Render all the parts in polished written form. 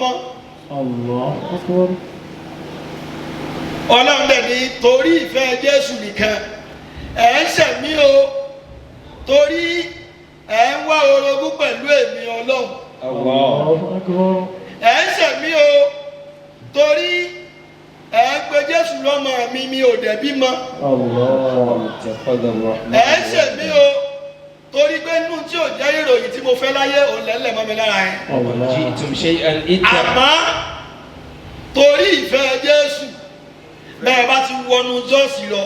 Mọ́. الله أكبر. Ọlọ́run dẹ̀ ní torí ìfẹ́ Jésù nìkan ẹ̀ ń ṣẹ̀mí o, torí ẹ̀ ń wá orogún pẹ̀lú èmi Ọlọ́run. الله أكبر. Ẹ̀ ń ṣẹ̀mí o, torí ẹ̀ ń pe Jésù lọ́mọ mi, mi ò dẹ̀ bímọ. الله. اتخذ الرحمن Ẹ̀ ń ṣẹ̀mí o, torí pé nínú tí ò jẹ́ ìròyìn tí mo fẹ́ láyé òun lẹ́lẹ̀ mọ́ mi lára yẹn. الله. جئتم شيئا إدا. Àmọ́ torí ìfẹ́ Jésù, bẹ́ẹ̀ bá ti wọnú jọ́ọ̀sì lọ,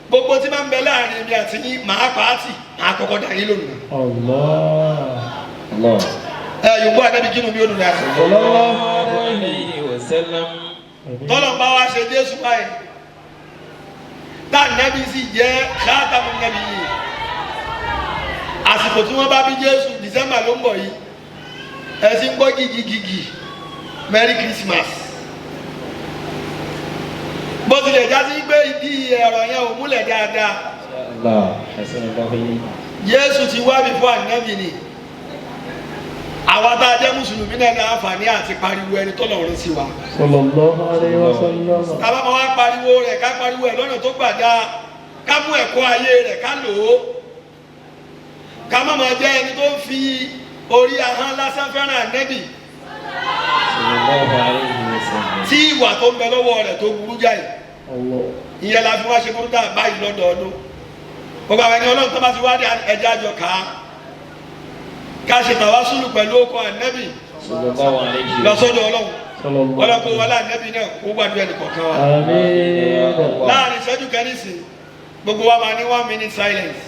gbogbo tí máa ń bẹ láàrin mi àti yín, màá pa á tì, màá kọ́kọ́ dà yín lónìí. الله. الله. Ẹ yòókù ànábi kínú mi ó dùn dára. صلى الله عليه وسلم. Tọ́lọ̀ bá wa ṣe Jésù báyìí, tá ànábi sì jẹ́ káàtàmù nàbí yìí, àsìkò tí wọ́n bá bí Jésù, December ló ń bọ̀ yìí, ẹ sì ń gbọ́ gìgìgìgì Merry Christmas, bó tilẹ̀ já sí pé ìdí ẹ̀rọ yẹn ò múlẹ̀ dáadáa. الله حسن الله إليك. Jésù ti wá bí fún ànábì ni. Àwa tá a jẹ́ mùsùlùmí náà ní àǹfààní àti pariwo ẹni tó lọ́run sí wa. صلى الله عليه وسلم. Tábà máa wá pariwo rẹ̀, ká pariwo ẹ̀ lọ́nà tó gbà dáa, ká mú ẹ̀kọ́ ayé rẹ̀ ká lò ó, ká má máa jẹ́ ẹni tó ń fi orí ahọ́n lásán fẹ́ràn ànábì صلى الله عليه وسلم. tí ìwà tó ń bẹ lọ́wọ́ rẹ̀ tó burú jáì. الله. Ìyẹn la fi wá ṣe burúkú báyìí lọ́dọọdún. Gbogbo àwọn ẹni Ọlọ́run tó bá ti wá dé, ẹja àjọ ká ká ṣe tàwásùlù pẹ̀lú okọ̀ ànábì صلى الله عليه وسلم. lọ́sọ́dọ̀ Ọlọ́run. صلى الله. Ọlọ́run kó wọlé ànábì náà, kó gbàdúrà ẹnì kọ̀ọ̀kan wa. آمين. Láàrin ìṣẹ́jú kan nísìn, gbogbo wa máa ní one minute silence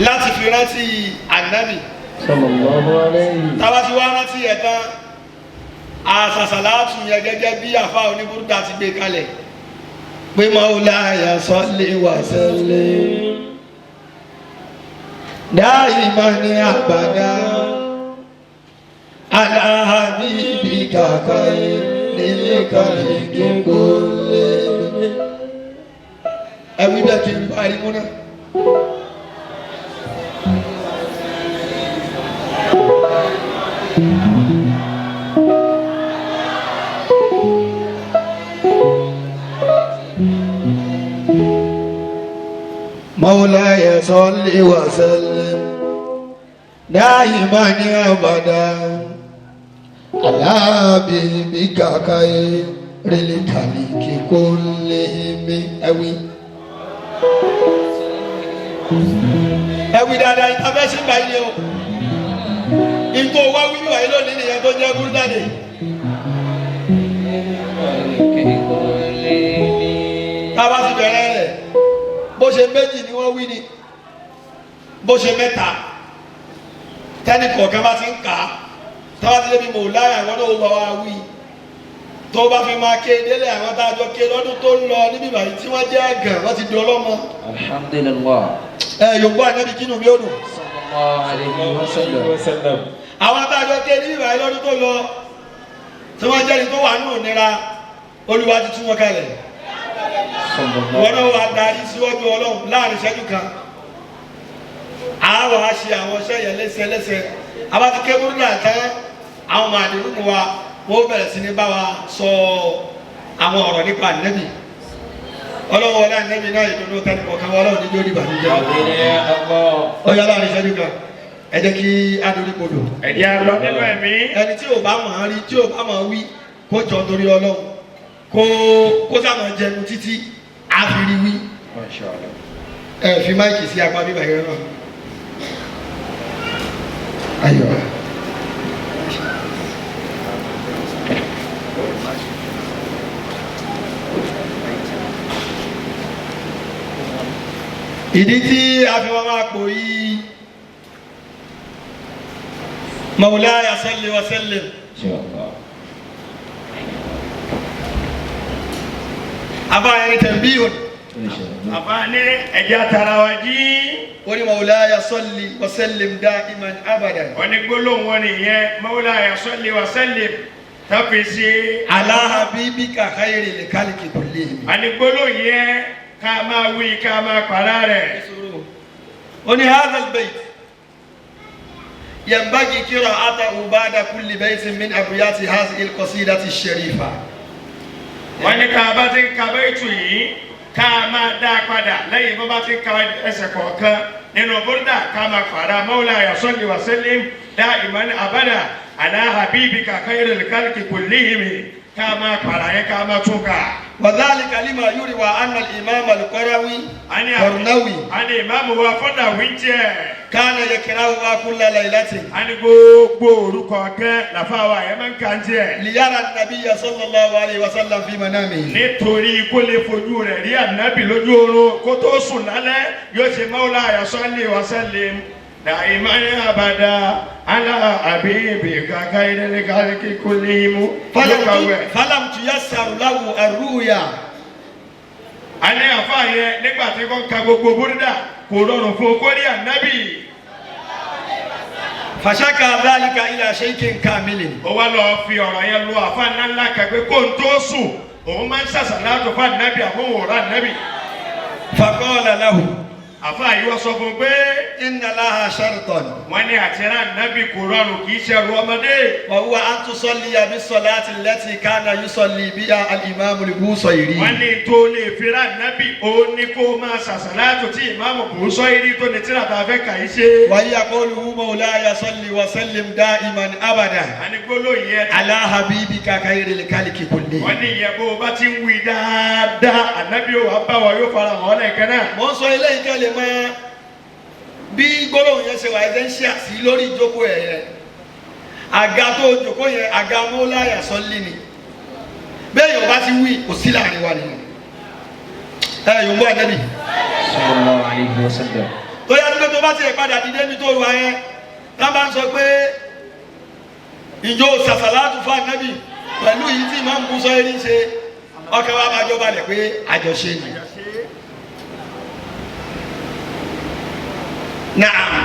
láti fi rántí ànábì. صلى الله عليه. Tába ti wá rántí ẹ̀ tán, àṣàṣàlátù yẹn gẹ́gẹ́ bí àfa oníburúdà ti gbé kalẹ̀ pé Maulaya salli wa sallim daiman abada ala habibika khairil khalqi kullihim. Ẹ wí bẹ́ẹ̀ kí n parí múná. مولاي صل وسلم دائما ابدا على حبيبك خير الخلق كلهم. Ẹwí, ẹwí dáadáa, ìtafẹ́sí gbà yín o. Ìtò wá wíwí wáyé lónìí nìyẹn tó jẹ́ búrúdàdé. Tába ti bẹ̀rẹ̀ rẹ̀, bó ṣe méjì ni wọ́n wí ni, bó ṣe mẹ́ta, tẹ́nì kọ̀ọ̀kan bá ti ń kà á, tába ti débi mọ̀láyà, àwọn náà ó bá wa wí, tó bá fi máa ké délé, àwọn tá a jọ ké lọ́dún tó ń lọ níbí báyìí tí wọ́n jẹ́ àgàn, wọ́n ti di ọlọ́mọ. الحمد لله. Ẹ yòǹbó ànábi kínú mi ó dùn. صلى الله عليه وسلم. وسلم. Àwọn tá a jọ ké níbí báyìí lọ́dún tó lọ tí wọ́n jẹ́ni tó wà nínú ìnira, Olúwa ti tú wọn kalẹ̀. صلى Wọn náà الله. wà darí síwájú Ọlọ́run láàrin ìṣẹ́jú kan, àá wàá ṣe àwọn iṣẹ́ yẹn lẹ́sẹ̀ lẹ́sẹ̀. Àbá ti kébúrú náà tán, àwọn màdìrú wa wọ́n bẹ̀rẹ̀ sí ní bá wa sọ àwọn ọ̀rọ̀ nípa ànẹ́bì. Ọlọ́run wọlé ànẹ́bì náà, ìdùnnú tẹnu kọ̀ọ̀kan wa, Ọlọ́run níjó dìbànújẹ́. آمين يا الله. Ó yá, láàrin ìṣẹ́jú kan, ẹ jẹ́ kí á dorí kodò. Ẹ̀jẹ̀ lọ nínú ẹ̀mí. Ẹni tí ò bá mọ̀ ọ́n rí, tí ò bá mọ̀ ọ́n wí, kó jọ torí Ọlọ́run, kó sáà máa jẹnu títí á fi rí wí. ما شاء الله. Ẹ fi mic sí apá bíbá yẹn náà. Ayọ̀. Ìdí tí a fi wọn máa pò yí Maulaya salli wa sallim. إن شاء الله. Afáyẹn tẹ̀bíhùn. إن شاء الله. Àbá ní ẹ̀jẹ̀ àtàrà wa jí. Ó ní Maulaya salli wa sallim daiman abadan. Wọ́n ní gbólóhùn wọn nìyẹn, Maulaya salli wa sallim tàbí sí. Ala habibika khairil khalqi kullihim. Àní gbólóhùn yẹn, ká máa wí, ká máa pàrà rẹ̀. Ó ní hadha albayt ينبغي قراءته بعد كل بيت من أبيات هذه القصيدة الشريفة. Wọ́n ní ká bá ti ń ka bẹ́ẹ̀tù yìí, ká máa dá a padà lẹ́yìn bó bá ti ń ka ẹsẹ̀ kọ̀ọ̀kan nínú búrúdà, ká máa fara مولاي صل وسلم دائما أبدا على حبيبك خير الخلق كلهم, ká máa fara yẹn, ká máa tún kà. وذلك لما يروى أن الإمام القروي قرنوي A ní ìmáàmù wa fọ́dà wíńtìẹ̀ كان يقرأها كل ليلة a ní gbogbo orúkọ kẹ́ làfáwà yẹn máa ń kà ń tiẹ̀. ليرى النبي صلى الله عليه وسلم في منامه. Nítorí kó lè fojú rẹ̀ rí ànábì lójú oorun, kó tó sùn lálẹ́, yóò ṣe مولاي صل وسلم دائما أبدا على حبيبك خير الخلق كلهم. فلم Yóò kàwé. فلم تيسر له الرؤيا. A ní àfa yẹn, nígbà tí kò ń ka gbogbo búrúdà, kò rọrùn fún kó rí ànábì. فشكى ذلك إلى شيخ كامل. Ó wá lọ fi ọ̀rọ̀ yẹn lọ àfa ńláńlá kẹgbẹ́, kó n tó sùn, òun máa ń ṣàṣàlátù fún ànábì, àmúhùn ànábì. فقال له Àfa yìí wá sọ fún un pé إن لها شرطا. Wọ́n ní àtìrá ànábì kò rọrùn, kì í ṣẹrù ọmọdé. وهو أن تصلي بالصلاة التي كان يصلي بها الإمام البوصيري. Wọ́n ní tó lè fi rá ànábì, òun ní kó máa ṣàṣàlátù tí ìmáàmù Bùsọ́ìrí tó ní tíra tá a fẹ́ kà í ṣe. وهي قوله مولاي صل وسلم دائما أبدا Àní gbólóhùn yẹn على حبيبك خير الخلق wọ́n كلهم. ní ìyẹn, bó o bá ti ń wí dáadáa, ànábì ó wàá bá wa, yóò fara hàn ọ́ lẹ́ẹ̀kan náà. Mo ń sọ eléyìí kẹ́ lè mọ bí gbólóhùn yẹn ṣe wà essential sí lórí ìjókòó ẹ̀ yẹn. Àga tó jókòó yẹn, àga مولاي صل ni. Bẹ́ẹ̀ yóò bá ti wí, kò sí láàrin wa nìyẹn. Ẹ yóò mú ànábì. صلى الله عليه وسلم. Tó yá pé tó bá tiẹ̀ padà dìde ní tó wà yẹn, tá bá ń sọ pé ìjọ sàṣàlátù fún ànábì pẹ̀lú yìí tí ìmáàmù Búsọ́írì ń ṣe, ọkàn wa máa jọ balẹ̀ pé àjọṣe ni. نعم،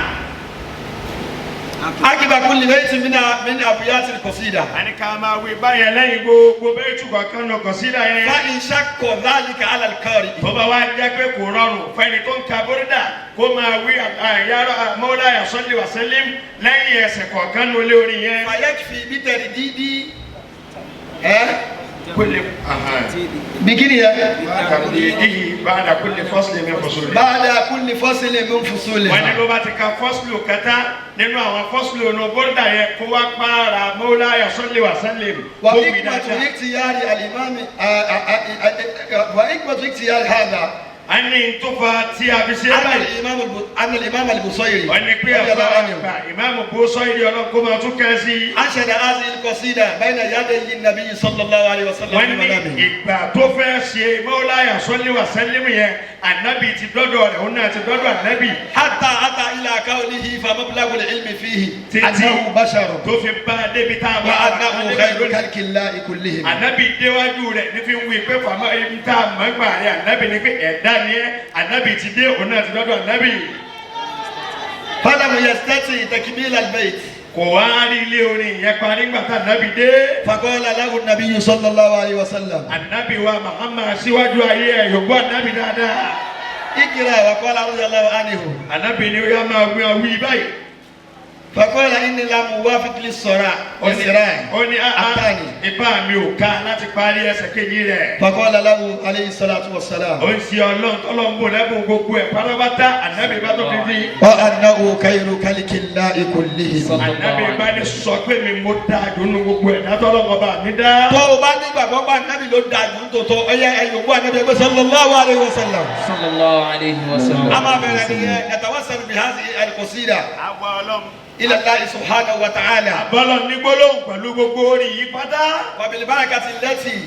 عقب كل بيت من أبيات القصيدة. Àní ká máa wí báyẹn lẹ́yìn gbogbo bẹ́ẹ̀ tù kọ̀ọ̀kan nù kọ̀sídà yẹn. فإن شق ذلك على القارئ Tó bá wá jẹ́ pé kò rọrùn fẹ́ni tó ń ka búrúdà kó máa wí àyàrá مولاي صل وسلم lẹ́yìn ẹsẹ̀ kọ̀ọ̀kan nù lé orin yẹn. فيكفي بترديد كل بكده ترديده بعد كل فصل من فصوله. بعد كل فصل من Wọ́n ní فصولها. bó bá ti ka fọ́sùlù kẹta nínú àwọn fọ́sùlù ọ̀nà búrúdà yẹn, kó wá pààrà مولاي صل وسلم kó wí وحكمة dáadáa. اختيار الإمام وحكمة اختيار هذا A ní tó fa tí a fi ṣe أن báyìí. الإمام أن الإمام البصيري Wọ́n ní pé رضي الله àfa عنه àgbà ìmáàmù Búsọ́ìrì, ọlọ́kọ́ máa tún kẹ́ sí i. أنشد هذه القصيدة بين يدي النبي صلى الله عليه وسلم Wọ́n في ní منامه. ìgbà tó fẹ́ ṣe مولاي صل وسلم yẹn, ànábì ti dọ́dọ̀ rẹ̀, òun náà ti dọ́dọ̀ ànábì. حتى أتى إلى قوله فمبلغ العلم فيه Títí أنه بشر tó fi bá a débi tá a bá وأنه خير خلق الله كلهم. Ànábì déwájú rẹ̀ ní fi ń wí pé fàmọ́ ibi tá a mọ̀ ń gbà rẹ̀ ànábì ni pé ẹ̀dá ni ẹ́. Ànábì ti dé, òun náà ti dọ́dọ̀ ànábì. فلم يستطع تكميل البيت. Kò wá rí ilé orin yẹn parí nígbà tá ànábì dé. فقال له النبي صلى الله عليه وسلم Ànábì wa Muhammad, síwájú ayé ẹ̀, yòókù ànábì dáadáa. اقرأ. وقال رضي الله عنه Ànábì ni ó yá, máa wí wí báyìí. فقال إني لم أوافق للصراع والصراع Ó ní áá الثاني. Ipá mi ò ká láti parí ẹsẹ̀ kejì rẹ̀. فقال له عليه الصلاة والسلام Ó ń ṣe ọlọ́run tọ́lọ́run bò lẹ́bùn gbogbo ẹ̀ pátápátá, ànábì bá tó fi fi. وأنه خير خلق الله كلهم. Ànábì bá ní sọ pé mi mo dáa jù nínú gbogbo ẹ̀dá tọ́lọ́run ọba mi dá. Tó o bá nígbàgbọ́ pé ànábì ló dáa jù nítòótọ́, ọyẹ ẹ̀yọ̀gbọ́ ànábì ẹgbẹ́ صلى الله عليه وسلم. صلى الله عليه وسلم. A máa bẹ̀rẹ̀ nìyẹn. نتوسل بهذه القصيدة Àwa ọlọ́run. إلى الله سبحانه وتعالى Bọ́lọ̀ ní gbólóhùn pẹ̀lú gbogbo orin yìí pátá. وبالبركة التي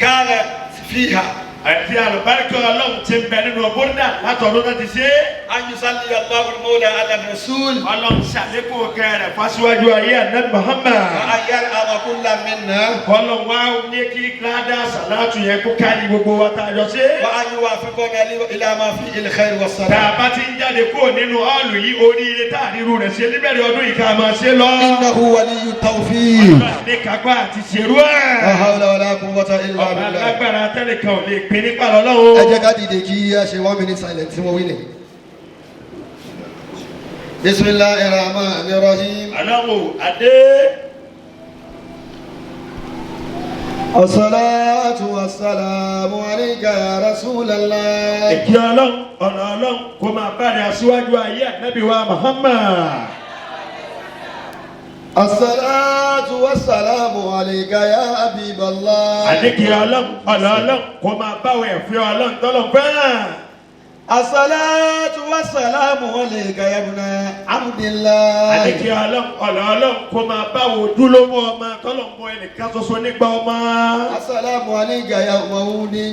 كانت فيها Àti àlùbáríkà ọlọ́run ti ń bẹ nínú bóńdà látọ̀dún tó ti ṣe é. أن يصلي الله المولى على الرسول Ọlọ́run ṣàlékún kẹrẹ̀ fásiwájú ayé ànábì Muhammad. وأن يرحم كل منا Kọ́lọ̀ wá ní kí ládàá sàlátù yẹn kó kárí gbogbo wa tá a jọ ṣe. وأن يوافقنا إلى ما فيه الخير Tá والصلاح. a bá ti ń jáde kúrò nínú ọ́ọ̀lù yìí, oríire tá a ríru rẹ̀ ṣe níbẹ̀rẹ̀ ọdún yìí, ká máa ṣe lọ. إنه ولي التوفيق. Ọlọ́run ní kápá àti ṣerú لا ẹ̀. حول ولا قوة إلا Ọba بالله. alágbára tẹ́nìkan ò lè pín nípa lọ́lọ́run. Ẹ jẹ́ ká dìde kí a ṣe one minute silence tí wọ́n wí ni. بسم الله الرحمن الرحيم. Aláwọ̀ adé. الصلاة والسلام عليك يا رسول الله. Ìkí Ọlọ́run, ọ̀nà Ọlọ́run kó máa bá rẹ̀ aṣíwájú ayé Ànábì wa Muhammad. الصلاة والسلام عليك يا حبيب الله. Àníkí Ọlọ́run, ọ̀nà Ọlọ́run kó máa báwọ̀ ẹ̀fẹ́ Ọlọ́run tọ́lọ̀ fẹ́ràn. الصلاة والسلام عليك يا ابن عبد الله. Àníkí Ọlọ́run, ọ̀nà Ọlọ́run kó máa báwọ̀ ojúlówó ọmọ tọ́lọ̀ mọ ẹnìkan ṣoṣo nígbà ọmọ. السلام عليك يا أم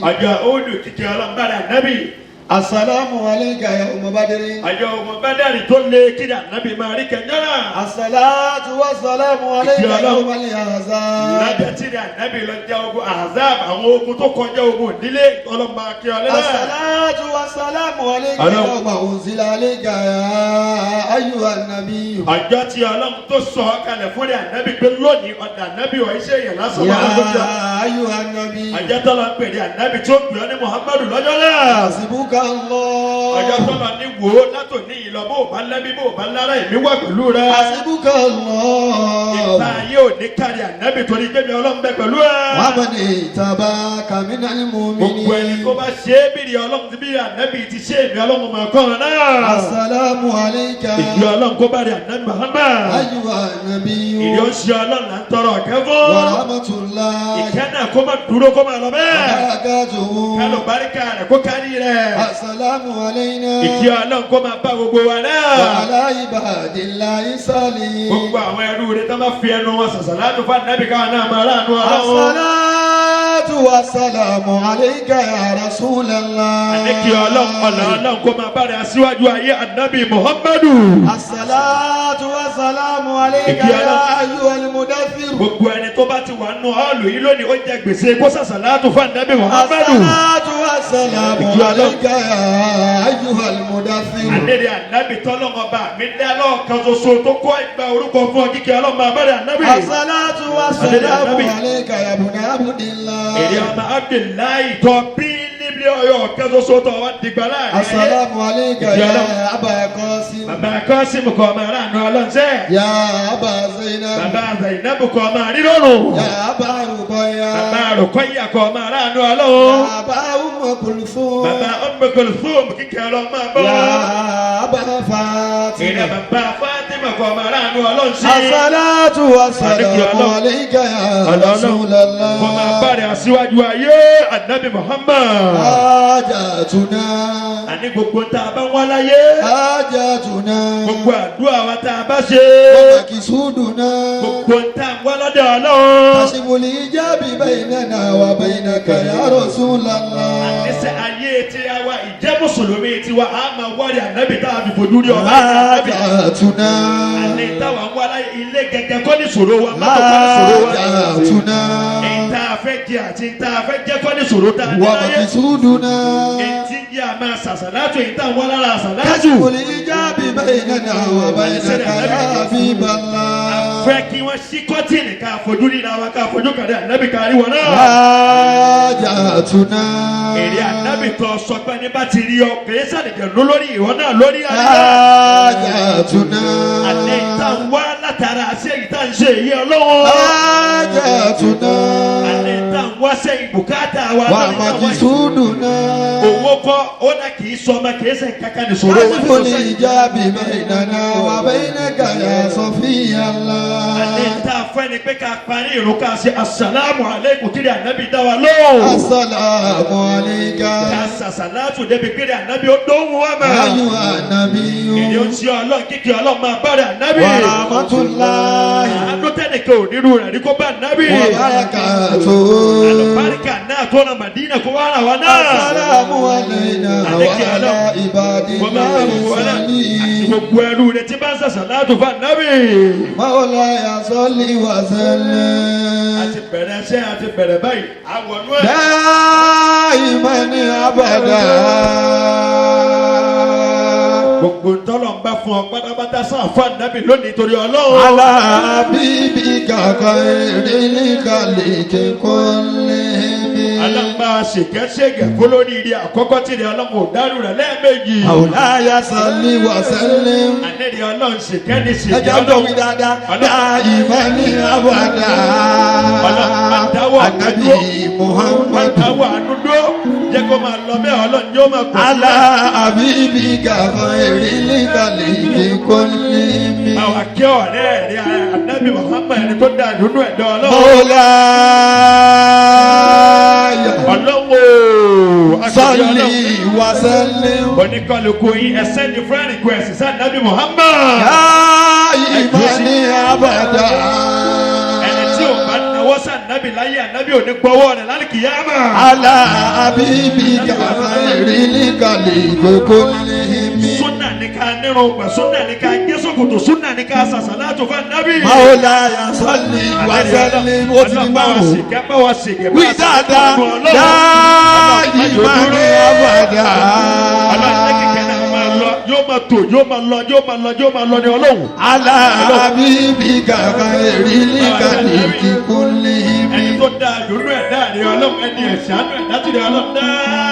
Ọjọ́ Òòlù kíkẹ́ Ọlọ́run bá rẹ̀ Ànábì. السلام عليك يا أم بدر. Ọjọ́ ọmọ Bádàrí tó lé kíni Ànábì máa rí kẹjọ́nà. الصلاة والسلام عليك Ìkí Ọlọ́run. يوم الأحزاب. Lọ́jọ́ tí ní Ànábì lọ jẹ́ ogun Ahzab, àwọn ogun tó kọjá ogun ìdílé ọlọ́mọ akẹ́ ọlẹ́lá. الصلاة والسلام عليك Ọlọ́run. يوم أنزل عليك يا أيها النبي. Ọjọ́ tí Ọlọ́run tó sọ ọ́ kalẹ̀ fún ní Ànábì pé lónìí ọ̀dà Ànábì ọ̀ iṣẹ́ yẹn lásán يا wà lójú. أيها النبي. Ọjọ́ tó lọ ń pè ní Ànábì tó pè ọ́ ní Muhammadu lọ́jọ́ náà. حسبك الله. Ọjọ́ tó lọ ní wò ó látòní ìlọ bó o bá lẹ́bí bó o bá lára èmi wà pẹ̀lú rẹ. حسبك الله. Ìta ayé ò ní kárí Ànábì torí jẹ́mi Ọlọ́run bẹ pẹ̀lú ẹ. ومن اتبعك من Gbogbo ẹni tó المؤمنين. bá ṣe é bìrì Ọlọ́run ti bí Ànábì ti ṣe èmi Ọlọ́run mọ̀ kọ́ ọ náà. السلام عليك Ìjọ Ọlọ́run kó bá rí Ànábì Muhammad. أيها النبي. Ìdí ó ṣe Ọlọ́run là ń tọrọ ọ̀kẹ́ fún. ورحمة الله Ìkẹ́ náà kó má dúró kó má lọ bẹ́ẹ̀. وبركاته. Kálọ̀ báríkà rẹ̀ kó kárí rẹ̀. السلام علينا Ìkí Ọlọ́run kó máa bá gbogbo wa náà. وعلى عباد الله الصالحين. Gbogbo àwọn ẹrú rẹ̀ tó bá fi ẹnu wọn sàṣà láti fún Ànábì káwọn náà máa ráàánú Ọlọ́run. الصلاة والسلام عليك يا رسول الله. Àníkí Ọlọ́run ọ̀nà Ọlọ́run kó máa bá rẹ̀ aṣíwájú ayé Ànábì Muhammadu. الصلاة والسلام عليك Ìkí يا Ọlọ́run. أيها المدثر. Gbogbo ẹni tó bá ti wà nù ọ́ọ̀lù yìí lónìí ó jẹ gbèsè kó sàṣà láti fún Ànábì Muhammadu. الصلاة والسلام Ìkí Ọlọ́run. عليك يا أيها المدثر. Àdéhìí Ànábì tọ́lọ́mọba mi dá lọ́ọ̀kan ṣoṣo tó kọ́ ìgbà orúkọ fún ọ kíkẹ́ Ọlọ́run máa bá rẹ̀ Ànábì. الصلاة والسلام Ànábì. عليك يا ابن عبد الله. Èrè ọmọ Abdullahi tọ́ bí níbi ọyọ ọ̀kan ṣoṣo tó wá dìgbà láàrin. السلام عليك Ìkí يا Ọlọ́run. أبا قاسم. Bàbá Kọ́sìmù kọ́ ọmọ aráàánú ọlọ́nṣẹ́. يا أبا زينب. Bàbá Zainabu kọ́ ọmọ rírọ̀rùn. يا أبا رقية. Bàbá Rùkọ́yà kọ́ ọmọ aráàánú ọlọ́run. يا أبا أم كلثوم. Bàbá Umm Kulthum kíkẹ́ Ọlọ́run máa bọ́. يا أبا Èrè فاطمة. bàbá Fátímà kọ́ ọmọ aráàánú ọlọ́nṣẹ́. الصلاة والسلام Ọlọ́run. عليك يا Ọlọ́run. رسول Kọ́ máa bá الله. rẹ̀ aṣíwájú ayé Ànábì Muhammad. حاجتنا. Àní gbogbo tá a bá ń wá láyé. حاجتنا. Gbogbo àdúrà wa tá a bá ṣe. ومقصودنا. Gbogbo tá a ń wá lọ́dọ̀ Ọlọ́run. كشف الحجاب بيننا وبينك يا رسول الله. Àníṣe ayé tí a wá ìjẹ́ Mùsùlùmí tiwa a máa wárí Ànábì tá a fi fojú rí ọba Ànábì. حاجتنا. Àní táwa ń wá láyé ilé gẹ́gẹ́ kọ́ ní ìṣòro wa mọ́tò kọ́ ní ìṣòro wa. حاجتنا. Ìta fẹ́ jẹ àti ìta fẹ́ jẹ́ kọ́ ní ìṣòro tá a ní láyé. ومقصودنا. Ètí yẹ a máa sàṣàlátù ìta ń wá lára àṣàlátù. كشف الحجاب بيننا وبينك يا حبيب الله. Fẹ́ kí wọ́n ṣí kọ́tìnì ká fojú ríra wa ká fojú kàdé Ànábì ká rí wọn náà. حاجتنا. Èrè Ànábì tó sọ pé ní bá ti rí ọ kìí sàdìjẹ̀ ló lórí ìwọ náà lórí ayé. حاجتنا. Àní ìta ń wá látara àṣẹ ìta ń ṣe èyí Ọlọ́run. حاجتنا. Àní ìta ń wá sẹ́yìn bùkátà wa lórí ìta wá yìí. ومقصودنا. Owó kọ́ ó náà kìí sọ ọmọ kìí ṣe kankan ní sọ̀rọ̀ wa. كشف الحجاب بيننا وبينك يا صفي Àní الله. ìta fẹ́ ni pé ká parí ìrun ká ṣe asalaamu aleykum kiri ànábì dá wa lóhùn. السلام عليك Ká sàṣàlátù débi kiri ànábì ó dóhùn wa mà. أيها النبي Èdè ó ń ṣe Ọlọ́run kíkì Ọlọ́run máa bá rẹ̀ ànábì. ورحمة الله Àánú tẹ́nìkan ò nírú rẹ̀ rí kó bá ànábì. وبركاته. Àlùbáríkà náà tó ra Màdínà kó wá rà wá náà. السلام علينا وعلى عباد Kó máa الله wù wá náà. Àti الصالحين. gbogbo ẹrú rẹ̀ tí bá ń sàṣàlátù fún ànábì. مولاي صل A وسلم ti bẹ̀rẹ̀ ṣẹ́ a ti bẹ̀rẹ̀ báyìí. Àwọ̀nú ẹ̀. دائما أبدا. Gbogbo ntọ́lọ̀ ń bá fún ọ pátápátá sàn fún ànábì lónìí torí Ọlọ́run. على حبيبك خير الخلق كلهم. Aláǹgbá wa ṣèkẹ́ṣègẹ̀ fún lórí ire àkọ́kọ́ tí ìrẹ̀ Ọlọ́run ò dárú rẹ̀ lẹ́ẹ̀mejì. مولاي صل وسلم. Ànẹ́rì Ọlọ́run ṣèkẹ́ni ṣèkẹ́ Ẹja ń wí dáadáa. دائما أبدا. Ọlọ́run máa dáwọ́ Ànábì àdúró. Máa Muhammad. dáwọ́ àánú dúró. Jẹ́ kó máa lọ bẹ́ẹ̀ Ọlọ́run yóò máa pọ̀ sí. على حبيبك خير الخلق كلهم. Báwa kí ọ̀rẹ́ rẹ̀ Ànábì Muhammad ẹni tó dáa dúdú ẹ̀dọ́ Ọlọ́run. مولاي Ọlọ́run o. صل Akọ̀bí Ọlọ́run. وسلم. Oníkọlùkù yín ẹ send friend request sí Ànábì Muhammad. دائما أبدا. Ẹni tí ò bá náwó sí Ànábì láyé Ànábì ò ní gbọ́wọ́ rẹ̀ lálùkìyámà. على حبيبك خير الخلق كلهم. Súnà ní ká nírun pẹ̀, súnà ní ká gé ṣòkòtò, súnà ní ká sàṣàlátù fún Ànábì. مولاي صل وسلم. Ó ti di márùn-ún. Wí dáadáa. دائما أبدا. Yóò máa tò, yóò máa lọ, yóò máa lọ, yóò máa lọ ní Ọlọ́run. على حبيبك خير الخلق كلهم. Ẹni tó dáa dúró ẹ̀dá rẹ̀ Ọlọ́run, ẹni ẹ̀ṣánú ẹ̀dá tí rẹ̀ Ọlọ́run dá.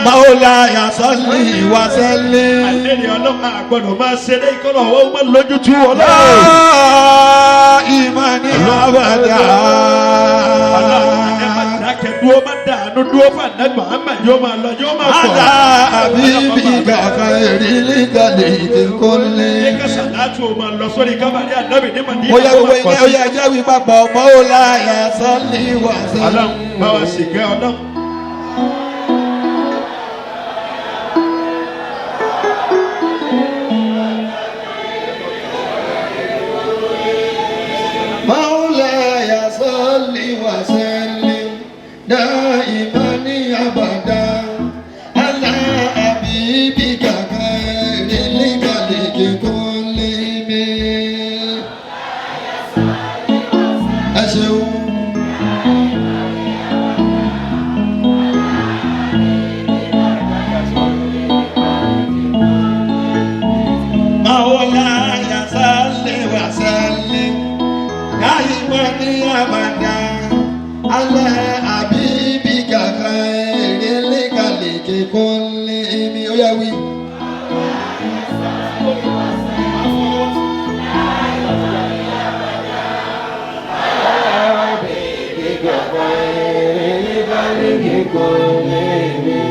مولاي صل وسلم. Àdéhìí Ọlọ́run àgbọ̀dọ̀ máa ṣeré ìkọlọ̀ ọwọ́ máa lójútu Ọlọ́run. دائما أبدا. Ọlọ́run ẹ má dákẹ́ dúró má dànù dúró fún Ànábì Muhammad yóò máa lọ yóò máa pọ̀. على حبيبك خير الخلق Ṣé كلهم. ká sàlátù ó máa lọ sórí kábàdé Ànábì ní Màdínà Ó yá kó gbogbo máa pọ̀ ilé, sí. ó yá ẹjẹ́ wí papọ̀. مولاي صل وسلم. Ọlọ́run bá wa ṣèkẹ́ Ọlọ́run. مولاي صل وسلم دائما أبدا على حبيبك خير الخلق كلهم. Ẹ ṣeun. مولاي صل وسلم دائما أبدا على حبيبك خير الخلق كلهم. Ó yá wí.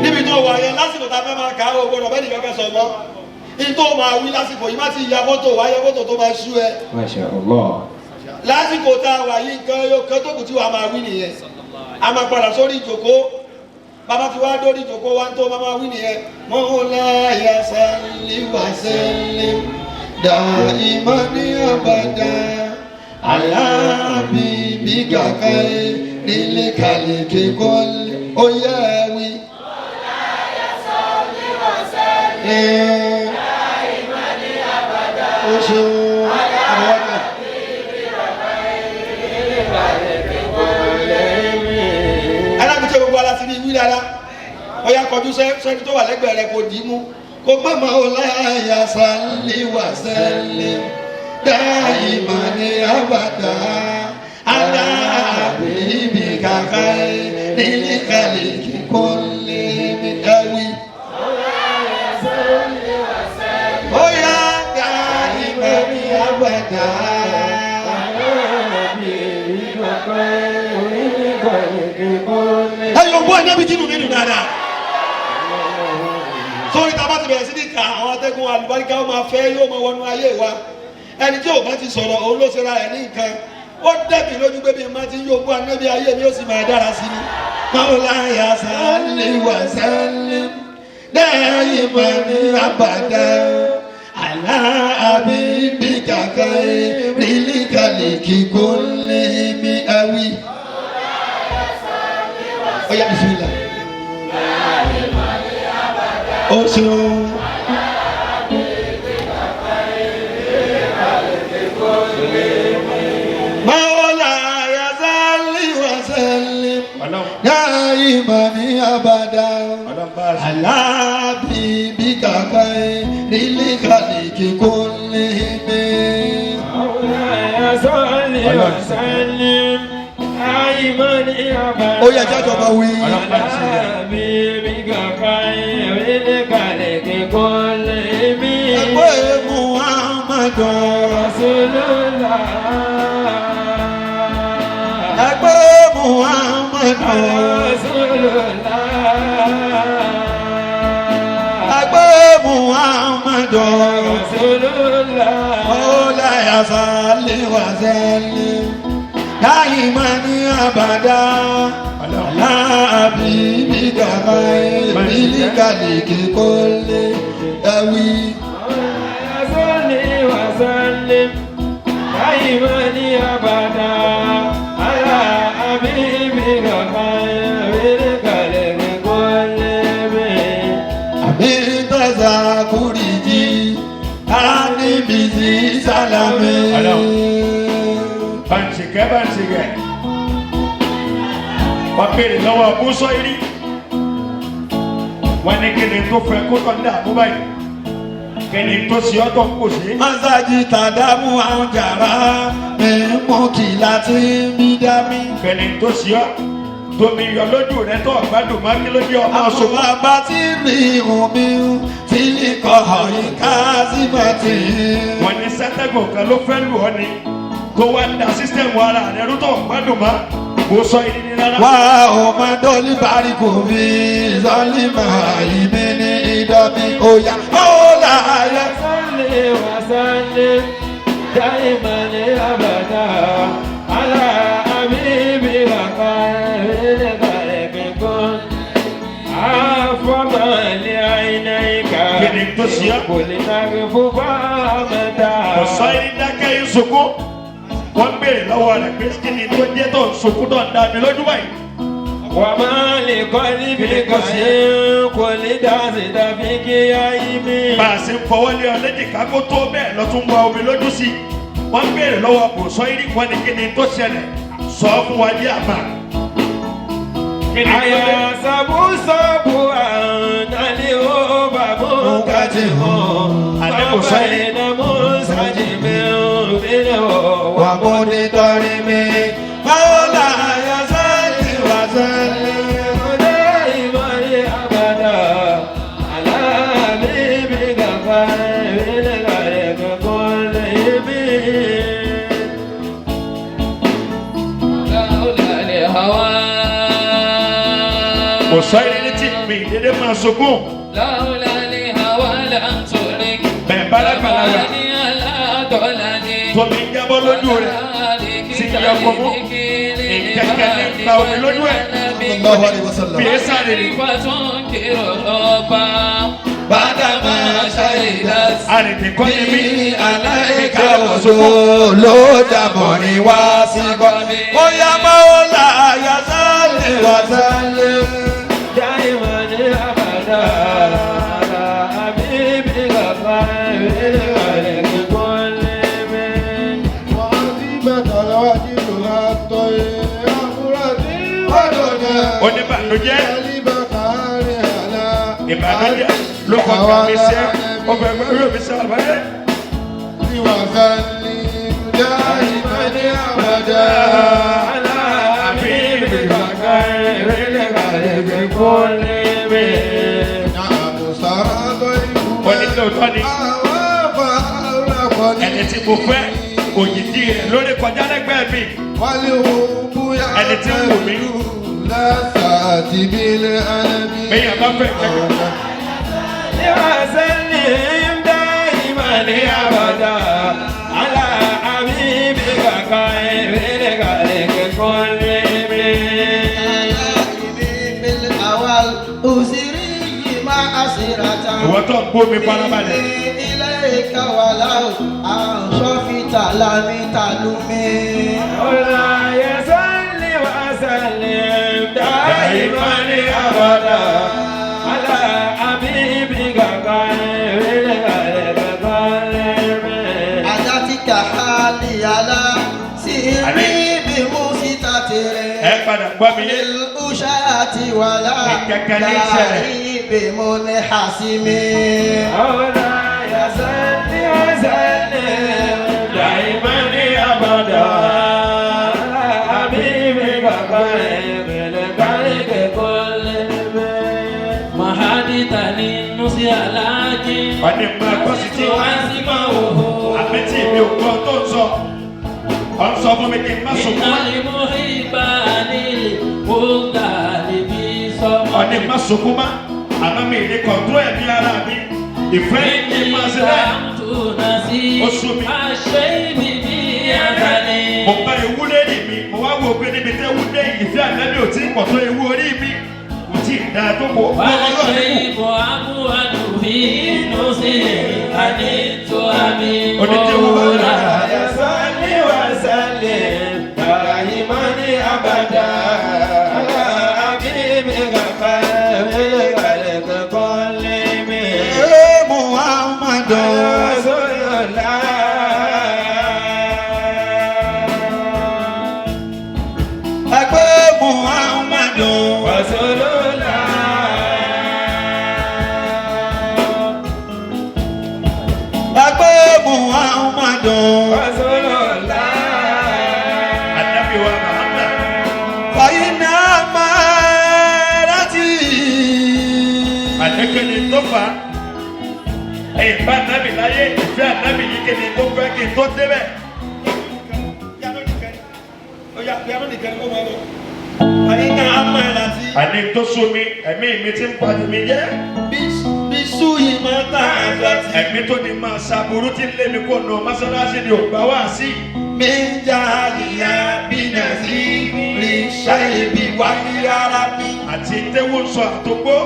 Níbi tó wà yẹn lásìkò tá a fẹ́ máa kà á o gbọ́dọ̀ bẹ́ẹ̀ nìkan fẹ́ sọ mọ́ ní tó máa wí lásìkò yìí má ti ya fọ́tò wá ya fọ́tò tó máa sú ẹ Masha Allah. lásìkò tá a wà yìí nǹkan yóò kan tó kù tí wàá máa wí nìyẹn a máa padà sórí ìjòkó bàbá tí wàá dórí ìjòkó wa ń tó máa máa wí nìyẹn. Mọ́láyà sálí wà sẹ́lẹ̀ dàìmọ́ ní àbàdà alábìbí kàkà nílé kàlẹ́kẹ̀ kọ́lé ó yẹ wí. Ó ṣeun àwọn ọ̀gá. Alákùnṣe gbogbo ara ti ní ìwí dáadáa ó yá kọjú sẹ́ni tó wà lẹ́gbẹ̀ẹ́ rẹ kò dì í mú kó gbọ́ Mawlaya salli wa sallim da'iman abada ala habibika khairil khalqi kullihim ẹ̀wí. Ó yá da'iman abada. Ẹ yóò bọ́ ẹ̀yẹ́ bí jínú mi dùn dáadáa. Sórí tá a bá ti bẹ̀rẹ̀ sí ní ka àwọn atẹ́gùn àlùbáríkà ó máa fẹ́ yóò máa wọnú ayé wa. Ẹni tí ò bá ti sọ̀rọ̀ òun ló ṣera ẹ̀ ní nǹkan. Ó dẹ̀bi lójú pé bí n máa ti yóò bú anábì ayé mi ó sì máa dára sí ni. Mawlaya salli wa sallim da'iman abada ala habibika khairil khalqi kullihim awi. Oya bismillah. Ó ṣeun. Mawlaya salli wa sallim da'iman abada ala habibika khairil khalqi kullihim. مولاي صل وسلم. دائما أبدا Ó yẹ jájọ máa wí. حبيبك خير الخلق كلهم. Ẹgbẹ́ Muhammadu. رسول الله. Ẹgbẹ́ Muhammadu. رسول الله. Ẹgbẹ́ Muhammadu. رسول الله. Mawlaya salli wa sallim daiman abada ala habibika khairil khalqi kulli ẹwí. مولاي صل وسلم دائما أبدا على حبيبك خير الخلق كلهم. Àmì tẹ̀sà kúrìjì ánìbìsí sálámì. Bàǹtìkẹ́ bàǹtìkẹ́. Wọ́n béèrè lọ́wọ́ Búsọ́ìrì. Wọ́n ní kí ni tó fẹ́ kó tọ́ ní dààmú báyìí? Kí ni tó ṣe ọ́ tó ń kò sí? Masaji tàdámù àwọn jàrá mi mú kí láti bí dá mi. Kí ni tó ṣe ọ́? Tómi yọ lójú rẹ tó ọ̀gbádùn máa kí ló dé ọmọ ṣòwò. Àwọn bá ti rí ihun mi tí lè kọ́ ọ̀yìn ká sí mọ́tì. Wọ́n ní sátẹ́gùn kan ló fẹ́ lù ọ́ ni tó wá da sísítẹ̀mù ara rẹ rú tó ọ̀gbádùn má. Búsọ́ìrì ní rárá. Wá o máa dọ́lí bari kò fi sọ́lí máa ìmí ní ìdọ́bí òyà ó láyé. صل وسلم دائما أبدا على حبيبك خير الخلق كلهم. عفو ما لعينيك Kí ni tó ṣe ọ́? كل تغفو فامتا. Búsọ́ìrì dákẹ́ yín sunkún. Wọ́n béèrè lọ́wọ́ rẹ̀ pé kí ni tó jẹ́ tó ń sunkún tó ń dá mi lójú báyìí. وما لقلبك إن كل داس فيك يا إيمي. Bá a ṣe ń fọwọ́ lé ọ léjìká kó tó bẹ́ẹ̀ lọ tún wá omi lójú sí i. Wọ́n béèrè lọ́wọ́ Búsọ́ìrì wọ́n ní kí ni tó ṣẹlẹ̀ sọ fún wa ní àmà. Kí ni tó dé? Àyà sàbù sàbù àǹdálẹ́ ó bàbá Mùkàtí hàn. Àdébò sẹ́yìn. iná mùsàjì mẹ́rin Wà mú nítorí mi. Báwo láyé sọ́lí wà sọ́lí? لولا الهوى. Búsọ́ìrì ní tí mi dédé máa sunkún. لولا الهوى لم ترك. Bẹ́ẹ̀ bá lágbàlagbà tómi ń jábọ́ lójú rẹ̀ sí ìyá ọkọ̀ mú. Ìkẹ̀kẹ́ ní gba omi lójú ẹ̀. Sallallahu alaihi wasallam. Bí ẹ sáré ni. Bàdà máa ṣàìdá sí. Arìnrìn kọ́ ni mí. Bí aláìka òjò ló dàbọ̀ ní wá sí kọ́. Ó yá báwo láyé sọ́lí wà sọ́lí? Oníbànújẹ́ ìbànújẹ́ ló kọ́ ká mi sẹ́ ó fẹ́ fẹ́ rí omi sẹ́ àbáyé. Onítòótọ́ ni ẹni tí mo fẹ́ òjijì rẹ̀ lórí kọjá lẹ́gbẹ̀ẹ́ mi. Ẹni tí ń wù mí. Bẹ́yìn bá fẹ́ kẹ́kẹ́. وسلم دائما أبدا على حبيبك خير الخلق كلهم. Ìwọ tó ń gbómi farabalẹ̀. مولاي صل وسلم دائما أبدا على حبيبك خير الخلق كلهم. Ẹ padà gbọ́ mi yé. Ìkẹ̀kẹ́ ní ìṣẹ̀lẹ̀. مولاي صل وسلم دائما أبدا على حبيبك خير الخلق كلهم. Mahaditani nusialaki. Ọ̀nì máa gbọ́ sí tí Tuasimahu. àmì tí mi ò gbọ́ tó ń sọ. Ọ̀ ń sọ fún mi kí n má sunkún mọ́. Innal muhibbani mudalibi sọmọ. Ọ̀nì má sunkún mọ́. Àmọ́ mi ì ní kọ̀ǹtró ẹ̀mí ara mi. Ìfẹ́ ní máa ṣe bẹ́ẹ̀. Ó sú mi. Mo bá ewu lérí mi, mo wá wò pé níbi tẹ́ ewu dé ìfẹ́ ànábì ò tí ì pọ̀ tó ewu orí mi. Kò tí ì dáa tó kò fún ọmọ náà níkù. Onídéwú bá ń rà. صل وسلم دائما أبدا على حبيبك خير الخلق كلهم. Muhammadu. رسول الله. Ẹgbẹ́ Muhammadu. رسول الله. Ẹgbẹ́ Muhammadu. رسول الله. Ànábì wa Muhammad. Fàyínà máa rántí. Àdékẹ́ni tó fà á. Ẹ̀yìn bá ànábì láyé, ìfẹ́ ànábì yìí kéde tó fẹ́ kí n tó débẹ̀. Fàyínà máa rántí. Àní tó sú mi, ẹ̀mí mi ti ń pa tèmi jẹ́. Bísú yìí máa tà àgbàtì. Ẹ̀mí tó ní máa ṣàbùrú tí ń lé mi kó nù mọ́sálásí ni ò gbà wá sí. Mi ń jà ìyá bínà sí rí ṣáìbí wáyé ara mi. Àti tẹ́wọ́ ń sọ àtògbó.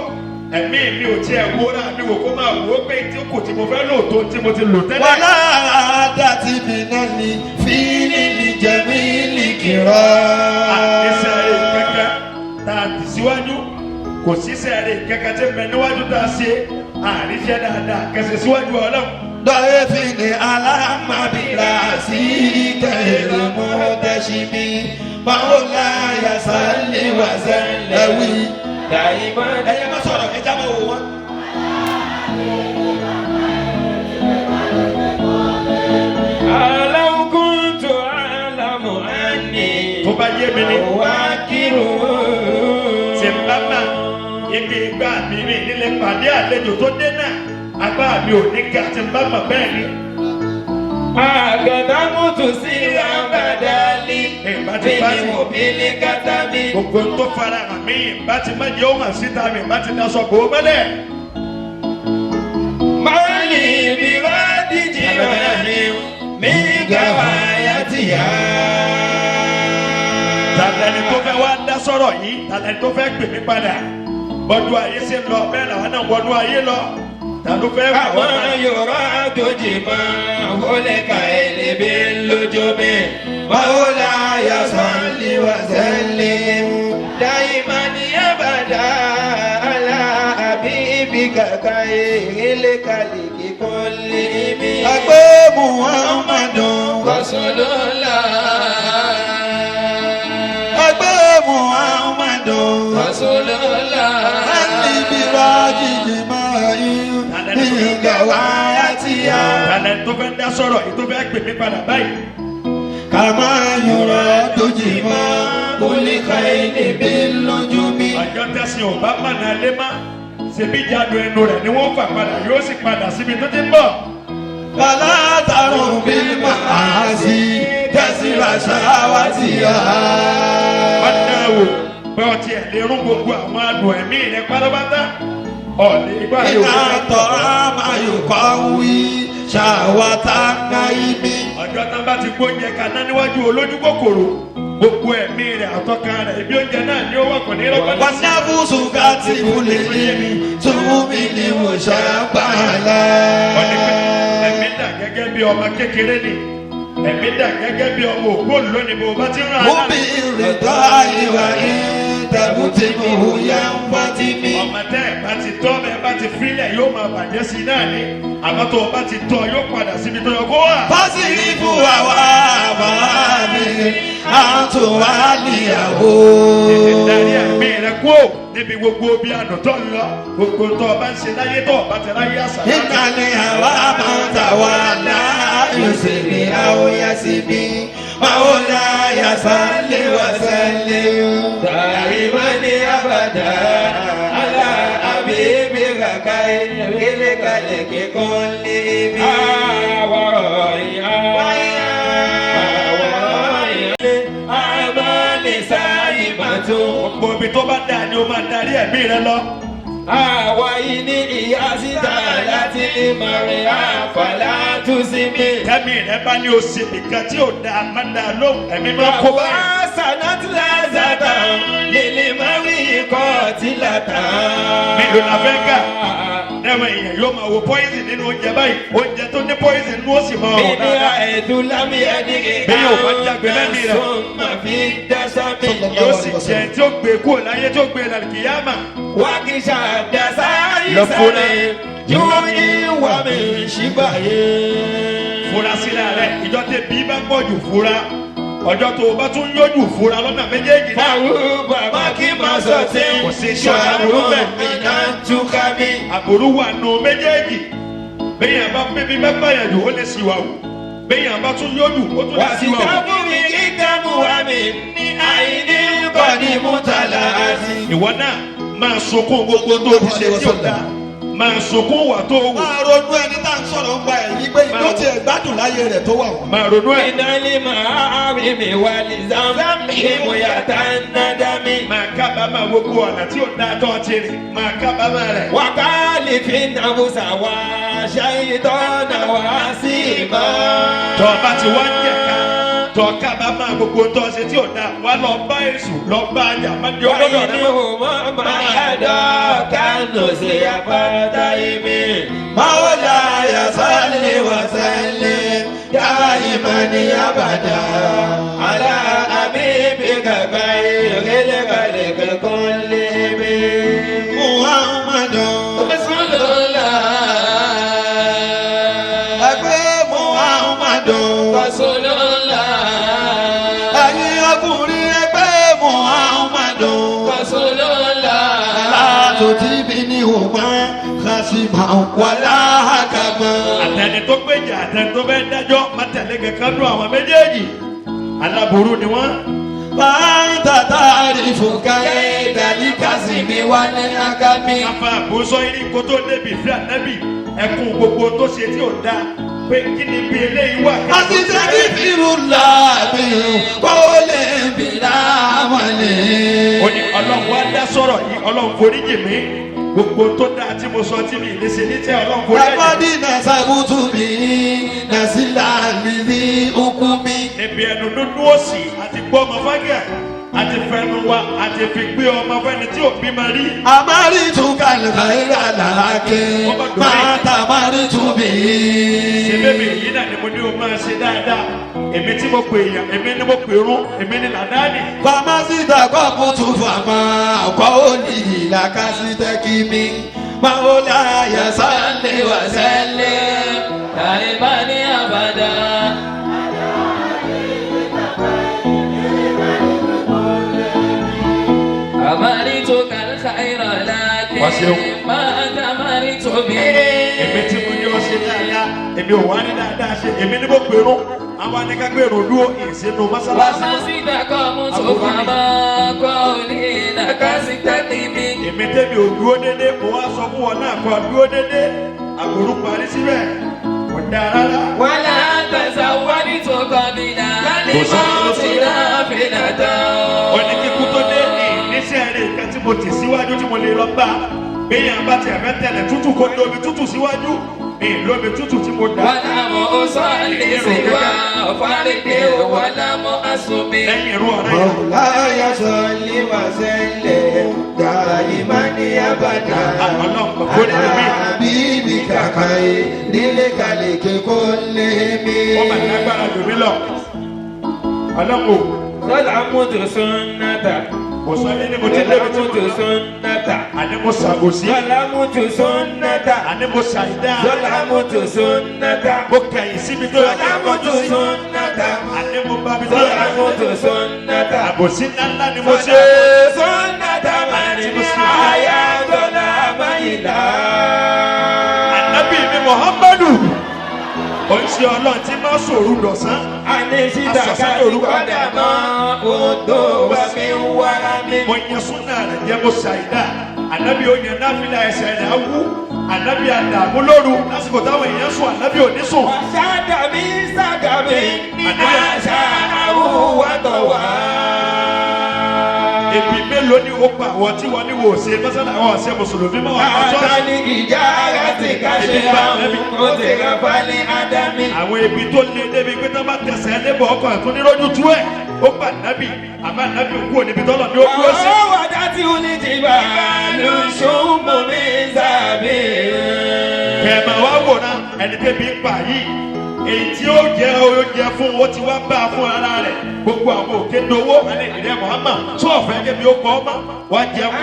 Ẹ̀mí mi ò tiẹ̀ wóra mi wò kó máa wò ó pé tí kò tí mo fẹ́ lò tó tí mo ti lò tẹ́lẹ̀. Wàlá àdàtì bínà ní fílìlì jẹ̀mílì kìrọ̀. Àníṣe rẹ̀ kankan tá a tì síwájú. Kò síṣẹ́ rẹ̀ kankan tí ń bẹ níwájú tá a ṣe. Àríṣẹ́ dáadáa kẹsẹ̀ síwájú Ọlọ́run. Dọ̀ẹ́fìnì alámàbíra sí kẹrì mọ́tẹ́símì. Màólà yasálẹ̀ wàsẹ̀lẹ̀ wí. دائما Ẹyẹ má sọ̀rọ̀ ẹja máa wò wọ́n. لو كنت أعلم أني Tó bá yé mi ni. أواكره. Tí n bá mà ibi ìgbà mi mi nílé pàdé àlejò tó dé náà agbá mi ò ní ga tí n bá mà bẹ́ẹ̀ ni. أقدمت سرا بدالي Ìbá ti bá ti بالكتم. gbogbo tó fara hàn mí ìbá ti má jẹ́ ó hàn síta mi ìbá ti daṣọ bò ó mọ́lẹ̀. ما لي براد جنان من غوايتها. Tàlẹ́ni tó fẹ́ wá dá sọ̀rọ̀ yìí tàlẹ́ni tó fẹ́ pè mí padà. Bọ́dún ayé ṣe ń lọ bẹ́ẹ̀ làwọn náà wọnú ayé lọ. Ta ló fẹ́ wà wọ́n Àwọn Yorùbá tó jì máa wọlé ka ẹlẹ́bí lójó mi. Màólà yasálẹ̀ wàsẹ̀lẹ̀. دائما أبدا على حبيبك خير الخلق كلهم. Ẹgbẹ́ Muhammadu. رسول الله. Ẹgbẹ́ Muhammadu. رسول الله. Ẹni rájìjì máa ń ìgbà wáyà tí a. Tàlẹ́ni tó fẹ́ dá sọ̀rọ̀ yìí tó fẹ́ pè mí padà báyìí. Kàmá yọrọ dojì mọ́ kólíkà ẹni bí lójú mi. Àjọ tẹ̀sìn ò bá mọ̀nà lé má. Ṣèbí ìjánu ẹnu rẹ̀ ni wọ́n fà padà yóò sì padà síbi tó ti ń bọ̀. Bàlá tàrùn bí màá sí kẹ́sìrà ṣáwá tí a. Wọ́n dá wò pé ọtí ẹ̀ lè rún gbogbo àwọn adùn ẹ̀mí rẹ̀ pátápátá. Ọ̀lẹ́ ìgbà yóò Iná tọ́ àmàyòkọ́ wí ṣàwátà náà mi. Ọjọ́ tán bá ti gbóúnjẹ kaná níwájú olójú kòkòrò. Gbogbo ẹ̀mí rẹ̀ àtọ́ka rẹ̀ ibi oúnjẹ náà ni ó wà kò ní rọ́pẹ́. Wàsábùsù ká ti wulẹ̀ ní túnmí ni mo ṣàpàlà. Ọ̀ní pé ẹ̀mí dà gẹ́gẹ́ bí ọmọ kékeré ni. Ẹ̀mí dà gẹ́gẹ́ bí ọmọ ògbóòlù lónìí bó bá ti ń rán Mo bí ìrètò àyíwá ìtẹ̀kù tí mo yá ń bá ti mi. Ọmọ tẹ́ ẹ̀ bá ti tọ́ ẹ bá ti fílẹ̀ yóò máa bàjẹ́ sí i náà ni. Àmọ́ tó o bá ti tọ́ yóò padà síbi tó yẹ kó wà. Fásitì fún àwa àmọ́ mi, àtúwálìyàwó. Tètè darí ẹ̀mí rẹ kúò níbi gbogbo bí àdùn tó ń lọ. Gbogbo tó o bá ń ṣe láyé tó o bá ti ráyé àṣà. Ìkànnì àwa máa ń tà wá láàyò sí mi, àwòyá sí mi. مولاي صل وسلم دائما أبدا على حبيبك خير الخلق كلهم. أعمال سائمة. Gbogbo ibi tó bá dáa ni o máa darí ẹ̀mí rẹ lọ. Àwa yìí ní ìyá síta láti lè mọ̀rìn àfàlà tún sí mi. Tẹ́mi rẹ bá ní o ṣe nìkan tí ò dáa má dáa lóhùn ẹ̀mí máa kó báyìí. Wà sànátìlázàtà lílì mọ́rí ikọ̀ tìlàtà. Mélòó la fẹ́ kà? Ẹ̀wọ̀n èèyàn yóò máa wo poison nínú oúnjẹ báyìí. Oúnjẹ tó ní poison nínú ó sì máa rùn Bíbí dáadáa. àìdú lámì ẹni kíkà. Bí yóò bá jágbe lẹ́mìí rẹ̀. Sọ́mà fi dẹ́sà mi. Yóò sì jẹ tí ó gbé kúrò láyé tí ó gbé lálùkìyámà. Wákìsà dẹ́sà Lọ fúnra. ìsàlẹ̀. Yóò ìwà mi ṣíbàyé. Fura síra rẹ̀, ìjọ tẹ bí bá pọ̀ jù fura. Ọjọ́ tó o bá tún yójú fura lọ́nà méjèèjì náà. Fàrú bàbá kí máa sọ tí Kò sí iṣẹ́ àbúrú bẹ́ẹ̀. mi náà túká mi. Àbúrú wà nù méjèèjì. Béèyàn bá bíbí bá gbàyàn jù ó lè ṣìwà wù. Béèyàn bá tún yójú ó tún lè ṣìwà wù. Wàsíkàbù mi kíkàmù wa mi ní àìní kọ́ni mútàlá àti. Ìwọ náà máa sunkún gbogbo tó ti ṣe tí ò dáa. Máa sunkún wà tó wù. Máa ronú ẹni tá à ń sọ̀rọ̀ ń pa ẹ̀ yí pé ìjọ tiẹ̀ gbádùn láyé rẹ̀ tó wà wọ́n. Máa ronú ẹ̀. Ìdálé máa rí mi wà ní zambi mo yàtá nádàmí. Máa kábàámà gbogbo ọ̀nà tí ò dáa tó ti rìn. Máa kábàámà rẹ̀. Wàkàlì fi nàbùsà wá ṣàìtọ́nà wá sí mọ́. Tọ́ ọ bá ti wá ń jẹ̀ka. Tọ́ kábàámà gbogbo tó ṣe tí ò dáa. Wá lọ bá èṣù lọ bá ajá má di ọlọ́dọ̀ rẹ mọ́. مولاي صل وسلم دائما ابدا على حبيبك خير الخلق كلهم. Muhammadu. رسول الله. Ẹgbẹ́ Muhammadu. رسول الله. Ẹ̀yin ọkùnrin ẹgbẹ́ Muhammadu. رسول الله. Látòtí bí ní òmá kásìmá wàlá àkàmọ́. Àtẹni tó gbèjà àtẹni tó fẹ́ dájọ́ má tẹ̀lé kankan nú àwọn méjèèjì. Aláburú ni wọ́n. Bàtà tàrífù كيد الكذب والحكم. Afa àbúsọ irí kó tó débi ìfẹ́ ànábì. Ẹkún gbogbo tó ṣe tí ò dáa pé kí ni bí eléyìí wà. Àṣìṣe kí fìrù làbí kó lè bí láwọlé. Ó ní Ọlọ́run wá dá sọ̀rọ̀ yìí Ọlọ́run foríjì mí. Gbogbo tó dáa tí mo sọ tí mi lè ṣe ní tẹ́ Ọlọ́run foríjì mí. Lápọ́dí náà sàbùtù mi, nàṣìlá mi ní okú mi. Níbi ẹnu dúdú òsì àti gbọ́ ọmọ fágà àti fẹnu wa àti fi gbé ọmọ fẹ́ni tí ò bímọ rí. Amaritu kalkhaira làákè, máa tàmárìtù mi. Ṣé bébè yìí náà ni mo ní o máa ṣe dáadáa? Èmi tí mo pè èèyàn, èmi ni mo pè rún, èmi ni làdáni. Fàmásítà kọ́kùtù fàmà kọ́ òní ìlàkásítẹ́kì mi. Màólàyà sálẹ̀ wà sẹ́lẹ̀. دائما أبدا. أمرتك الخير لكن ما أتمرت به. Èmi tí mo ní o ṣe dáadáa, èmi ò wá ní dáadáa ṣe, èmi ni mo pè rún. Àwọn anìkágbèrò dúró ìsinú mọ́sálásí. وما صدقمت فما قولي لك ستتمي. Èmi tẹ́mi ò dúró dédé, mo wá sọ fún wọn náà kọ́ dúró dédé. Àbúrú parí síbẹ̀, kò dáa rárá. ولا تزودت قبل الموت نافلة. Ó ní kíkú tó dé ní níṣẹ́ rẹ̀ nǹkan tí mo tì síwájú tí mo lè lọ bá. Béèyàn bá tiẹ̀ fẹ́ tẹ̀lẹ̀ tútù kó domi tútù síwájú. Mi ì lómi tútù tí mo dà. ولم أصلي سوى فرد ولم أصم. Lẹ́yìn irú ọ̀rẹ́ yẹn. مولاي صل وسلم دائما ابدا Ọlọ́run kò forí على mi. حبيبك خير الخلق كلهم. Ó mà lágbára jù mí lọ. Ọlọ́run ò ظلمت سنة kò sọ ní ni mo ti débi tí mo ظلمت lọ. سنة Àní mo ṣàbòsí. ظلمت سنة Àní mo ṣàìdá. ظلمت سنة Mo kẹ̀yìn síbi tó yẹ kí n ظلمت kọjú sí. سنة Àní mo bá mi tó yẹ kí n ظلمت سنة Àbòsí ńláńlá ni mo ṣe. سنة من حياة لا ميلا. Ànábì mi Muhammadu. Ó ń ṣe Ọlọ́run tí máa sòrú dọ̀sán. اشتكت قدما الدور من ورم Mo yan súnà rẹ̀ jẹ́ mo ṣàìdá. Ànábì ó yan náfìlà ẹsẹ̀ rẹ̀ á wú. Ànábì àdààmú lóru lásìkò táwọn èèyàn sùn ànábì ò ní sùn. وشاد من سقم أشاءه وطوى Èbí mélòó ni ó pa àwọn tí wọ́n ní wò ṣe mọ́sálà àwọn ọ̀sẹ̀ mùsùlùmí mọ́ àwọn ṣọ́ọ̀ṣì. أتاني إجارة كشيئا مترف لآدم Àwọn ebi tó le débi pé tán bá tẹsẹ̀ lébọ̀ ọkọ̀ ẹ̀tún nírọ́jú tú ẹ̀. Ó pa ànábì àmọ́ ànábì òkú ò níbi tọ́lọ̀ ní ó dúró sí. وراودته الجبال الشم من زابير Kẹ̀mà wá wòran ẹni tẹ́bi ń pa yìí. Èyí tí ó jẹ oúnjẹ fún ó ti wá bá a fún ara rẹ̀. Gbogbo àwọn òkè dowó ẹni ìrẹ́ Muhammad tó ọ̀fẹ́ kébi ó kọ́ ọ́mọ́ wá jẹun.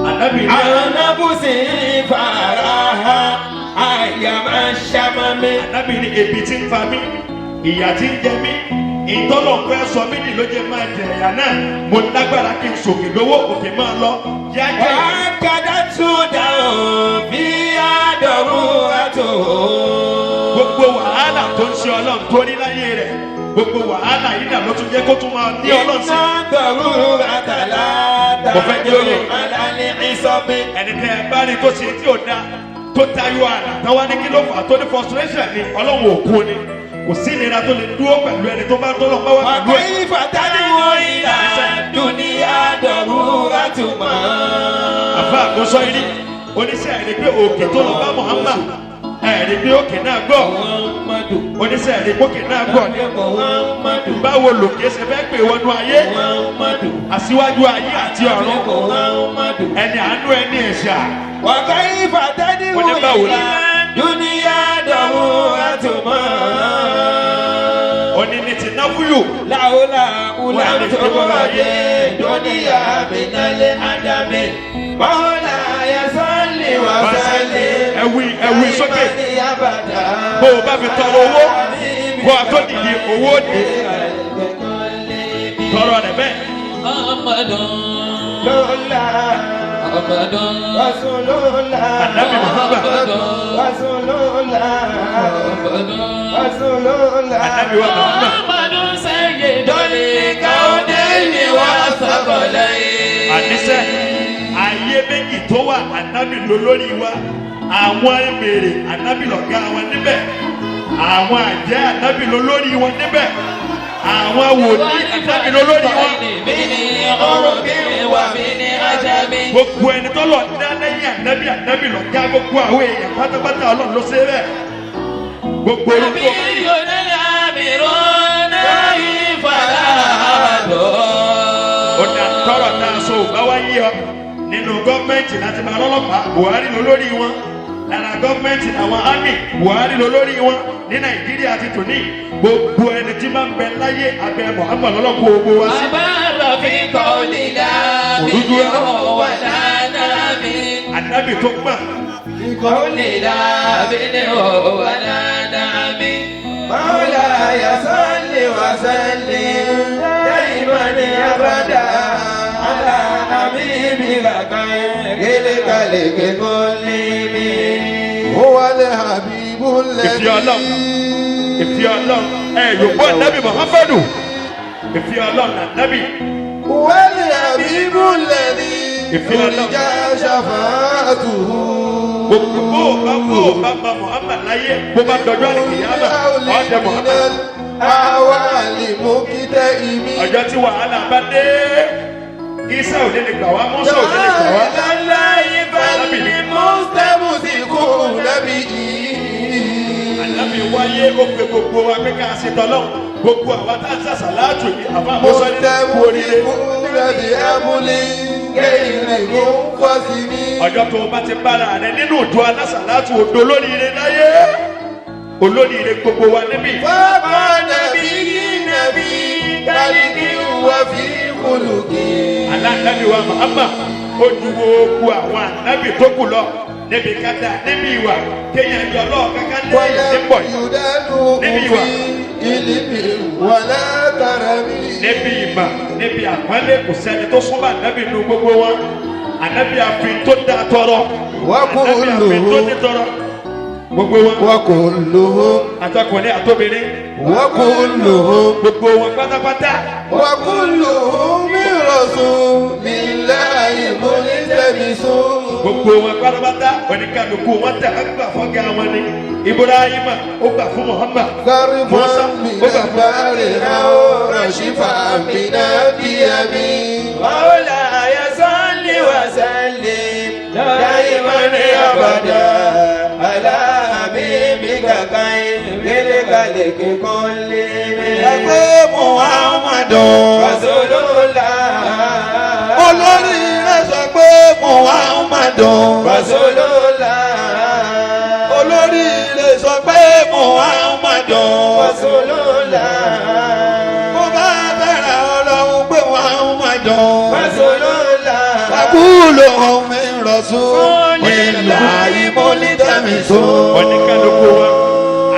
Ànábì ní عن نفسه فراها أيما الشمم Ànábì ní ebi tí ń fa mí, ìyà tí ń jẹ mí, ìtọ́lọ̀ fẹ́ sọ mí nì ló jẹ́ máa jẹ ìyà náà. Mo lágbára kí n sòkè lówó òkè máa lọ. Yájẹ́ وأكدت دعوه فيها ضرورته gbogbo wàhálà tó ń ṣe Ọlọ́run tó ní láyé rẹ̀. Gbogbo wàhálà yìí náà ló tún jẹ́ kó tún máa ní Ọlọ́run sí. إن ضرورة لا Mo fẹ́ kí ó yé. تدعو على العصم Ẹni tẹ́ ẹ bá rí tó ṣe tí ò da tó tayọ àlà táwa ní kí ló fà á tó ní frustration ni Ọlọ́run òkun ni. Kò sí ìnira tó lè dúró pẹ̀lú ẹni tó bá tọ́lọ̀ bá wà pẹ̀lú ẹ̀. وكيف تدعو إلى الدنيا ضرورة ما Àfa àkóso yìí oníṣẹ́ ẹ̀rí pé òkè tó lọ bá Muhammad ẹ̀rí pé òkè náà gbọ́ محمد oníṣẹ́ ẹ̀rí pé òkè náà gbọ́ ni. محمد Báwo lòkè ṣe fẹ́ pè wọnú ayé محمد aṣíwájú ayé àti ọ̀run محمد ẹni àánú ẹni ẹ̀ṣà وكيف تدعو Wọ́n ní báwo ni? إلى الدنيا ضرورة ما òní ní ti náfúyò لولا Wọ́n ní لم ti wọ́n تخرج ayé. الدنيا من العدم مولاي صل وسلم Ẹ̀wí ẹ̀wí sókè دائما أبدا bó o bá fi tọrọ owó kó a tó dìde owó dé tọrọ rẹ bẹ́ẹ̀. محمد لولا محمد رسول الله Ànábì Muhammad رسول الله محمد رسول الله Ànábì wa Muhammad محمد سيد الكونين والثقلين àníṣe ayé méjì tó wà ànábì ló lórí wa àwọn èmèrè ànábì lọ̀gá wọn níbẹ̀ àwọn àjẹ́ ànábì ló lórí wọn níbẹ̀ àwọn wòlíì ànábì ló lórí wọn. من عرب ومن عجم Gbogbo ẹni tó lọ dá lẹ́yìn ànábì ànábì lọ̀gá gbogbo àwọn èèyàn pátápátá Ọlọ́run ló ṣe bẹ́ẹ̀ gbogbo orúkọ نبي الآمر نهي فلا ọ̀dà tọrọ tá a sọ ò bá wá yí ọ nínú gọ́ọ̀mẹ̀ntì láti máa lọ́lọ́pàá Buhari ló lórí wọn lára gọ́ọ̀mẹ̀ntì àwọn army Buhari ló lórí wọn ní Nàìjíríà ti tò ní gbogbo ẹni tí máa ń bẹ láyé abẹ Muhammad lọ́lọ́kọ̀ gbogbo wa sí. أبر في قول لا منه ولا نام Ànábì tó gbà قول لا منه ولا نام مولاي صل وسلم دائما ابدا على حبيبك خير الخلق كلهم هو الحبيب Ìfẹ́ Ọlọ́run. الذي Ìfẹ́ Ọlọ́run ẹ yòókù Ànábì Muhammadu ìfẹ́ Ọlọ́run Ànábì هو الحبيب الذي Ìfẹ́ Ọlọ́run. ترجى شفاعته Gbogbo bó o bá bó o bá ma Muhammad láyé bó bá dọjọ́ àlìkìyàmà ọ̀dẹ Muhammad. أوالي مكتئب Ọjọ́ tí wàhálà bá dé Isa ò ní lè gbà wá Musa ò ní lè gbà wá. المستمسكون به Ànábì wáyé ó pe gbogbo wa pé ká ṣe tọ́lọ́hún gbogbo àwa tá a sàṣà láàtò yìí àfa àmọ́sọ́ ní kú oríire. مستمسكون بأمر غير منقسم Ọjọ́ tó o bá ti bára rẹ nínú òjò alásàlátù odò olóríire láyé olóríire gbogbo wa níbí. فما نبي نبي خلق وفي خلق Aláǹdábì wa Muhammad ó ju gbogbo àwọn ànábì tó kù lọ níbi kádà níbi ìwà kéèyàn yọ lọ́ọ̀ kankan lẹ́yìn tí ń bọ̀ ولم yìí. يدانه Níbi ìwà. في علم ولا كرم Níbi ìmọ̀ níbi àpọ́nlé kò sẹ́ni tó súnmọ́ ànábì nu gbogbo wọn ànábì àfin tó dáa tọrọ ànábì àfin tó ní tọrọ. Gbogbo wọn. وكلهم Àtọkùnrin àtobìnrin. وكلهم Gbogbo wọn pátápátá. وكلهم من رسول الله ملتمس. Gbogbo wọn pátápátá oníkálukú wọn tẹ ẹ gbà fọ́gá wọn ni. Ibrahima ó gbà fún Muhammad. غرفا Musa من ó gbà fún. البحر أو رشفا من الديم. مولاي صل وسلم دائما أبدا على حبيبك خير الخلق كلهم. Ẹgbẹ́ Muhammadu. رسول الله. Olórí rẹ̀ sọ pé Muhammadu. رسول الله. Olórí rẹ̀ sọ pé Muhammadu. رسول الله. Mo bá bẹ̀rẹ̀ ọlọ́run pé Muhammadu. رسول الله. Àkúlò mi rọ̀sùn. Ìlà ìmọ̀lítàmísùn. Oníkálukú wọn.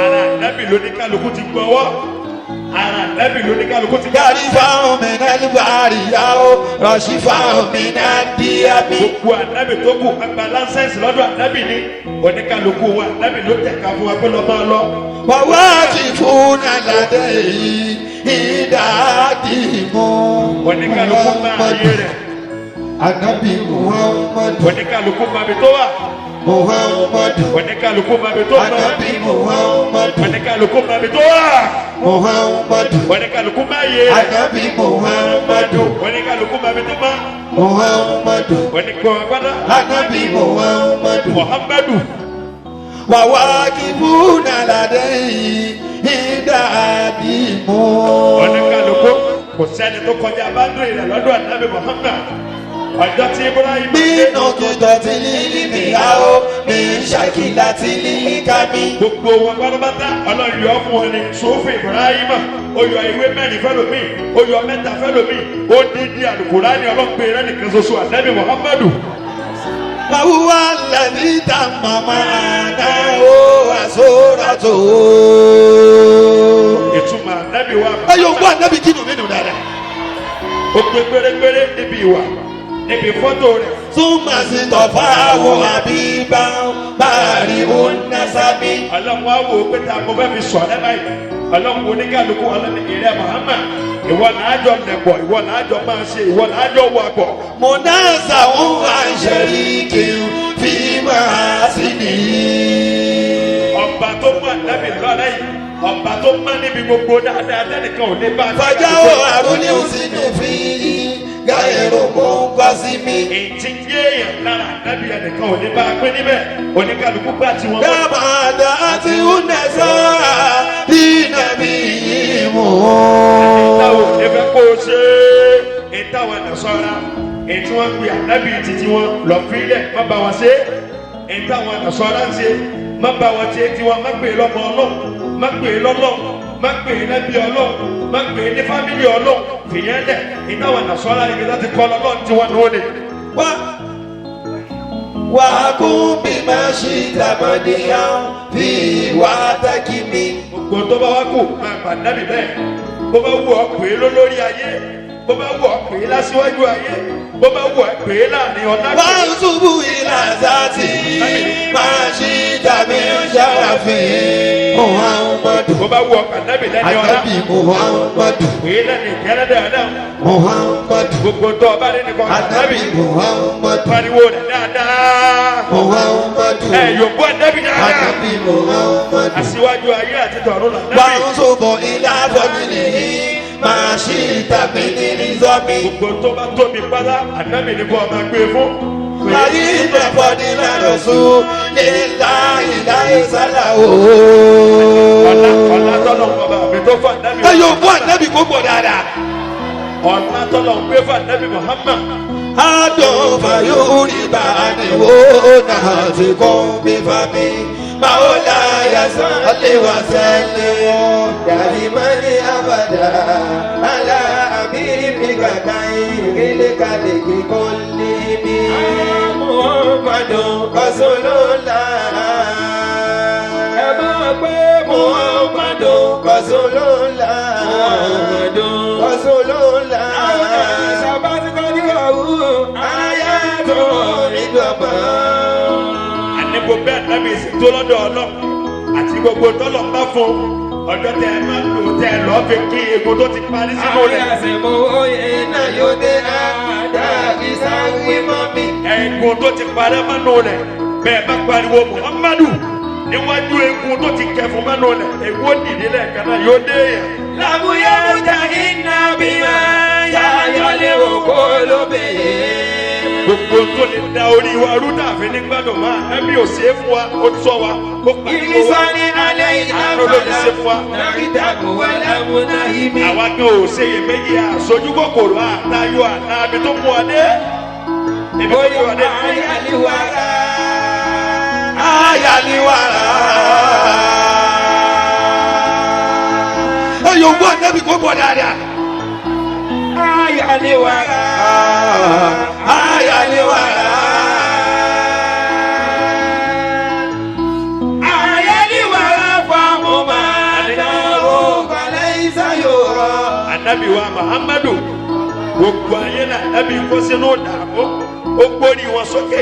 Ara ànábì lóníkálukú ti gbọ́wọ́. Ara ànábì lóníkálukú ti gbọ́. Gàrí fáwọn mi náà lùbárì yá o, rọ̀ṣì fáwọn mi náà díàbí. Gbogbo ànábì tó kù agba láńsẹ̀sì lọ́dọ̀ ànábì ni. Oníkálukú wọn ànábì ló tẹ̀ka fún wa pé lọ́ máa lọ. Wàwá ti fún aládé yìí, ìdádìmú. Oníkálukú máa ayé rẹ̀. Ànábì Muhammadu. Oníkálukú máa bi tó wà. Muhammadu. Oníkálukú máa bi tó wà. Ànábì Muhammadu. Oníkálukú máa bi tó wà. Muhammadu. Oníkálukú máa yé rẹ̀. Ànábì Muhammadu. Oníkálukú máa bi tó má. Muhammadu. Oníkálukú Ànábì Muhammadu. Muhammadu. Wàwá ti fún aládé yìí, ìdádìmú. Oníkálukú kò sẹ́ni tó kọjá báńdìrì rẹ̀ lọ́dọ̀ ànábì Muhammad. Ọjọ́ tí Ibrahim dé. Bínú kìtọ̀ tí lílì níyàwó, ní ṣàkìlá tí lílì kámi. Gbogbo wọn pátápátá Ọlọ́run yọ fún wọn ni sòfin Ibrahim ó yọ ìwé mẹ́rin fẹ́lòmíì ó yọ mẹ́ta fẹ́lòmíì ó dín ní Àlùkùránì ọlọ́pẹ́ rẹ̀ nìkan ṣoṣo ànábì Muhammadu. Wàhùwà lẹ́ni tá màmá náà ó àsóràtò. Ìtumọ̀ ànábì wa. Ẹ yóò gbọ́ ànábì kínú mi dùn dáadáa. Ó pé pérépéré níbi ìwà níbi fọ́tò rẹ̀. Súnmọ̀ sí tọ̀fà àwọn àbíbá báàrí ònàsábí. Ọlọ́run á wò ó pé tá a mo fẹ́ fi sọ̀ ẹ́ báyìí. Ọlọ́run oníkàlùkù ọlọ́run ìrẹ́ Muhammad. Ìwọ làájọ lẹ̀pọ̀, ìwọ làájọ máa ṣe, ìwọ làájọ wà pọ̀. Mọ̀nàṣà ń wá ṣẹ̀ríkì fi máa sí nìyí. Ọba tó mú ànábì lọ́rẹ́ yìí, ọba tó má níbi gbogbo dáadáa tẹ́nìkan ò ní bá a. Fàjáwọ̀ àrùn ní òsínú fi gáyẹ̀rò mò ń gbá sí mi. Ètí ń yé èèyàn lára ànábì ẹnìkan ò ní bá a pín níbẹ̀. Oníkàlùkù gbà tí wọ́n mọ̀. Dàmàdà àti Unẹ̀sà bí nàbí yìí mú. Ìtawọ̀ ò ní fẹ́ kó o ṣe é. Ìtawọ̀ ànàsọ́ra. Ètí wọ́n pe ànábì títí wọn lọ fílẹ̀ má bá wọn ṣe é. Ìtawọ̀ ànàsọ́ra ń ṣe má bá wọn ṣe tiwọn má pè é lọ́mọ ọlọ́run má pè é lọ́lọ́run má pè é lẹ́bí ọlọ́run má pè é ní fámìlì ọlọ́run fìyẹn lẹ̀. Ìtawọ̀ ànàsọ́ra ibi láti kọ́ lọ́lọ́run tí wọ́n ní ó lè. Wá wà á kún bí máa ṣì tàmọ́déyàn fi wá tákì mi. Gbogbo tó bá wá kù máa bà nábì bẹ́ẹ̀. Bó bá wù ọ́ pè é lólórí ayé, bó bá wù ọ́ pè é lásìwájú ayé, bó bá wù ọ́ pè é láàrin ọ̀la. Wá ń ṣubú ìlà sátì máa ṣì tàbí ṣàràfin Muhammadu. Bó bá wù ọ́ pè nábì lẹ́ni ọ̀la, Ànábì Muhammadu. pè é lẹ́ni ìkẹ́lẹ́ dáadáa. Muhammadu. Gbogbo tó ọba rí nìkan Ànábì nábì Muhammadu. pariwo rẹ̀ dáadáa. Muhammadu. Ẹ yòókù ànábì dáadáa. Ànábì Muhammadu. Aṣíwájú ayé àti tọ̀run là Wá nábì. ń ṣubú ìlà fọ́jìlì máa ṣì tàbí nílí sọ́mi. Gbogbo tó bá tóbi pátá ànábì ní kó o máa gbé fún. Láyé ìfọ̀dí lárọ̀sùn nílá ìlà ìsàlà Ọ̀la ooo. ọ̀la tọ́lọ̀ ọba mi tó fún ànábì. Ẹ yóò fún ànábì kó pọ̀ dáadáa. Ọ̀la tọ́lọ̀ ń gbé fún ànábì Muhammad. Adùn fàyórí bá níwò náà ti kún bí fami. Màólà yasán lè wá sẹ́lẹ̀ ọ́. دائما أبدا على حبيبك خير الخلق كلهم. محمد رسول الله. Ẹ máa pé Muhammad Rasulullah. Rasulullah. Sábàtì kọ́ni ọ̀hún. Ayé tó ìdọ̀mọ́. Àní Gbogbo bẹ́ẹ̀ nábì sì tó lọ́dọ̀ Ọlọ́run àti gbogbo tọ́lọ̀ ń bá fún ọjọ́ tẹ ẹ máa lò tẹ ẹ lọ́ọ́ fi kí egun tó ti parí sínú rẹ̀. Egun tó ti parẹ́ mọ́nú rẹ̀ bẹ́ẹ̀ bá pariwo Muhammadu níwájú egun tó ti kẹfun mọ́nú rẹ̀ egun ó dìde lẹ́ẹ̀kan náà yóò dé yẹn. Gbogbo tó lè da orí wa rú dàbí ní gbádùn máa ẹbí ò ṣe é fún wa ó sọ wa ó pariwo wa àánú ló fi ṣe fún wa. Àwa kan ò ṣe iyèméjì àṣojú kòkòrò àtayọ àtàbí tó mú wa dé. Ibi tó mú wa dé. Ayaliwara. Ẹ yóò gbọ́ ànábì kó bọ̀ dáadáa. Ayaliwara. Ayaliwara. Ayaliwara fáwọn máa Ànábì wa Muhammadu gbogbo ayé la ànábì kó sínú dààmú ó gbórí wọn sókè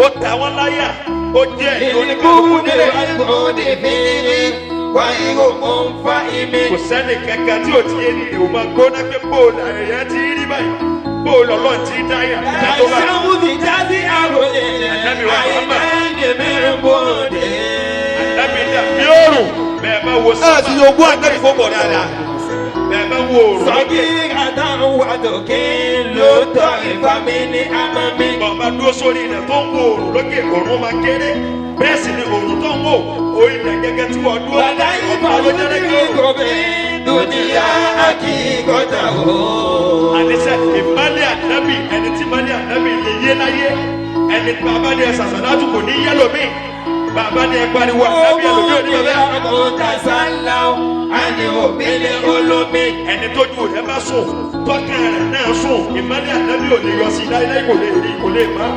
ó ta wọn láyà ó jẹ́ oníkálukú nílẹ̀. Kò sẹ́ni kankan tí ò ti yé ni ìwò máa gbóná pé bóòlù àyẹ̀yẹ́ ti rí báyìí bóòlù ọlọ́run ti dá yà tó bá. Ànábì dàbí òrùn bẹ́ẹ̀ bá wo Ẹ sánmà sì yóò gbọ́ ànábì kó bọ̀ dáadáa. bẹ́ẹ̀ bá wo òrùn lókè. Bọ̀bá dúró sórí ilẹ̀ tó ń wo òrùn lókè òrùn máa kéré bẹ́ẹ̀ sì ni òrùn tó ń wò orí ilẹ̀ gẹ́gẹ́ tí wọ́n dúró ọba ló jẹ́ lẹ́gbẹ̀ẹ́ òrùn. Àníṣe ìmálẹ̀ ànábì ẹni tí ìmálẹ̀ ànábì lè yé láyé ẹni tí bàbá ní ẹ sàṣàlátù kò ní yẹ lómi bàbá ní ẹ pariwo ànábì ẹlòmí ò ní bàbá. Ẹni tójú rẹ̀ bá sùn tọ́kàn rẹ̀ náà sùn ìmálẹ̀ ànábì ò lè yọ sí láíláí kò lè rí kò lè má.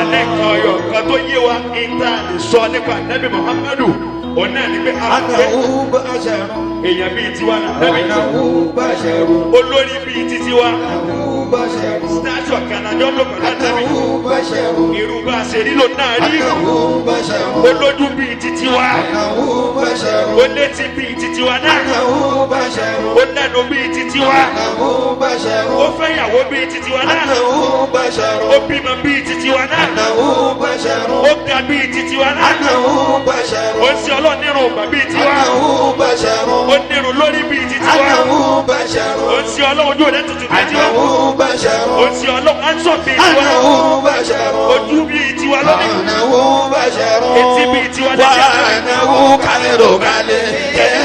Alẹ́ kan ọyọ̀ kan tó yé wa ìta lè sọ nípa ànábì Muhammadu òun náà ní pé a pé Anahu basharu. èèyàn bíi tiwa lànábì Anahu basharu. olórí bíi titi wa Anahu basharu. stasio kanajọ ló pẹ̀lú ànábì Anahu basharu. irú bá a ṣe rí ló náà rí Anahu basharu. olójú bíi titi wa Anahu basharu. olétí bíi titi wa náà Anahu basharu. ó lẹ́nu bíi titi wa Anahu basharu. ó fẹ́yàwó bíi titi wa náà Anahu basharu. ó bímọ bíi titi wa náà Anahu basharu. ó ga bíi titi wa náà Anahu basharu. ó ń ṣe ọlọ́ọ̀nírun ọgbà bíi tiwa Anahu basharu. ó nírun lórí bíi titi wa Anahu basharu. ó ń ṣe ọlọ́run ojú rẹ̀ tutù bíi tiwa Anahu basharu. ó ń ṣe ọlọ́run aṣọ bíi tiwa Anahu basharu. ojú bíi tiwa lónìí Anahu basharu. etí bíi tiwa lónìí. وأنه خير خلق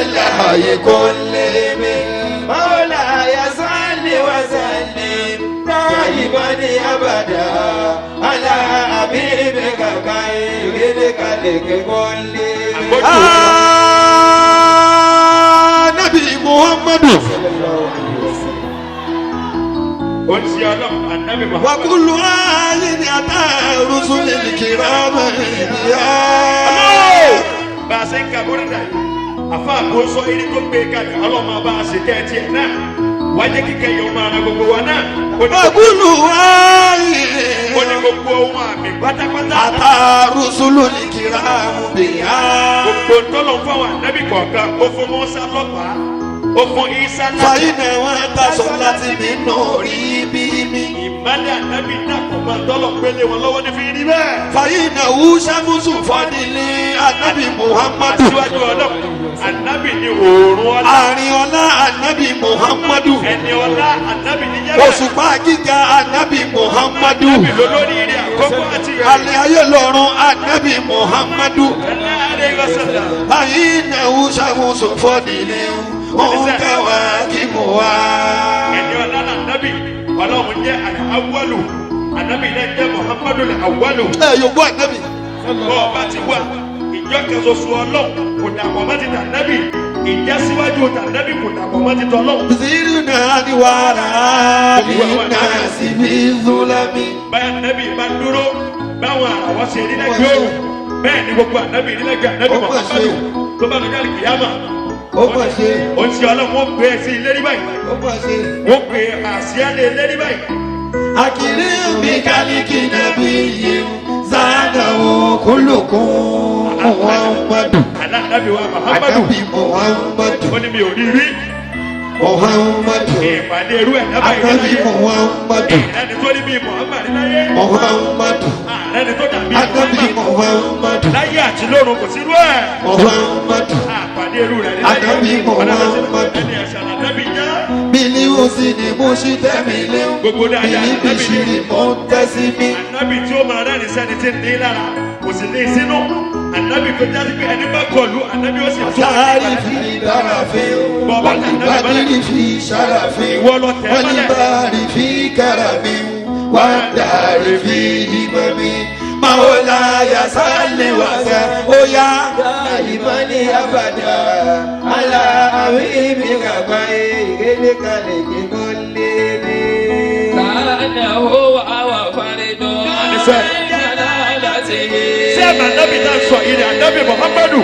الله كلهم مولاي صل وسلم دائما أبدا على حبيبك خير الخلق كلهم. Ànábì Muhammadu. ó ń ṣe ọlọ́run ànábì Muhammad. Wa kullu ayin ata rusulil kiram ya. Bá a ṣe ń ka bórídà yìí àfa àkóso eré tó gbé kalẹ̀ ọlọ́mọ bá a ṣe kẹ́ ẹ tiẹ̀ náà wájú kíkẹ́ yẹn máa ra gbogbo wa náà. Ó ní Wa kullu ayin ó ní gbogbo ohun àmì pátápátá. ata rusulil kiram biya. Gbogbo tọ́lọ̀ fún àwọn ànábì kọ̀ọ̀kan ó fún Mùsá lọ́pàá ó fún Ìsá láti. Fàyínà wọn tasọ̀ láti mi nù rí bí mi. Ìmálẹ̀ ànábì dàpọ̀ máa tọ́lọ̀ gbélé wọn lọ́wọ́ ní fi rí bẹ́ẹ̀. Fàyínà wú sàmùsù fọdílé ànábì Muhammadu. Aṣíwájú ọlọ́run ànábì ni òòrùn ọlá. Àárín ọlá ànábì Muhammadu. Ẹni ọlá ànábì ní jẹ́bẹ̀. Òṣùpá gíga ànábì Muhammadu. Ànábì lólórí rẹ̀ àkọ́kọ́ àti ìrẹ̀. Alẹ́ ayé lọ́run ànábì Muhammadu. Fàyínà wú sàmùsù fọdílé òun káwá kí mo wá. Ẹni ọlá lànábì ọlọ́run jẹ́ àwọlù ànábì náà jẹ́ Muhammadu àwọlù. Ẹ yòókù ànábì. Bọ́ ọba ti wà ìjọ kan ṣoṣo ọlọ́run kò dàpọ̀ mọ́ ti tànábì ìjásíwájú tànábì kò dàpọ̀ mọ́ ti tọ́lọ́run. Zirina ni wàrà nínà sí fi zulami. Báyà ànábì bá dúró báwọn àràwọ̀ ṣe rí lẹ́gbẹ̀ẹ́ òrùn bẹ́ẹ̀ ni gbogbo ànábì rí lẹ́gbẹ̀ẹ́ ànábì Ó mà ṣe. Muhammadu tó bá dọjọ́ àlùkìyámà Ó mà ṣe. Ó ń ṣe ọlọ́run, wọ́n gbé e sí ilé rí báyìí. Ó mà ṣe. Wọ́n gbé àsíá lé ilé rí báyìí. Akiri mi kálíkì nàbí yìí zanawo kúlùkún Muhammadu. Aláàbí wa Muhammadu. Anabi Muhammadu. Ó ní mi ò rí rí. Muhammadu. Ìpàdé irú ẹ̀ dábàá yìí Anabi láyé. Muhammadu. Ẹni tó ní bíi Muhammad láyé. Muhammadu. Ẹni tó dàbí Anabi Muhammad. Muhammadu. Láyé àti lọ́run kò sí irú ẹ̀. Muhammadu. Àpàdé irú rẹ̀ ní láyé. Ànábì Muhammad. Ẹni ẹ̀sán ànábì jẹ́. Bílí òsì ni mo ṣì tẹ̀mí léwu. Gbogbo dáadáa Bílí Ànábì ní. bìṣìrì mò ń tẹ́sí mi. Ànábì tí ó máa rẹ́rìn sẹ́ni tí ń ní lára kò sì ní sínú. Ànábì tó jáde pé ẹni bá kọlu ànábì ó sì tún Sáárì fi dára fi Bọ́ọ̀bá tẹ̀ náà wàlíbádìrì fi ṣàrà fi Ìwọ lọ tẹ̀ mọ́lẹ̀. wàlíbárì fi kára mi wàdàrí fi ìmọ̀ mi. Màwòlá yasálẹ̀ wàsẹ̀ óyá. Ìmọ̀ni abàdà, àlà àwí mi kàgbá ìrẹ́lẹ̀ kalẹ̀ kíkọ́ lé ní. كأنه هو فرد Àníṣe. جلالته Ṣé àmà ànábì náà sọ yìí ni ànábì Muhammadu?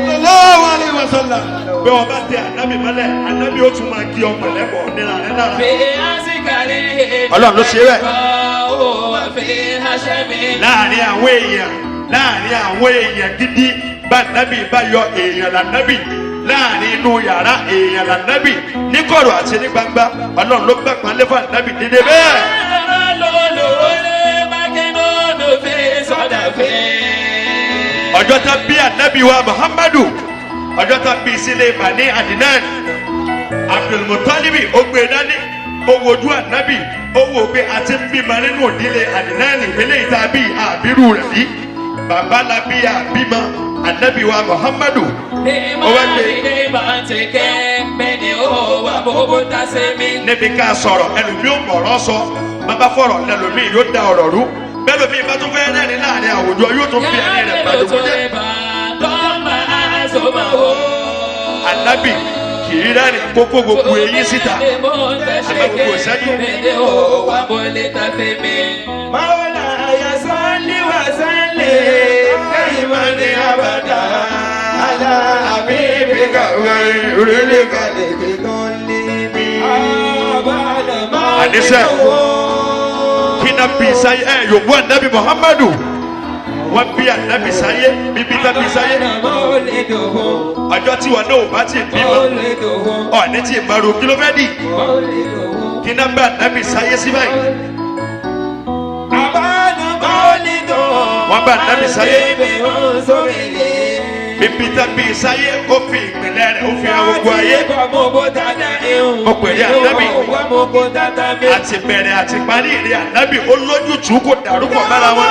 Sallallahu alaihi wasallam. Bí wọ́n bá tẹ ànábì mọ́lẹ̀, ànábì ó tún máa kí ọ pẹ̀lẹ́pọ̀ nira rẹ lára. في عسكره Ọlọ́run ló ṣe bẹ́ẹ̀. وفي هشمه Láàrin àwọn èèyàn, láàrin àwọn èèyàn gidi, bá nábì bá yọ èèyàn lànábì. Láàrin inú yàrá èèyàn lànábì. Ní kọ̀rọ̀ àti ní gbangba, Ọlọ́run ló gbà pálẹ́ fún ànábì dédé bẹ́ẹ̀. Ọjọ́ tá bí ànábì wa Muhammadu, ọjọ́ tá bí sílé Bani Adinan, Abdulmutalibi ó gbé dání, ó wojú ànábì, ó wò pé a ti ń bímọ nínú ìdílé Adinan, eléyìí tá a bí àbírú rẹ̀ rí. Bàbá la bí àbímọ ànábì wa Muhammadu. Níbi ká sọ̀rọ̀ ẹlòmíì ò mọ̀rọ̀ sọ, bàbá fọ̀rọ̀ lẹ́lòmíì yóò da ọ̀rọ̀ rú. Bẹ́lòmíì bá tún fẹ́ rẹ́rìn láàrin àwùjọ yóò tún fi ẹ̀rín rẹ̀ gbàdúgbò jẹ́. Ànábì kì í rẹ́rìn kókó gbogbo eyín síta. Àmọ́ gbogbo ìṣẹ́jú. Màwòlá yasálẹ̀ wàsálẹ̀ ìmọ̀ni abàdà, àlà àwí mi kàgbá ìrẹ́lẹ̀ kalẹ̀ kíkọ́ lé ní. Àbàdà máa ń Àníṣe. Kí náà bí sáyé ẹ yòówù ànábì Muhammadu. Wọ́n bí ànábì sáyé bíbí tá bí sáyé. Ọjọ́ tí wọn náà ò bá ti bímọ. Ọ̀ní tí ìmọ̀ràn kí ló fẹ́ dì? Kí náà bá ànábì sáyé sí báyìí? Wọ́n bá ànábì sáyé. Bíbí tá bí sáyé ó fi ìpìlẹ̀ rẹ̀ ó fi hàn gbogbo ayé. Mo pè é ànábì. Àti bẹ̀rẹ̀ àti parí ìrìn ànábì ó lójútùú kò dàrú pọ̀ mára wọn.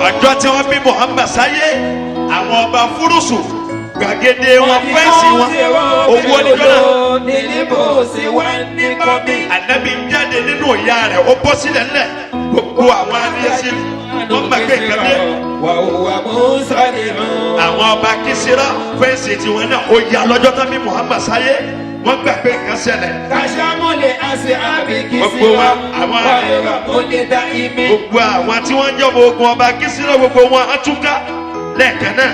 Ọjọ́ tí wọ́n bí Muhammad sáyé, àwọn ọba fúrúsù gbàgede wọn fẹ́ǹsì wọn owó oníjọ́ náà. Ànábì jáde nínú ìyá rẹ̀ ó bọ́ sílẹ̀ ńlẹ̀ gbogbo àwọn adíyẹsí wọ́n gbà pé nǹkan dé. Àwọn ọba Kísírà fẹ́ǹsì tiwọn náà ó yà lọ́jọ́ tán bí Muhammad sáyé wọ́n gbà pé nǹkan ṣẹlẹ̀. Gbogbo wa àwọn gbogbo àwọn tí wọ́n jẹ́ ọmọ ogun ọba Kísírà gbogbo wọn á túká lẹ́ẹ̀kan náà.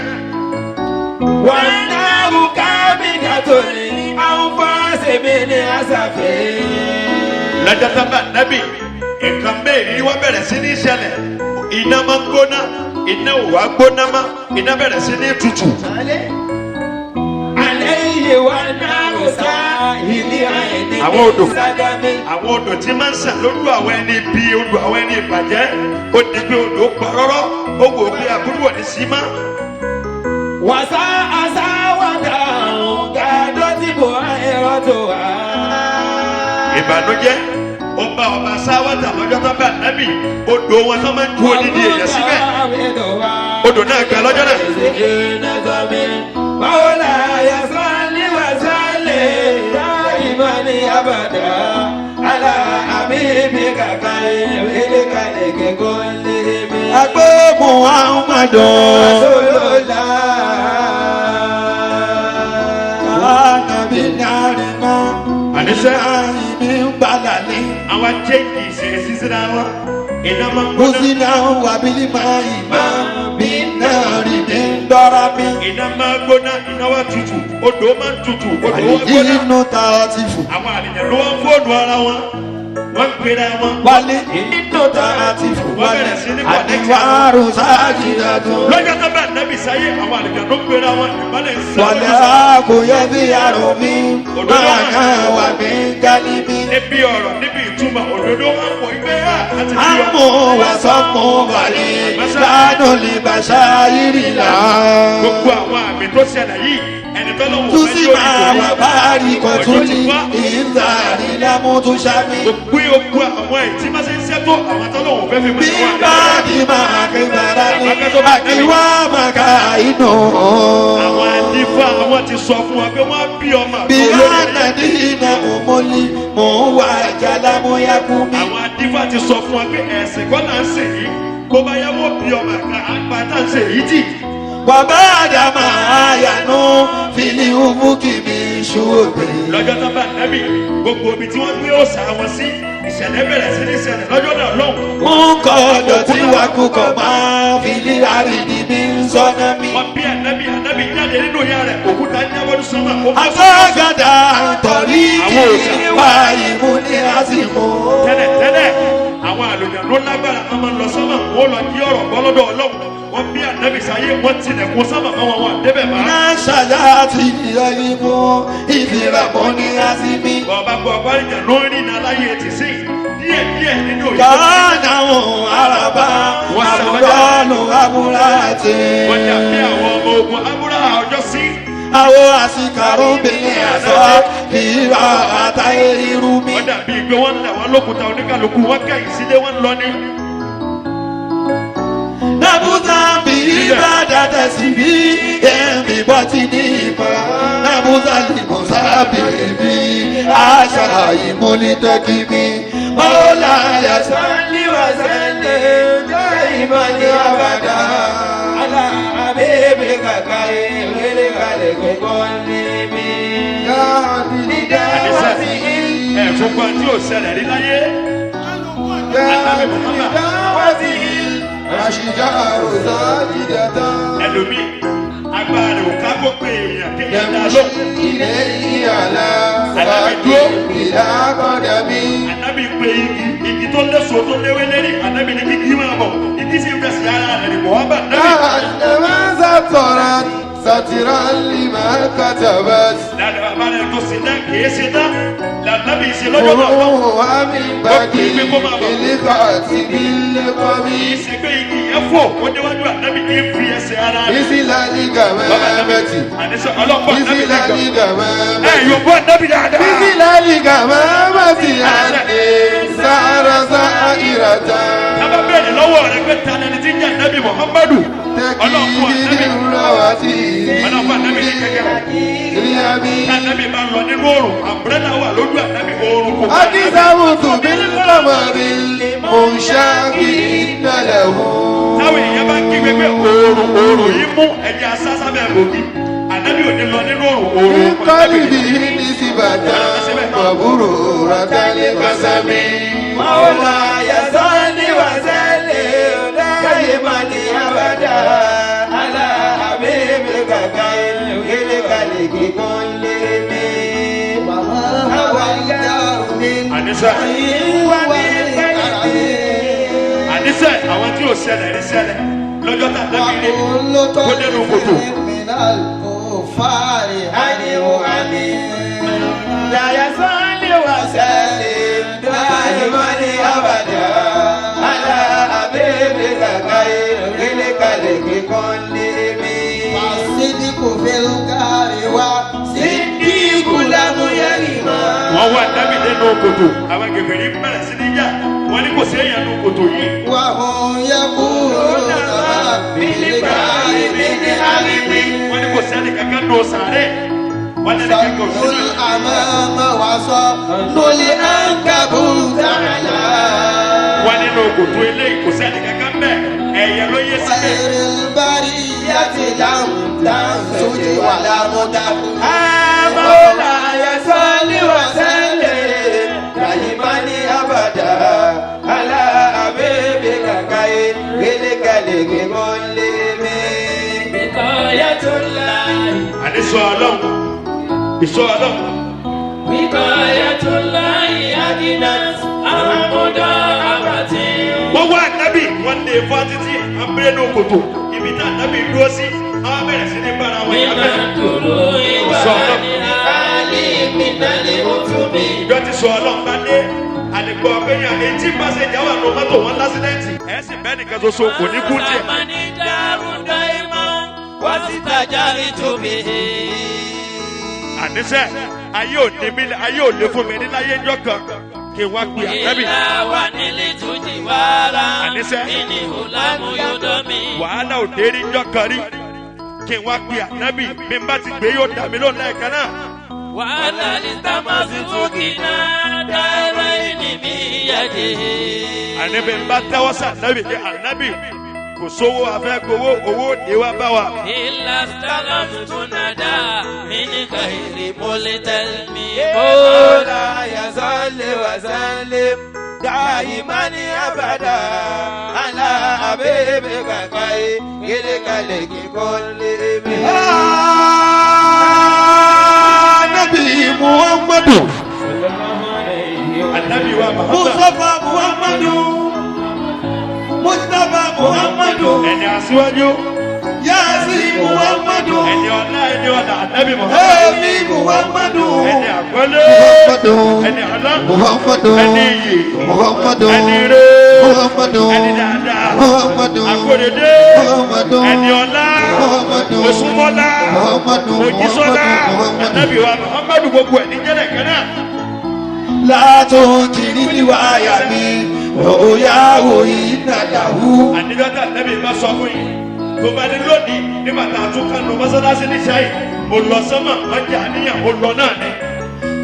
Lọ́jọ́ tó bá nábì nǹkan mẹ́rin wá bẹ̀rẹ̀ sí ní ṣẹlẹ̀ iná máa ń gbóná iná ò wá gbóná mọ́ iná bẹ̀rẹ̀ sí ní tutù. Àwọn odò. Àwọn odò tí máa ń sàn lójú àwọn ẹni bí odò àwọn ẹni ìbàjẹ́ ó di pé odò pa rọ́rọ́ ó wò pé àbúrò ní sí mọ́. Wàsá àṣà wàdà gàdọ́ tí kò ẹ̀rọ tó wà. Ìbànújẹ́ ó bá ọba sáwátà lọ́jọ́ tó bá nábì odò wọn tó máa ń ju odidi èèyàn síbẹ̀ odò náà gbẹ lọ́jọ́ náà. Agbé Muhammadu. Anabi narima. Àníṣe. Àìmí ń balàlẹ́. Àwọn chéǹjì ìṣesí síra wọn iná máa ń gbóná. Kùsìnà wàbílì máa ìmá bí náà. mi. Iná máa gbóná, iná wá tutù, odò máa ń tutù, odò wá gbóná. Àlìjínú tààtìfù. Àwọn àlìjẹ̀ ló wá ń fóònù ara wọn, wọ́n ń pera wọn. Wálé nínú tààtìfù. Wọ́n bẹ̀rẹ̀ sí ní connect. Àdìwárò sáàjìdá tó. Lọ́jọ́ tó bá nábì sáyé, àwọn àlìjẹ̀ ló ń pera wọn, ìmọ̀lẹ̀ ń sá. Wàlẹ́ àkóyẹ́ bí àrùn mi. Máa kàn wà mí gálí mi. Níbi ọ̀rọ̀, níbi ìtumọ̀, òdodo wọn pọ̀ ìgbé yá àti bí wọn. Àmú wa sọ́kùn wàlẹ̀ lánà lè bàṣà ìrìnà. Gbogbo àwọn àmì tó ṣẹlẹ̀ yìí, ẹni tó lọ́wọ́ fẹ́ Túsí lórí máa wà ìkòrí. báàrí kan tún ní ìta ìlàmú tún ṣámi. Gbogbo ogun àwọn ẹ̀ tí máa ṣe ń ṣẹ́tò àwọn tó lọ́wọ́ fẹ́ fi mọ̀ Bí wọ́n. bá di máa kí bàrà ní àkíwá máa ka inú. Àwọn àdìfá àwọn ti sọ fún wa pé wọ́n á bí ọmọ Bí àti olórí. ànàdí iná òmòlì mò ń wà jálámúyákú mi. Àwọn àdìfá ti sọ fún wa pé ẹ̀sìn kọ́ là ń sìn yìí. Kó bá yá wọ́n bí ọmọ àgbà àgbà tá à ń sìn yìí tì. Wà bá àdàmà àyànú fìlí òmùkì mi ṣòwò. Lọ́jọ́ tó bá nẹ́bì, gbogbo ibi tí wọ́n gbé òòṣà wọn sí, ìṣẹ̀lẹ̀ bẹ̀rẹ̀ sí ní ṣẹlẹ̀ lọ́jọ́ náà lọ́hùn. Ń kọ́ ọ̀dọ̀ tí wàá kúkọ̀ máa fìlí àrídì mi ń sọ́nà mi. Wọ́n bí ànábì, ànábì jáde nínú ìyá rẹ̀, òkúta ń jábọ́ ní sánmà. Ó fọ́ Afágàdà tọ̀rí Àwọn òòṣà. kí wá ìmú ní àsìkò. Tẹ́lẹ̀ tẹ́lẹ̀, àwọn àlùjànnú ló lágbára, wọ́n máa ń lọ sánmà, wọ́n lọ jí ọ̀rọ̀ gbọ́ lọ́dọ̀ Ọlọ́run. Wọ́n bí ànábì sáyé, wọ́n tilẹ̀kùn sánmà mọ́ wọn, wọn débẹ̀ mọ́. Iná ṣàyà àti ìyẹ́rìmú ìfìràmọ́ ní àsìmí. Bọ̀ọ̀bá gbọ́ ọgbà àlùjànnú ń rìn aláyé ti sí díẹ̀ díẹ̀ nínú òye. Kàánà òun àràbà Wọ́n àbúrò àbúrò àti. Wọ́n jà bí àwọn ọmọ ogun Abúrá ọjọ́ sí. Àwọn àsìkàrò bìnrin àṣọ ìrà àtàyè irú mi. Wọ́n dàbí pé wọ́n ń là wọ́n lókùúta, oníkàlùkù wọ́n kẹ́yìn sílé, wọ́n ń lọ ní. Nàbúzà bí ìbàdàn tẹ̀sí bí ẹ̀mí bọ́ ti ní ìmọ̀. Nàbúzà lìmọ̀ sábì bí àṣà ìmúnitẹ́kì mi. Mọ́lá yàtọ̀. صل وسلم دائما ابدا على حبيبك خير الخلق كلهم. Àdìsá ẹ̀ gbogbo àti òṣèlè rí láyé. Ànábì Muhammad ẹlòmíì agbára rẹ̀ ò ká kó pé èèyàn kéèyàn dá lóhùn. Ànábì pé igi, igi tó léso tó léwé lérí, ànábì ní kíkí máa bọ̀, igi sì ń fẹsẹ̀ ara rẹ̀ rìn bọ̀ wá bá ànábì. سترا لما كتبت Ládàá bàbá rẹ̀ tó ṣe dá kìí ṣe dá lànàbì ṣe lọ́jọ́ náà lọ́wọ́. وروها من بديل الخاتم Kìí القبيل ṣe pé igi yẹn fò ó déwájú ànábì kì í fi ẹsẹ̀ ara rẹ̀. مثل الغمامة Àdìsọ ọlọ́pàá ànábì مثل dàgbà. Ẹ الغمامة yóò bọ́ ànábì dáadáa. مثل الغمامة أني سار سائرة Tábà bẹ̀rẹ̀ lọ́wọ́ rẹ̀ pé ta lẹni tí ń jẹ́ ànábì Muhammadu. Ọlọ́pàá تكيد ànábì الرواتي ọlọ́pàá ànábì ní kẹ̀kẹ́. اليمين Ànábì máa ń lọ nínú oòrùn, àmbrẹ́là wà lójú ànábì, oòrùn kò bá ànábì. أقسمت بالقمر المنشق إن له Táwọn èèyàn bá ń kígbe pé oòrùn oòrùn yìí mú ẹ̀jẹ̀ asásá bẹ́ẹ̀ gòkè. Ànábì ò ní lọ nínú oòrùn, oòrùn من kò ànábì ní. قلبه نسبة مبرورة لقسم مولاي صل وسلم دائما ابدا على حبيبك خير الخلق كلهم. وما هو الدار من Àníṣe ومن قلبه àníṣe àwọn tí ò ṣẹlẹ̀ rí ṣẹlẹ̀ lọ́jọ́ tá ànábì rí وكل kó dénú kòtò. طرف من الكفار عنه أمين لا يصل وسلم دائما أبدا على حبيبك خير الخلق كلهم. والصدق في الكار والصديق لم يرما Wọ́n wá ànábì dénú kòtò, àwọn kèfèrí bẹ̀rẹ̀ sí ní yà, wọ́n ní kò sí èèyàn nínú kòtò yìí. وهم يقولون ما بالكار من علم. Wọ́n ní kò sẹ́ni kankan nù sàárẹ̀, wọ́n ní kankan ò صنوا sí. الأمام وصنوا العنكبوت على Wọ́n nínú kòtò eléyìí kò sẹ́ni kankan bẹ́ẹ̀, ẹ̀yẹ ló yé síbẹ̀. خير البرية لم تنسج ولم تفن. مولاي صل وسلم دائما أبدا على حبيبك خير الخلق كلهم. Wikayatullah. Àní sọ Ọlọ́run, ìsọ Ọlọ́run. Wikayatullah aginat amuda abati. Wọ́n wá ànábì, wọ́n lè fọ́ títí abẹ́rẹ́ ní kòtò ibi tá ànábì dúró sí, àwọn bẹ̀rẹ̀ sí ní bára wọn yà Mímá bẹ̀rẹ̀. dúró ìwà Sọ Ọlọ́run. ní àlè mìnàlè òtúnbí. Ìjọ ti sọ Ọlọ́run bá dé, àdìgbò ọ̀gbẹ́yàn etí pàṣẹjà wà ní mọ́tò wọn lásìdẹ́ǹtì. Ẹ sì bẹ́ẹ̀ nìkan ṣoṣo kò ní kú tiẹ̀. Màmá dàrú dáìmọ̀ wá síta járe tóbi. Àníṣe ayé ò ní mí, ayé ò lè fún mi ní láyé ńjọ́ kan kí n wá pe ànábì. Ìlà wà nílé tó jì wàrà. Àníṣe. Ìní ìhùlámù yóò dán mi. Wàhálà ò dé rí ńjọ́ kan rí kí n wá pe ànábì, bí n bá ti gbé yóò dà mí lónìí lẹ́ẹ̀kan náà. Wàhálà ní tamasi tókì náà dára ìní mi yàdé. Àní bí n bá tẹ́wọ́ sí ànábì pé ànábì kò sówó afẹ́ gbowó, owó òde wá bá wa. Ìlà sálọ̀mù tún nàdá mi ní kàìrì mọ́lẹ̀ tẹ́lẹ̀ mi. مولاي صل وسلم دائما ابدا على حبيبك خير الخلق كلهم. Nabi Muhammadu. Ànábì wa Muhammad. Mustafa Muhammadu. Mustafa Muhammadu. Ẹni aṣíwájú. Yasi Muhammadu. Ẹni ọlá, ẹni ọlá, ànábì Muhammad. Emi Muhammadu. Ẹni àpọ́nlé. Muhammadu. Ẹni ọlá. Muhammadu. Ẹni iyì. Muhammadu. Ẹni ire. Muhammadu. Ẹni dáadáa. Muhammadu. Akóredé. Muhammadu. Ẹni ọlá. Muhammadu. Òsúnmọ́lá. Muhammadu. Òjísọ́lá. Muhammadu. Ànábì wa Muhammadu gbogbo ẹ̀ ní jẹ́lẹ̀ kan náà. Látún kiri wáyà mi, òyà òyìn nàdàwù. Àníjọ́ tá ànábì bá sọ fún yín tó bá ní lónìí nígbà tá a tún kánú mọ́sálásí ní sẹ́yìn, mo lọ sánmà, ọjà àníyàn mo lọ náà ni.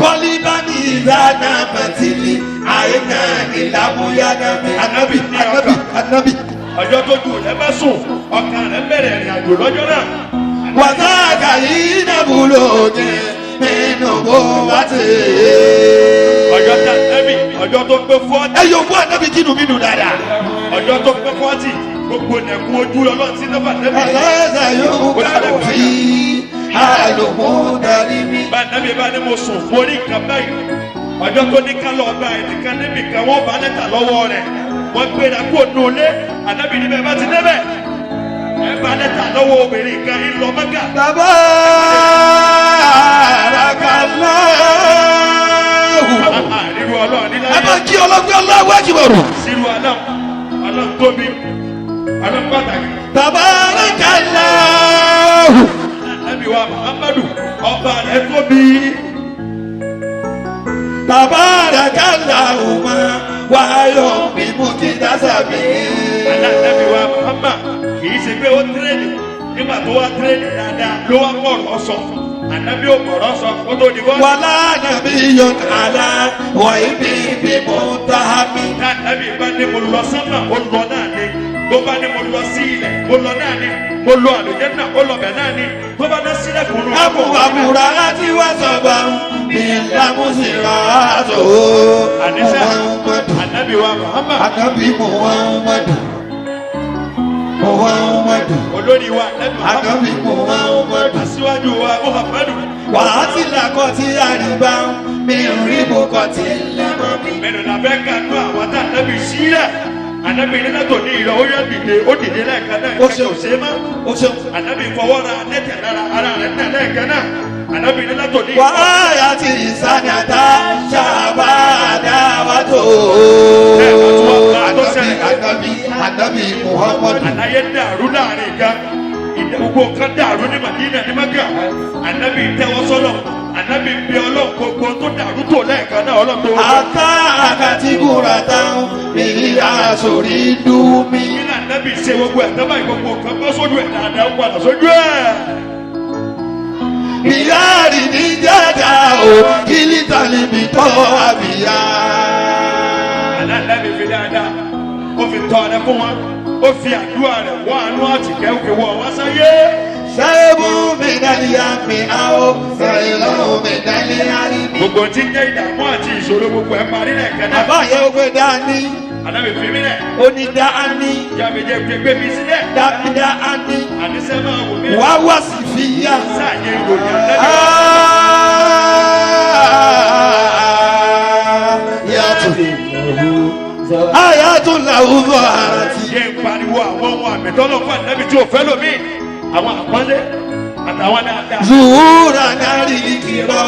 Kọ́líbánì ìlànà màtìlì, àìnà ìlàmúyánà mi. Ànábì, ànábì, ànábì. Ọjọ́ tó ju rẹ bá sùn, ọkàn rẹ bẹ̀rẹ̀ ìrìn àjò lọ́jọ́ náà. Wàtáàkà yìí nàbúlò jẹ nínú bó wá ti. Ọjọ́ tá ànábì, ọjọ́ tó pé 40. Ẹ yóò fún ànábì kínú mi dùn dáadáa. Ọjọ́ tó pé 40, gbogbo nẹ̀kún ojú ọlọ́run sí nọ́mbà ànábì. Aláṣà yóò kárò fi àlòmú darí mi. Bá ànábì bá ní mo sùn mo rí nǹkan báyìí. Ọjọ́ tó ní ká lọ gba ẹnìkan níbì kan, wọ́n bá lẹ́tà lọ́wọ́ rẹ̀, wọ́n gbéra kó nù lé ànábì níbẹ̀ bá ti débẹ̀ ẹ bá lẹ́tà lọ́wọ́ obìnrin kan ń lọ Mẹ́kà. Bàbá àràkàláhù. Àríwú ọlọ́run Ẹ níláyé. máa kí ọlọ́gbẹ́ ọlọ́wọ́ ẹ̀jìbọ̀rù. Sírú ọlọ́run, ọlọ́run tóbi, ọlọ́run pàtàkì. Bàbá àràkàláhù. Ànábì wa Muhammadu ọba rẹ̀ tóbi. Bàbá àràkàláhù máa wáyọ̀ bí mo ti dá sàbí. Ànábì wa Muhammad kì í ṣe pé ó tírèdì, nígbà tó wá tírèdì dáadáa ló wá mọ̀rọ̀ sọ. Ànábì ò mọ̀rọ̀ sọ kó tó di bọ́ọ̀lù. Wàlá nàbí yọ̀n àlá wọ̀ ibi bí mo ta mi. Ànábì bá ní mo lọ sánmà, ó lọ náà ni. Bó bá ní mo lọ sí ilẹ̀, ó lọ náà ni. Mo lọ àlùjánnà, ó lọ bẹ̀ náà ni. Tó bá dá sílẹ̀ kùnú. Abu abura láti wá sọ̀bà ní lámúsìlá tó. Àníṣe Muhammadu. Ànábì wa Muhammad. Ànábì Muhammadu. Muhammadu. Olórí wa Ànábì Muhammad. Ànábì Muhammadu. Aṣíwájú wa Muhammadu. Wàá ti làkọ̀ tí àríbá mi rí mo kọ̀ tí lẹ́mọ̀ mi. Mẹ́nu la fẹ́ ká nú àwọn tá ànábì sílẹ̀. Ànábì ní látò ní ìlọ, ó yọ dìde, ó dìde lẹ́ẹ̀kan náà. Ó ṣeun. Kò ṣe é mọ́. Ó ṣeun. Ànábì fọwọ́ ra lẹ́tẹ̀ lára ara rẹ̀ náà lẹ́ẹ̀kan náà. Ànábì ní látò ní ìlọ. Wàá ti ìsànàtà ṣàbàdà wà tó. Ẹ bá tún wá bá a tó Ànábì ṣẹlẹ̀. Ànábì Ànábì Muhammadu. Àlàyé dàrú láàrin ìka. Gbogbo nǹkan dàrú ní Madina ní Mẹ́kà. Ànábì tẹ́wọ́ sọ́lọ̀. Ànábì bí Ọlọ́run gbogbo tó dàrú tó lẹ́ẹ̀kan náà Ọlọ́run tó wọ́n. Ata akatigura táwọn ìyá sórí dùn mí. Kí ni ànábì ṣe gbogbo ẹ̀ tẹ́bà gbogbo nǹkan bọ́ sójú ẹ̀ dáadáa ó padà sójú ẹ̀. Ìyá rí ní jẹ́jà o, kí lítà níbi tọ́ àbíyá. Ànábì fi dáadáa, ó fi tọ́ ọ̀rẹ́ fún wọn, ó fi àdúrà rẹ̀ wọ́n àánú àtìkẹ́ ó fi wọ́ wá sáyé. Sẹ́ẹ̀bù mi dálíyà mi àwọ̀, sẹ́ẹ̀lọ́ mi dálíyà rí mi. Gbogbo tí ń jẹ́ ìdààmú àti ìṣòro gbogbo ẹ̀ parí lẹ́ẹ̀kan náà. Bàbá yẹn ó gbé dání. Ànábì fi mí lẹ̀. Ó ní dáání. Jàmí jẹ́ gbé mi sílẹ̀. Dáání. Àníṣe máa wò mí. Wá wá sí fi yá. Sáàyè ìròyìn ànábì. Ayatun lahu zaharati. Jẹ́ ń pariwo àwọn ohun àmì tọ́lọ̀ fún ànábì tí ò fẹ́ lómi. Àwọn àpọ́nlé àtàwọn dáadáa. Zuhura nari kiro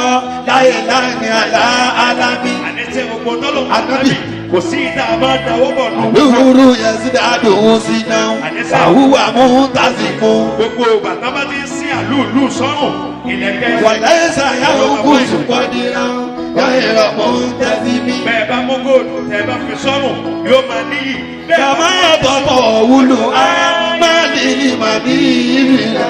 láyé láyé àlá alámi. Àníṣe gbogbo tọ́lọ̀ fún ànábì kò sí ìta máa dáwọ́ bọ̀ nù. Zuhuru yẹsídàdù síná. Wàhùwà mú tásìkò. Gbogbo ìgbà tán bá ti ń sin àlúùlù sọ́rùn ìlẹ̀kẹ̀. Wàlẹ́ sàyàwó kùsù kọ́dírà. Yọ̀yẹ̀rọ̀ mú tẹ́sí mi. Bẹ́ẹ̀ bá mú góòlù tẹ́ bá fi sọ́rùn yóò máa níyì. Bẹ́ẹ̀ bá Kàmá tọmọ wúlò á má lè má bí ìrìnà.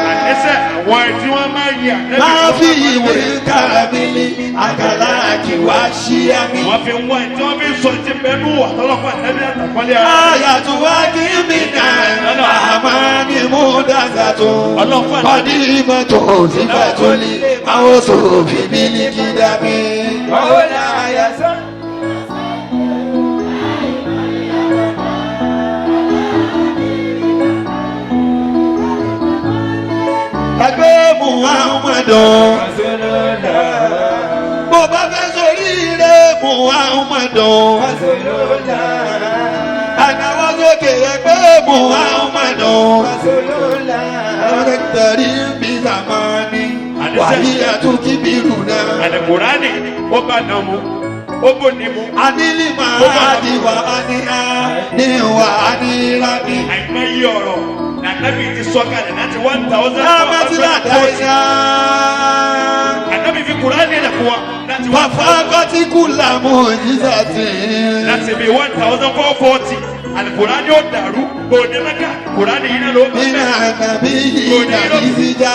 Àníṣe àwọn ẹni tí wọ́n máa ń yin ànábì. Máa fi ìwé kàmílì àkàlà kí wá ṣí àmì. Wọ́n fi ń wá ẹni tí wọ́n fi ń sọ ti bẹnu àtọ́lọ́pọ̀ ànábì àtàkọ́lé ara. Àyàtú wá kí mi nà àmà ni mú dàgbà tó. Kọ́dí mọ́tò sífà tó lè máa ó sòfin bí ní kí dàbí. مولاي صل Ẹgbẹ́ Muhammadu. رسول الله Bó bá fẹ́ sórí ire Muhammadu. رسول الله Ànáwó sókè ẹgbẹ́ Muhammadu. رسول الله Ọ̀rẹ́tẹ̀rí bí zamani. Wàyí àtúntì bírù náà. Àlùkùránì ó bá nà mu, ó bò ní mu. Anílì máa di wà á ní á ní wà á ní rámi. Àìmọye ọ̀rọ̀ lànàbì ti sọ kalẹ̀ láti 1440. Lámásílà dáìsá. Ànábì fi Kùránì lẹ̀ fún wa láti one Bàfá kọ́tíkù làmú jísà tì. láti bí 1440. Àlùkùránì ó dàrú òní mẹ́ka Kùránì yìí náà ló bá Nínú bẹ́ẹ̀. ànàbí yìí nàbí síjà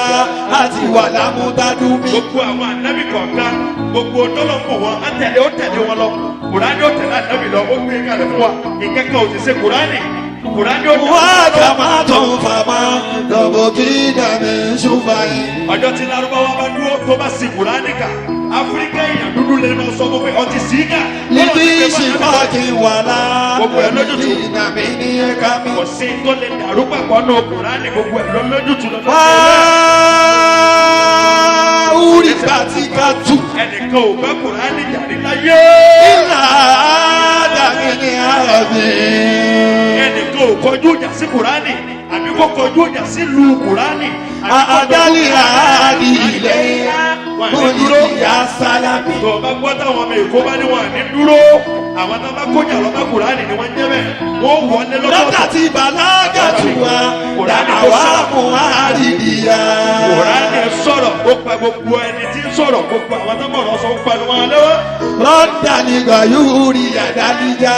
àti wà lámúdádúmí. Gbogbo àwọn ànábì kọ̀ọ̀kan gbogbo tọ́lọ́mù wọn á tẹ̀lé ó tẹ̀lé wọn lọ. Kùránì ó tẹ̀lé ànábì lọ ó gbé kalẹ̀ fún wa. Ìkẹ́kọ̀ọ́ ò ti ṣe Kùránì. Kùránì ó dàrú. Wá kàmá tó ń fà má dọ̀bọ̀ kí dàmí ṣùfà yìí. Ọjọ́ tí Lárúbáwá bá dúró tó bá sì Kùránì kà Áfíríkà èèyàn dúdú lè lọ sọ fún pé ọtí sí kà. Níbi ìṣìfàkì wà lá. Gbogbo ẹ̀ lójútùú. Nàmí ní ẹ̀ka mi. Kò sí tó lè dàrú papọ̀ nù Kùránì gbogbo ẹ̀ ló lójútùú lọ́dọ̀. Wáúrì bàtí ká tù. Ẹnìkan ò bá Kùránì jà ní láyé. Ìlà àdàmì ní àbí. Ẹnìkan ò kọjú ìjà sí Kùránì àbí kó kọjú ìjà sí lu Kùránì. àbí kó kọjú Àdálì àdì ilẹ̀ Wà ní dúró. Mọ̀lìyà sálámì. Tó o bá gbọ́ táwọn ọmọ Èkó bá ní wọn ní dúró. Àwọn tó bá kójà lọ bá Kùránì ni wọ́n ń jẹ́ bẹ́ẹ̀. Wọ́n wọlé Lọ́tà lọ́tọ̀ọ̀tọ̀. tí bàlágà tù wá, làwa mú àrídìyà. Kùránì sọ̀rọ̀ ó pa gbogbo ẹni tí ń sọ̀rọ̀ gbogbo àwọn tó mọ̀rọ̀ sọ ó panu wọn lọ́wọ́. Rọ́dà nígbà yóò rí àdálíjà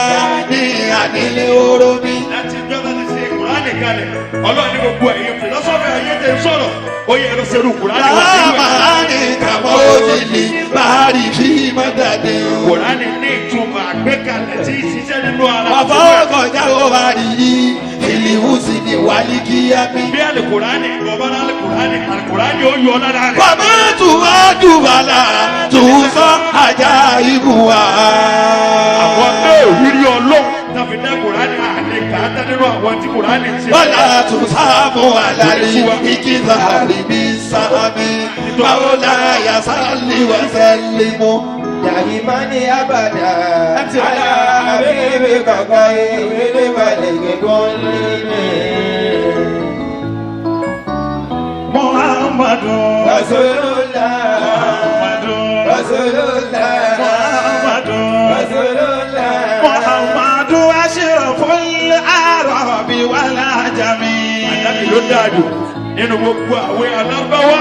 ní àdílé oró mi. Láti ìjọba ti ṣe Kùránì kalẹ̀, Ọlọ́run ní gbogbo ẹ̀yin fìlọ́sọ́fì ayé tẹ̀ ń sọ̀rọ̀ ó yẹ ẹ̀rọ ṣerú Kùránì wá sínú ẹ̀. Láàmà kàmọ́ òjìlì bàárì fi mọ́tàdé o. Kùránì ní ìtumọ̀ àgbékalẹ̀ tí ń ṣiṣẹ́ nínú ara. Bàbá ọkọ̀já ó wà rí i, fìlìhùsì ni wàlí kíyàmí. Bí Àlùkùránì, bọ̀bá Àlùkùránì, Àlùkùránì ó yọ lára rẹ̀. Bàbá tù wá dùbàlà tù sọ ajá ibù wa. Àwọn bẹ́ẹ̀ rírí Ọlọ́run tá fi dá Kùránì àlè kàátá nínú àwọn tí Kùránì ń ṣe. Wàlá tù sáàmù àlàlí ìkìlá àríbí sáàmì. Báwo láyà sálí wà sẹ́lí mú? دائما أبدا على حبيبك خير الملك كلهم Muhammadu. رسول الله Muhammadu. رسول الله Muhammadu. رسول الله Muhammadu ashraful arabi wal ajami. Ànábì ló dáa jù nínú gbogbo àwọn alábáwá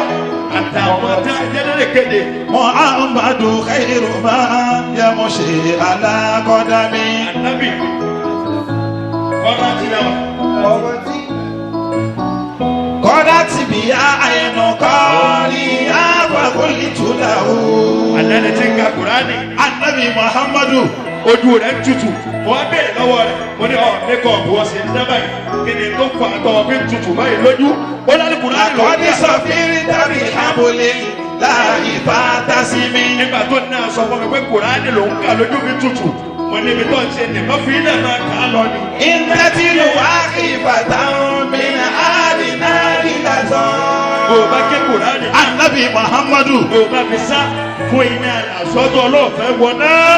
àtàwọn tá a jẹ́ lẹ́lẹ̀ kéde. Muhammadu khairu ma yamushi ala qadami. Ànábì kọ́lá ti náà. ọmọ tí Kọ́dá ti bí a àyẹ̀nù kọ́ọ̀lì àfàkùnlé tùlà o. Ànábì ti ń ka Kùránì. Ànábì Muhammadu. Ojú rẹ̀ ń tutù. Mo wá béèrè lọ́wọ́ rẹ̀. Mo ní ọ̀ mẹ́kọ̀ọ̀bù ọ̀sẹ̀ ní sábà yìí. Kí ni tó fà á tọ́ fi ń tutù báyìí lójú? Ó lálẹ́ Kùránì ló ń Àkọ́dí kà. sọ̀fírí tàbí abúlé láàyè fàtàsímì. Nígbà tó náà sọ fún mi pé Kùránì ló ń kà lójú mi tutù. Mo níbi tó ń ṣe ní mo fi ilẹ̀ máa kà á lọ ni. Ìtẹ́tìlù wá kí fàtàwọn mìíràn àdínà ìlàtọ̀. Bó o bá ké Kùránì. Ànábì Muhammadu. Bó o bá fi sá fún iná àsọtọ̀ ọlọ́ọ̀fẹ́ wọ náà.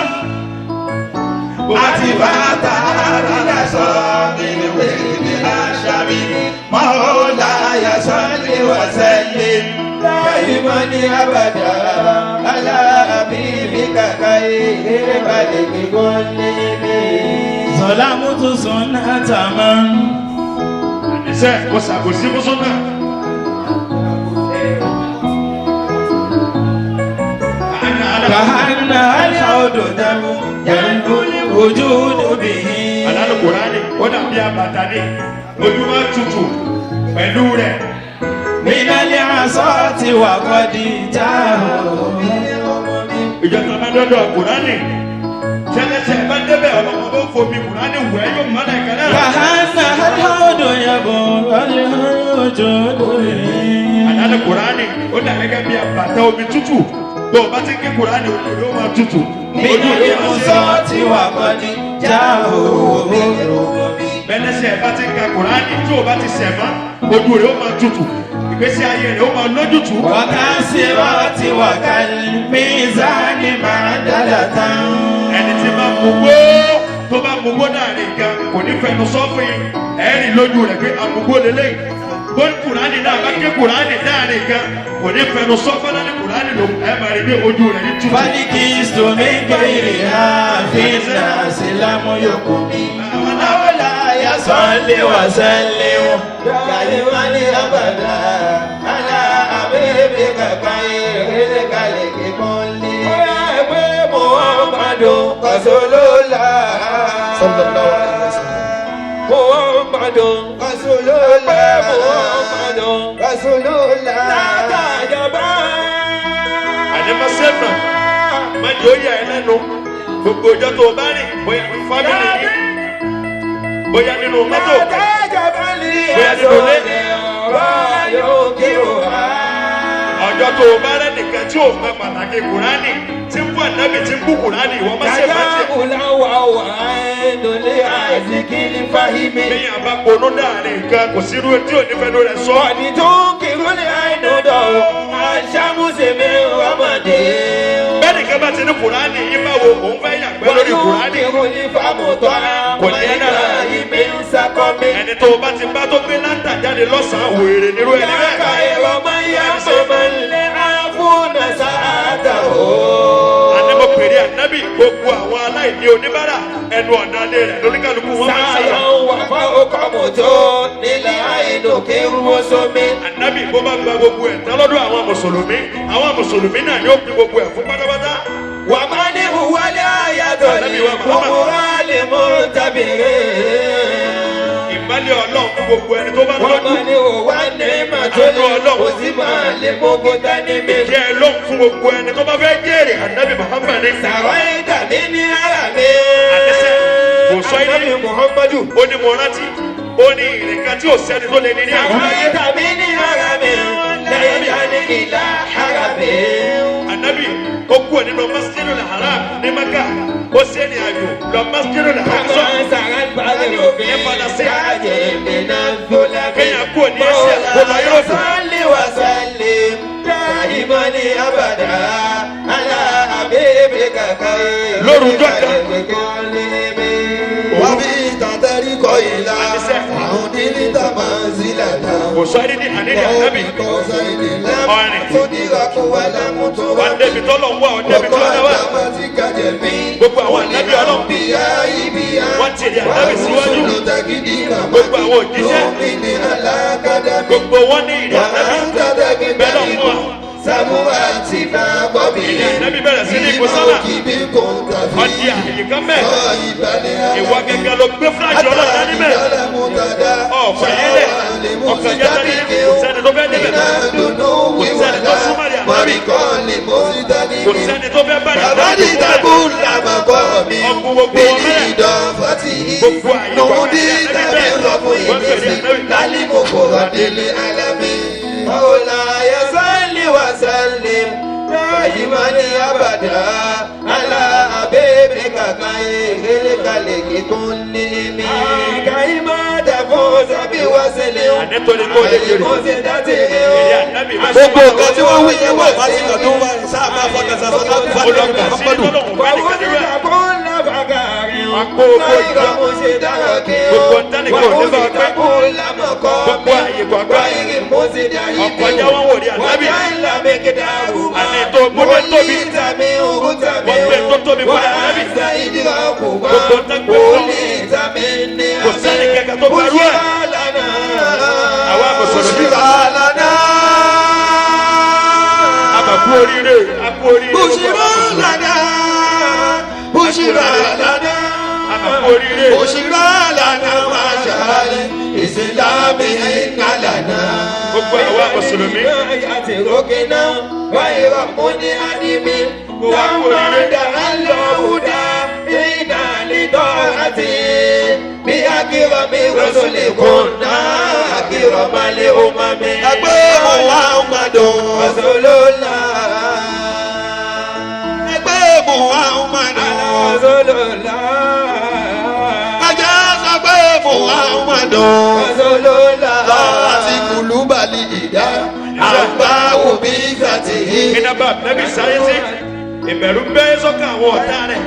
Àti bàtà àdínà nínú wèrè àṣàbí. Mọ́ọ́lá yasọ́lé wàsẹ́lẹ̀. Láyé abàdà aláàbí kàkà ìrè balẹ̀ gbígbọ́n lé mi. Zọlámùtù sunnata man. Àníṣe kò ṣàbòsí fún súnà. Kàhánà aláwọ̀dọ̀ dàmú. Yàndúlé ojú òbí. Àlálù Kùránì ó dàbí àbàtà ní ojúmọ́ tutù pẹ̀lú rẹ̀. Mínálì àṣọ ti wà kọ́dí já o. Ìjọba bá dọ́dọ̀ Kùránì. Tẹ́lẹ̀tẹ̀ bá débẹ̀ ọlọ́mọ bó fomi Kùránì wẹ̀ yóò mọ́lẹ̀ kan náà. Kàhánà aláwọ̀dọ̀ yàgò ojú òbí. Àlálù Kùránì ó dà gẹ́gẹ́ bí àbàtà omi tútù. Bó o bá ti ké Kùránì ojú ló máa tutù. Ojú Mínálì ló máa ṣe. àṣọ ti wà kọ́dí já o. Bẹ́lẹ́sẹ̀ bá ti ka Kùránì tí o bá ti sẹ̀ mọ́ ojú rẹ̀ ó máa tutù. Ìgbésí ayé rẹ̀ ó máa lójútùú. Wàkásírọ́tì wàkàlmízánì máa dàda tán. Ẹni tí bá mugbó tó bá mugbó láàrin nǹkan kò ní fẹnu sọ fún yín ẹ̀rí lójú rẹ̀ pé amugbó lélẹ́yìn bó ní Kùránì náà bá ké Kùránì láàrin nǹkan kò ní fẹnu sọ fún ní Kùránì lò ẹ máa rí bí ojú rẹ̀ ní tutù. Fálíkì sùnmí gẹ̀rì àfin náà sílámù yòókù mi. Àwòlá yà sọ́lé wà sẹ́lẹ̀ o. Yàyé wá ní abàdà, alá àbẹ́bí kàkà ìrẹ́lẹ̀ kalẹ̀ kíkún lé. Ó yà pé Muhammadu Rasulullah. Sallallahu alaihi wasallam. Muhammadu Rasulullah. Muhammadu Rasulullah. Látàjọba. Àdèmọ́sẹ́mà má jẹ́ ó yà ẹ́ lẹ́nu gbogbo ọjọ́ tó o bá rìn bóyá ní fámìlì yìí bóyá nínú mọ́tò Látàjọba lè bóyá nínú ilé. ọ̀rọ̀ yóò kí o wá. Ọjọ́ tó o bá rẹ́ nìkan tí o mọ pàtàkì Kùránì tí ń bú ànábì tí ń bú Kùránì ìwọ má ṣe má tiẹ̀. Bẹ́yìn àbá ponú dáàrin nǹkan kò sí irú tí ò ní fẹ́nu rẹ̀ sọ. Bẹ́ẹ̀ nìkan bá ti ní Kùránì yín báwo òun fẹ́ yàgbẹ́ lórí Kùránì. Kò ní ẹ́ lára. Ẹni tó o bá ti bá tó gbé láńtà jáde lọ́sàn-án wèrè nírú ẹni bẹ́ẹ̀. Àní mo pèrè ànábì gbogbo àwọn aláìní oníbàárà ẹnu ọ̀nà alẹ́ rẹ̀ lóníkàlùkù wọn máa ń sábà. Ànábì bó bá gba gbogbo ẹ̀ tán lọ́dọ̀ àwọn mùsùlùmí àwọn mùsùlùmí náà yóò pín gbogbo ẹ̀ fún pátápátá. Wàmánì wàlẹ́ àyàtọ̀ ní kòmùrálì mọ́tàbìrì. Ìmọ́lẹ̀ Ọlọ́run fún gbogbo ẹni tó bá lọ́dún. Wàmánì wàlẹ́ màtólì òsínmàlè mọ́kúta ní mi. Ìjẹ́ ẹ lóhùn fún gbogbo ẹni tó bá fẹ́ jèrè ànábì Muhammad ní. Sàrọ̀ ìdàmí ní ara mi. Àdẹ́sẹ̀ kò sọ ilé. Ànábì Muhammadu. Ó ní mo rántí ó ní ìrìnkan tí ò sẹ́ni tó lè ní ní Sàrọ̀ àgbáyé. ìdàmí ní ara mi. Lẹ́yìn ìdání ìlà ara mi. Ànábì ó kúrò nínú Masjidul Haram ní Mẹ́kà ó ṣe ní àjò lọ Masjidul Aqsa. Kàmá sàrà balẹ̀ òfin. Ní Falasín. Kájé mi náà fúlẹ̀ mi. Kéèyàn kúrò ní Asia kó lọ Yúróòpù. Sọ́lé wa sálẹ̀ dáìmọ̀ ní abàdá. Alá àbẹ́bẹ̀ kàkà ẹ̀. Lóru ọjọ́ kan. Wàbí tàtẹ́rí kọ ìlà. Àníṣe. Àwọn onílítà máa ń sílẹ̀ tán. Kò sọ ní àníní ànábì. Ọ̀rìn. Wà á débi tọ́lọ̀ ń wá ọ̀ débi tọ́lọ̀ wá. Gbogbo àwọn ànábì Ọlọ́run. Wọ́n ti rí ànábì síwájú. Gbogbo àwọn òjíṣẹ́. Gbogbo wọn ní ìrìn ànábì. Bẹ́ẹ̀ lọ fún wa. Ìrìn ànábì bẹ̀rẹ̀ sí ní ipò sálà. Ọdí àyè kan mẹ́. Ìwọ gẹ́gẹ́ ló gbé fúláṣí Ọlọ́run dání mẹ́. Ọ̀fà yẹn lẹ̀. Ọkàn yẹn dání. Kò sẹ́ni tó fẹ́ débẹ̀. Kò sẹ́ni tó súnmọ́ rí ànábì. Kò sẹ́ni tó fẹ́ bá rí ànábì tó kú mẹ́. Ọkùn gbogbo wọn mẹ́rẹ̀. Gbogbo àyè wà ní ànábì bẹ́ẹ̀. Wọ́n pèrè ànábì. مولاي صل وسلم دائما ابدا على حبيبك خير الخلق كلهم كيما تفوز بوصل Nítorí kó lè jèrè. Èrè ànábì wá sí Gbogbo nǹkan tí wọ́n wí yẹn wà fásitì tó wà ní sáà máa fọkàn sàṣọ láti fàdé Olùkọ́ sí Muhammadu. tọ́lọ́hún bá nìkan nírú ẹ̀. Gbogbo ntánìkan ò ní bá pẹ́. Gbogbo àyè kọ̀ọ̀kan. Ọ̀kọ̀já wọn wò rí ànábì. Àní tó gbọ́dọ̀ tóbi. Wọ́n gbé tó tóbi fún ànábì. Gbogbo ntánìkan ò ní. Kò sẹ́ni kankan tó gbarú ẹ̀. Àwa mùsùlùmí. A mà kú oríire. A kú oríire. Bushira lana, bushira lana, A mà kú oríire. bushira lana mashali, islami inna lana. Gbogbo àwa mùsùlùmí. Ẹgbẹ́ Muhammadu, ẹgbẹ́ Muhammadu, ajá sọ pé Muhammadu. Láti kùlùbàlì ìdá, àgbà òbí sàtìhí. Iná bá ànábì sáyé sí. Ìbẹ̀rù bẹ́ sọ́kàn àwọn ọ̀tá rẹ̀.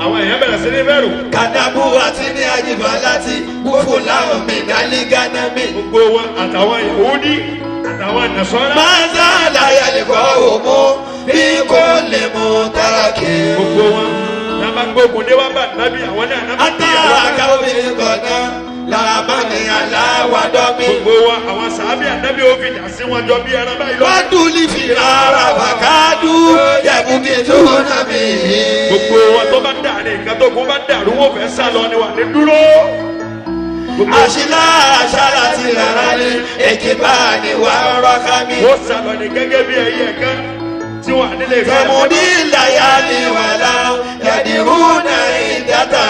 Àwọn èèyàn bẹ̀rẹ̀ sí ní bẹ̀rù. Kàdábù àti ní àjìbá láti kúfù láwọn mìdálí gánàmì. Gbogbo wọn àtàwọn Yahudi àtàwọn Nasara. Máa láyà lè kọ́ òmù bí kò lè mú táàkì. Gbogbo wọn náà bá gbógun dé wá bá ànábì àwọn náà náà bá Ata àkàwé kọ̀ọ̀nà làmánì aláwàdọ́mí. Gbogbo wọn àwọn sàábì ànábì ó fi dà sí wọn jọ bí ẹran báyìí lọ. Wádùlì fìrara wàkádù yẹ̀bùkì tó nàbì. Gbogbo wọn tó bá dà ní nǹkan tó kún bá dàrú wọn fẹ́ sá lọ ni wà ní dúró. Gbogbo Àṣìlá àṣàlá ti rárá ní èkìbá ni wà á rọ́ká mi. wọn sá lọ ní gẹ́gẹ́ bí ẹyẹ kan tí wọn nílé ìfẹ́. Tẹ̀mùdí làyà ni wàlá yàdìrú náà ìdáta.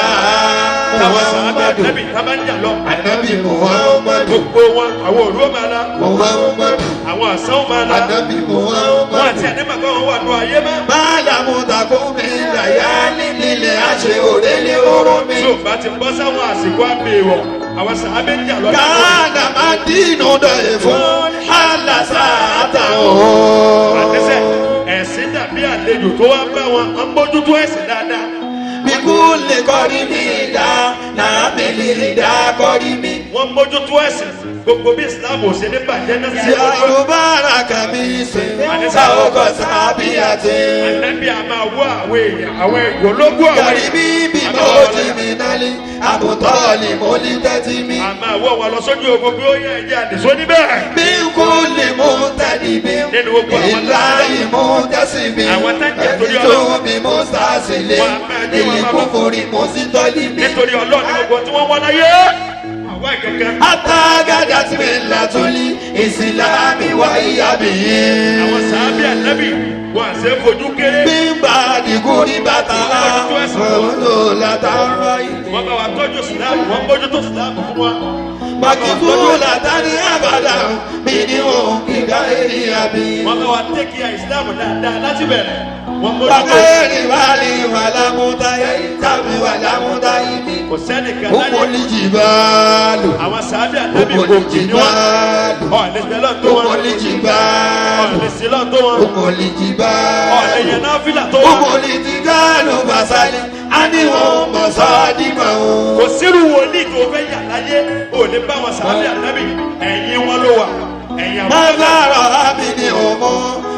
Táwọn sàábì Muhammadu. ànábì tá bá ń jà lọ. Anabi Muhammadu. Gbogbo wọn àwọn òru ó máa la Muhammadu. àwọn àsán ó máa la. Anabi Wọn àti Muhammadu. àdébàkọ́ wọn wà nù ayé mọ́. Báàlámù takùn mi làyà nílẹ̀ àṣẹ òrèlè oró mi. Tí o bá ti bọ́ sáwọn àsìkò àbẹ̀wọ̀ àwọn sàábì ń jà lọ. Kánà máa dínú dọ̀yẹ̀ fún àlàsà àtàwọn. Àtẹ́sẹ̀ ẹ̀sìn dàbí àlejò tó wá bá wọn, à ń bójútó ẹ̀sìn dáadáa. Bíkú lè kọ́rí mi dá, náà mi lè dá kọ́rí mi. Wọ́n mójútó ẹ̀sìn gbogbo bí Islam ò ṣe ní bàjẹ́ náà sí ọgbọ́n. Yorùbá kàmí sè, sáwọ́kọ̀ sábì àti. Ànábì a máa wá àwọn èèyàn àwọn èèyàn ológun àwọn Gàrí èèyàn. bí bímọ ti mi nálé, àbùtọ́ọ̀lì mo lè tẹ́tí mi. A máa wọ́ wọn lọ sójú ogun bí ó yẹ ẹ̀jẹ̀ àdìsó níbẹ̀. Bí kò lè mú tẹ́lí mi, Nínú gbogbo àwọn ìlà ìmú tẹ́sí mi. Àwọn tá ń jẹ́ Ẹni torí tó Ọlọ́run. bí mo sàṣìlẹ̀, Wọ́n á máa dé, wọ́n á èyí máa kò bọ̀. forí mo sí tọ́lí mi. Nítorí Ọlọ́run ní gbogbo tí wọ́n wá láyé. Àwa ìkẹ̀kẹ́. Atagada tí mi là tún ní ìsìlámì wá ìyá mi. Àwọn sàábì ànábì wọn àṣẹ fojú kéré. Bímbà dìgúrí bàtà òun látàrọ yìí. Wọ́n bá wa tọ́jú Ìsìlámù, wọ́n mójútó Ìsìlámù fún wa. Màkìfú látàrí àbàdà mi ní òun kíkà ènìyàn mi. Wọ́n bá wa tẹ́kíà Ìsìlámù dáadáa láti bẹ̀rẹ̀. Wọ́n mójútó. Bàkẹ́rì wà ní wàlámúta yìí tàbí wàlámúta yìí mi. Kò sẹ́nìkan láyé. Òmòlì jìbálò. Àwọn sàábì ànábì Òmòlì òkè ni wọ́n. jìbálò. Ọ̀lẹ́sẹ̀ lọ́n tó wọn. Òmòlì jìbálò. Ọ̀lẹ́sẹ̀ lọ́n tó wọn. Òmòlì jìbálò. Ọ̀lẹ́yẹ náà fìlà tó wọn. Òmòlì jìbálò bàṣálí. A ní wọn mọ̀ sọ́ọ́dí mọ̀ o. Kò sírù wòlíì tó fẹ́ yà láyé. Ò ní bá wọn sàábì ànábì. Ẹ̀yìn wọn ló wà. Ẹ̀yìn àwọn. Mọ́gàrọ̀ àmì ni òmò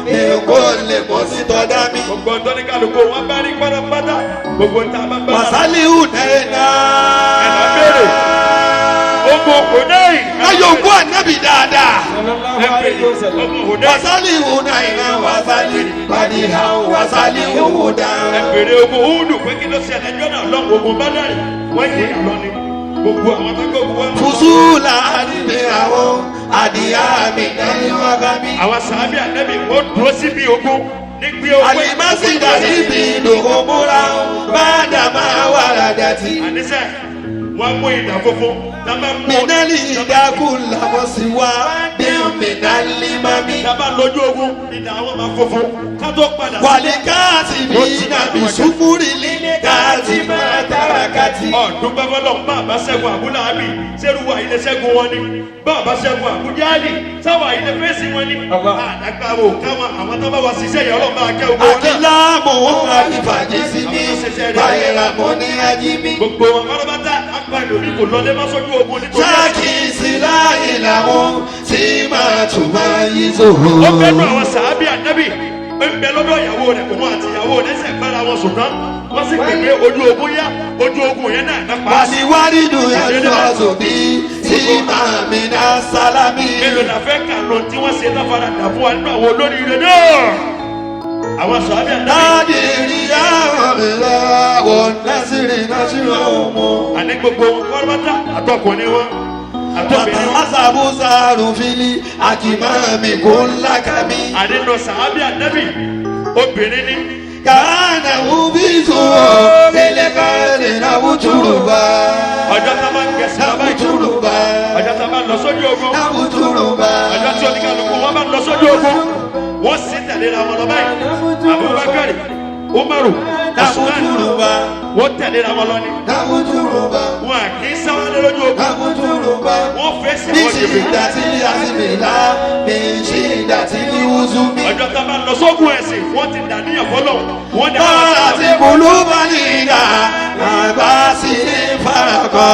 mi kò lè mọ̀ sí tọ́dá mi. Gbogbo ọ̀dọ́ ní kálukú wọn bá rí pátápátá. Gbogbo ń ta bá bá. Wàsálíù nẹ́ẹ̀ná. Ẹ̀ lọ béèrè. Ogun kò náà. Ayọ̀ òkú ànábì dáadáa. Ẹ béèrè. Ogun kò náà. Wàsálíù náírà wàsálí wàdíhà wàsálíù dá. Ẹ béèrè ogun Húdù pé kí ló ṣẹlẹ̀ ẹjọ́ náà lọ́wọ́ ogun Bádàrí. Wọ́n yí àlọ́ ni. Gbogbo àwọn tó gbógun wọn. Fùsùlà àdìmí àwọn àdìyá mi náà wà bá mi. Àwọn sàábì ànábì wọ́n dúró síbi ogun nígbé ogun. Àlìmásìdà síbi ìdòwò múra bá dàmà wàràdà tí. Àníṣe wọ́n mú ìdà funfun. Tá bá mú Minali ìdákù làwọn sì wá ní Minal-limami. Tábà lójú ogun ìdá àwọn máa funfun ká tó padà sílé. Wàlíkàtì bí nàbì sùfúrì lílíkàtì máa tárakàtì. Ọ̀dún pẹ́fọ́lọ́ bá àbá ṣẹ́gun àbúláàbì sẹ́rù wà ilé ṣẹ́gun wọn ni bá àbá ṣẹ́gun àbújáàlì sáwà ilé fèsì wọn ni. Àdàgbà wo káwọn àwọn tó bá wa ṣiṣẹ́ yẹn ọlọ́mọ akẹ́ ogun wọn náà. Àkìlámù àlìfàjì sí mi, báyìí mo ní ají mi. Gbogbo wọn pátápátá apá ìlú kò lọlé má sójú ogun nítorí ẹ̀sìn. Ṣáàkì sí láì làwọn tí máa tún máa yí zòhò. Ó fẹ́ nu àwọn sàábì ànábì ń bẹ lọ́dọ̀ ìyàwó rẹ̀ òun àti ìyàwó rẹ̀ ṣẹ̀ gbára wọn sùn tán wọ́n sì pè pé ojú ogun yá ojú ogun yẹn náà náà pa á sí. Wàlíwárìdù yàtọ̀ sóbì tí màá mi ná sálámì. Mélòó la fẹ́ kà ló tí wọ́n ṣe táfara dà fún wa nínú àwọn olóríire náà. Àwọn sàábì ànábì Ládìrí àwọn ìlà wọn lásìrì lásìrì ọmọ. àní gbogbo wọn kọ́lọ́tà àtọkùnrin wọn àtọkùnrin wọn. Àtàbùsà rùfìlì àkìmọ́ mi kò ńlá kàmí. Àdínú sàábì ànábì obìnrin ni Kàánà wúbí tó délé káàdì náà wútúrùbá. Ọjọ́ tá a bá ń gẹ̀ẹ́sì bàbá yìí Náwútúrùbá. ọjọ́ tá a bá ń lọ sójú ogun Náwútúrùbá. ọjọ́ tí oníkàlùkù wọn bá ń lọ sójú ogun wọ́n sì tẹ̀léra wọn lọ báyìí. Abubakar, Umaru, Usman Náwútúrùbá. wọ́n tẹ̀léra wọn lọ ni. Náwútúrùbá. Wọn à kì í sáwálé lójú ogun Náwútúrùbá. wọ́n fèsì Bí àwọn ṣì jèbè. dàtí àsìmìlá, bí ṣì dàtí ní wúzú mi. Ọjọ́ tá a bá lọ sógun ẹ̀sìn wọ́n ti dàníyàn fọlọ́ wọ́n dà Bọ́lá ti kùlú bá ní ìdá, àgbà sí farakọ.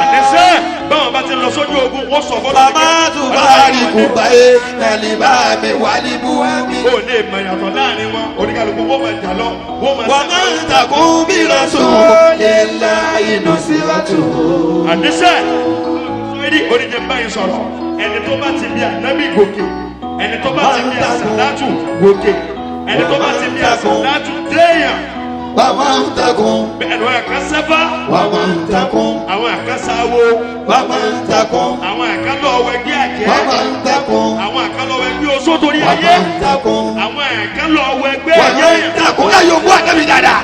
Àdẹ́sẹ́ báwọn bá ti lọ sójú ogun wọ́n sọ fọlọ́. Bàbá tún bá rí kùbáyé, nàlìbá mi wà ní buwami. O lè mọ ìyàtọ̀ láàrin wọn oníkàlùkù wọ́n máa jà lọ wọ́n máa Wà máa ń takùn bí rọ̀sùn, lè la inú síwájú. Àdẹ́sẹ́ sọ́yìnì oníjẹ báyìí sọ̀rọ̀ ẹni tó bá ti bí ànábì gòkè ẹni tó bá ti bí àsàlátù gòkè ẹni tó bá ti bí àsàlátù déèyàn Wà máa ń takùn, bẹ́ẹ̀ ni wọ́n kàn sẹ́fà wà máa ń takùn, àwọn àkàn sáwó wà máa ń takùn, àwọn àkàn lọ́wọ́ ẹgbẹ́ àjẹ́ wà máa ń takùn, àwọn àkàn lọ́wọ́ ẹgbẹ́ oṣó torí wà ayé máa ń takùn. àwọn àkàn lọ́wọ́ ẹgbẹ́ Wà máa ń ayé takùn, láyò mú ànábì dáadáa.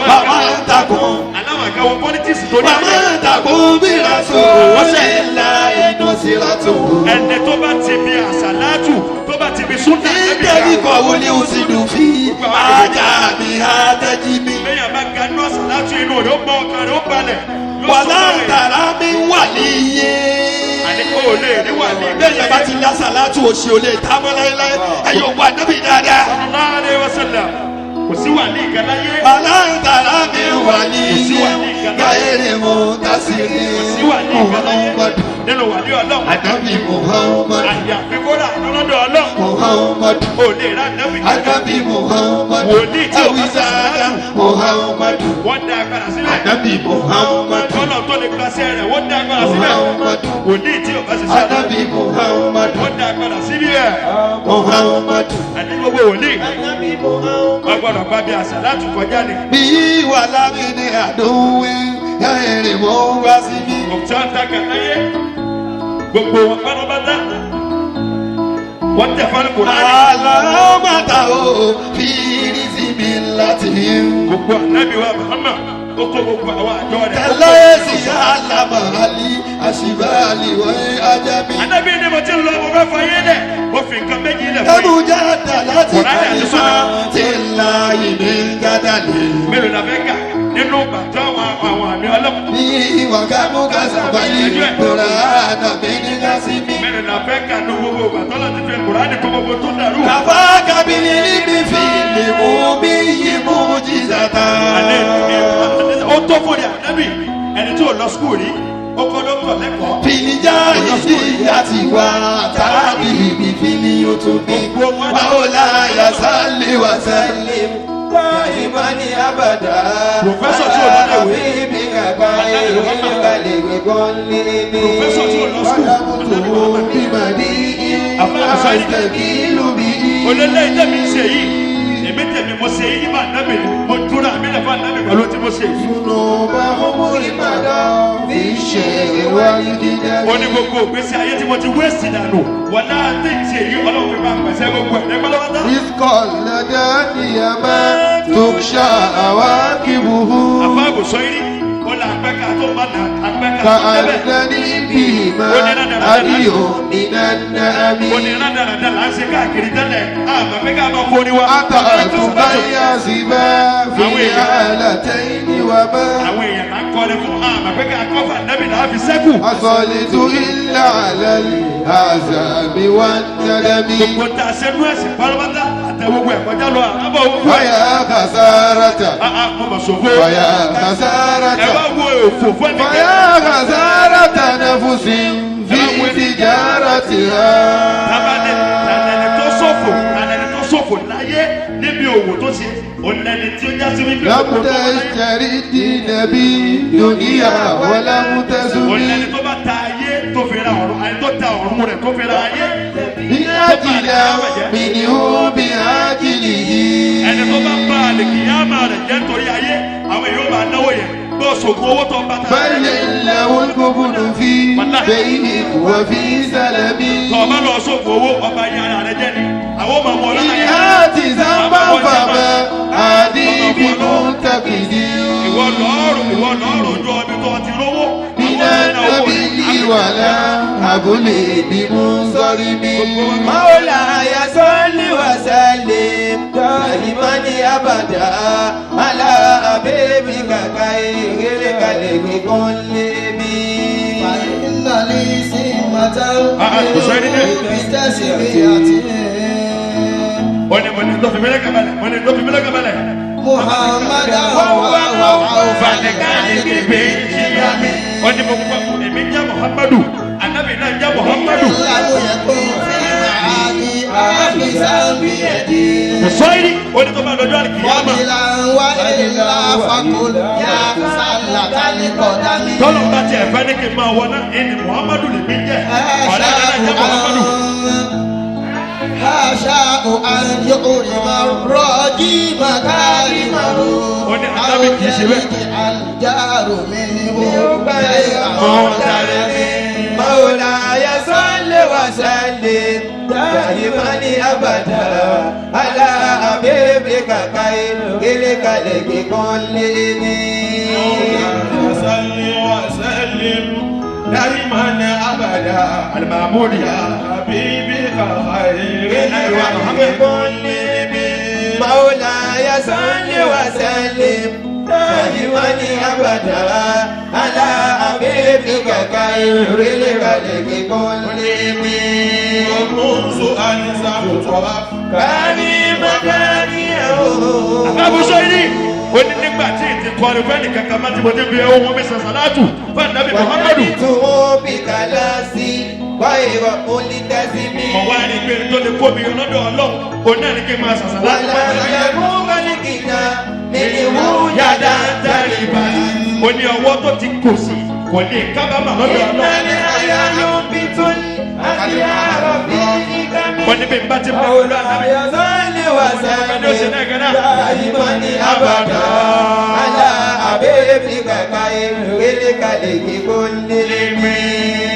Wà máa ń takùn. aláwọ̀ àkàn wọ politics torí Wà ayé máa ń takùn bí rọ̀sùn, lè la inú síwájú. ẹni tó bá ti bí àsàlátù tó bá ti bí súnà Nítorí kọ̀ wọlé oṣù dùn fi ajá mi àtẹ́jí mi. lẹ́yìn àbá ganú àsàlátù inú rẹ̀ ó gbọ́ ọkàn rẹ̀ ó balẹ̀ yóò Wà sọ fún rẹ̀. láǹtàrà mi wà níyé. Àní kò lè rí wà ní Bẹ́ẹ̀ni bá ti lásàlátù òṣì ò lè tá mọ́ láéláé. Ẹ̀yin ò wà níbi dáadáa. Sallallahu alaihi wasallam kò sí wà ní ìkàláyé Wà láǹtàrà mi wà níyé. Gáyéré mo tásìrì kò sí wà ní ìkàláyé Muhammadu. nínú wà ní ọlọ́run Ànábì Muhammadu. àyàfi kódà lọ́dọ̀ ọlọ́run Muhammadu. ò lè rà nábì kankan Ànábì Muhammadu. Wòlíì tí ò bá Àwísàdá Muhammadu. wọ́n dá agbára sílẹ̀ Ànábì Muhammadu. kọ́nà tó lè gbaṣẹ́ rẹ̀ wọ́n dá agbára sílẹ̀ Muhammadu. wòlíì tí ò bá ṣiṣẹ́ rẹ̀ Ànábì Muhammadu. wọ́n dá agbára síbí ẹ̀ Muhammadu. àní gbogbo wòlíì wọ́n gbọ́dọ̀ gba bí àsàlátù kọjá ni Bí wà lábí ní àdúwé, káyìnrìn mò ń wá síbí. òkúta ń ta kàláyé gbogbo wọn pátápátá wọ́n tẹ̀ fún Kùránì Àlọ́ màtà ó fi rísí mi láti gbogbo ànábì wa Muhammad ó kó gbogbo àwọn àjọ rẹ̀ ó kó Kàlẹ́sì àlàmàlì àṣìbáàlì wọ́n ajá mi. ànábì ni mo ti ń lọ mo fẹ́ fọyín lẹ̀ mo fi nǹkan méjì lẹ̀ fún yín Ẹ̀bùjáda láti Kùránì àti kàlífà Súnà. ti la ìmí gádàlè. Mélòó la fẹ́ kà nínú bàtà àwọn àmì ọlọ́pàá Ní ìwà kámúkásá báyìí, kòrò àná mi ní kásímì. Mélòó la fẹ́ kà ní gbogbo bàtà láti fi Kùránì kó gbogbo tó dàrú. Kàfá kábìlì níbi fìlì mú bí yí mú jíjàtà. Àní ó tó fún ní ànábì ẹni tí ò lọ skul rí ó kọ́ dókítà lẹ́kọ̀ọ́. Fìlìjà ìdí àti wà tàbí ibi fìlì ó tún bí. Báwo láyà sálẹ̀ wà sálẹ̀? Ìmọ̀ni abàdá. Professor tí ò lọ léwe. Àbíbí kàkà ìlú kalẹ̀ gbẹ̀gbọ́n lé ní. Professor tí ò lọ skul ànábì Muhammad. Bímọ̀dí Àfáà Àṣàyí. ìlú bí. Olólè tẹ̀mí ń ṣe yìí èmi tẹ̀mí mo ṣe yìí má nábì mo dúró àmì lẹ́fọ́ nábì pẹ̀lú tí mo ṣe yìí. Sùnùbà ọmọrí màdá fi ṣe ìwádìí dídá. Ó ní gbogbo ògbésí ayé tí mo ti wéèsì dànù wọ́n náà tí ń ṣe yìí ọlọ́run fi máa pèsè gbogbo ẹ̀ nípa lọ́wọ́dá. Ìkọ̀lẹ́dẹ́ níyàmá tó ṣàwákìbùhù. Àfáà kò sọ yìí ó là àpẹ́ka tó má nà àpẹ́ka Ka tó débẹ̀. àdání bìmá Ó ní rádaràdà là ń أري من النعم ó ní rádaràdà là ń ṣe káàkiri tẹ́lẹ̀ àmọ́ pé ká máa forí wa. أطعت بيازبا في آلتين وما Àwọn èèyàn là ń kọrin fún àmọ́ pé ká kọ́fà nẹ́bì là á fi sẹ́kù. أصلت إلا على العذاب والندم Gbogbo tá a ṣe nú ẹ̀sìn pátápátá àtẹ̀wọ́gbọ̀ ẹ̀kọ́já lọ àbọ̀ òkú ẹ̀. فيا خسارة Àà mo mọ̀ ṣòfò. فيا Ẹ bá خسارة wo òfò fún ẹnìkan. فيا خسارة نفس في تجارتها Tabalẹ̀ tàlẹ́ni tó ṣòfò tàlẹ́ni tó ṣòfò láyé níbi òwò tó ṣe òlẹ́ni tí ó já sí wípé لم òwò tó wáyé. تشتري الدين بالدنيا ولم Òlẹ́ni تزن tó bá ta ayé tó fi ra ọ̀run àyè tó ta ọ̀run rẹ̀ tó fi ra ayé. بأجل منه بأجله Ẹni tó bá bá àlìkìyámà rẹ̀ jẹ́ nítorí ayé àwọn èèyàn máa náwó yẹn bó ṣògùn owó tó ń bá ta. بل له الكفر في بيع وفي سلم Tọ́ ọba lọ ṣògùn owó ọba yẹn ara rẹ̀ jẹ́ ni àwọn ọmọ ọmọ ọlọ́lá إن yẹn. آتي ذنبا فما عادي بمنتقد Ìwọ lọ́ọ̀rù ìwọ lọ́ọ̀rù ojú ọbí tó ti rówó. من النبي ولا حبل بمنصرم مولاي صل وسلم دائما ابدا على حبيبك خير الخلق كلهم. فإن لي سمة kò sọ ẹni dé. بتسميته Wọ́n ní mo ní tó fi mílẹ̀ kabalẹ̀ mo ní tó fi mílẹ̀ kabalẹ̀. محمدا Wọ́n ní mo gbọ́ èmi jẹ́ Muhammadu anabi náà jẹ́ Muhammadu. لم يكن في معادي آخذا بيدي Kò sọ ẹni ó ní tó bá lọ́jọ́ àlìkìyámà. وبلا وإلا فقل يا سلة القدم Tọ́lọ̀ bá tiẹ̀ fẹ́ ní kí n máa wọná ẹni Muhammadu lè mí jẹ́ ọ̀rẹ́ rẹ̀ náà jẹ́ Muhammadu. حاشاء أن يؤلم الرجيم كلمه Ó ní Ànábì kìí ṣe bẹ́ẹ̀. الجار منه مولاي صل وسلم دائما ابدا على حبيبك خير الخلق كلهم. صل وسلم دائما ابدا Al-Mahmudi. يا حبيبك خير الخلق كلهم. مولاي صل وسلم دائما ابدا على حبيبك خير الخلق كلهم. ومنذ ان سبت كان مكانيه Àbábọ̀ sọ yìí ó ní nígbà tí ìtì kọrin fẹ́ni kankan má ti mo ti fi ohun mi sàṣà látù fún ànábì Muhammadu. Mo wá rí i pé tó lè kó mi lọ́dọ̀ Ọlọ́run òun náà ní kí n máa sàṣà látù fún ànábì. Yàda tẹríba. Ó ní ọwọ́ tó ti kò sí kò ní kábàámà lọ́dọ̀ Ọlọ́run. Wọ́n ní bí n bá ti bá wọlé ànábì.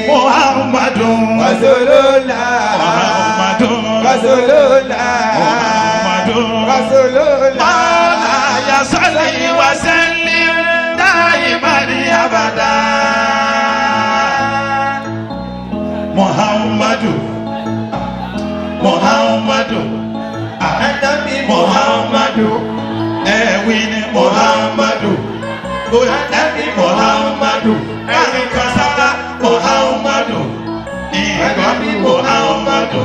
Muhammadu Rasulullah Muhammadu Rasulullah Muhammadu Rasulullah مولاي صل وسلم دائما ابدا محمد محمد Ànábì Muhammadu ẹ̀wí ni Muhammadu Ànábì Muhammadu ẹ̀wí kasara Muhammadu ìgbọ́n Muhammadu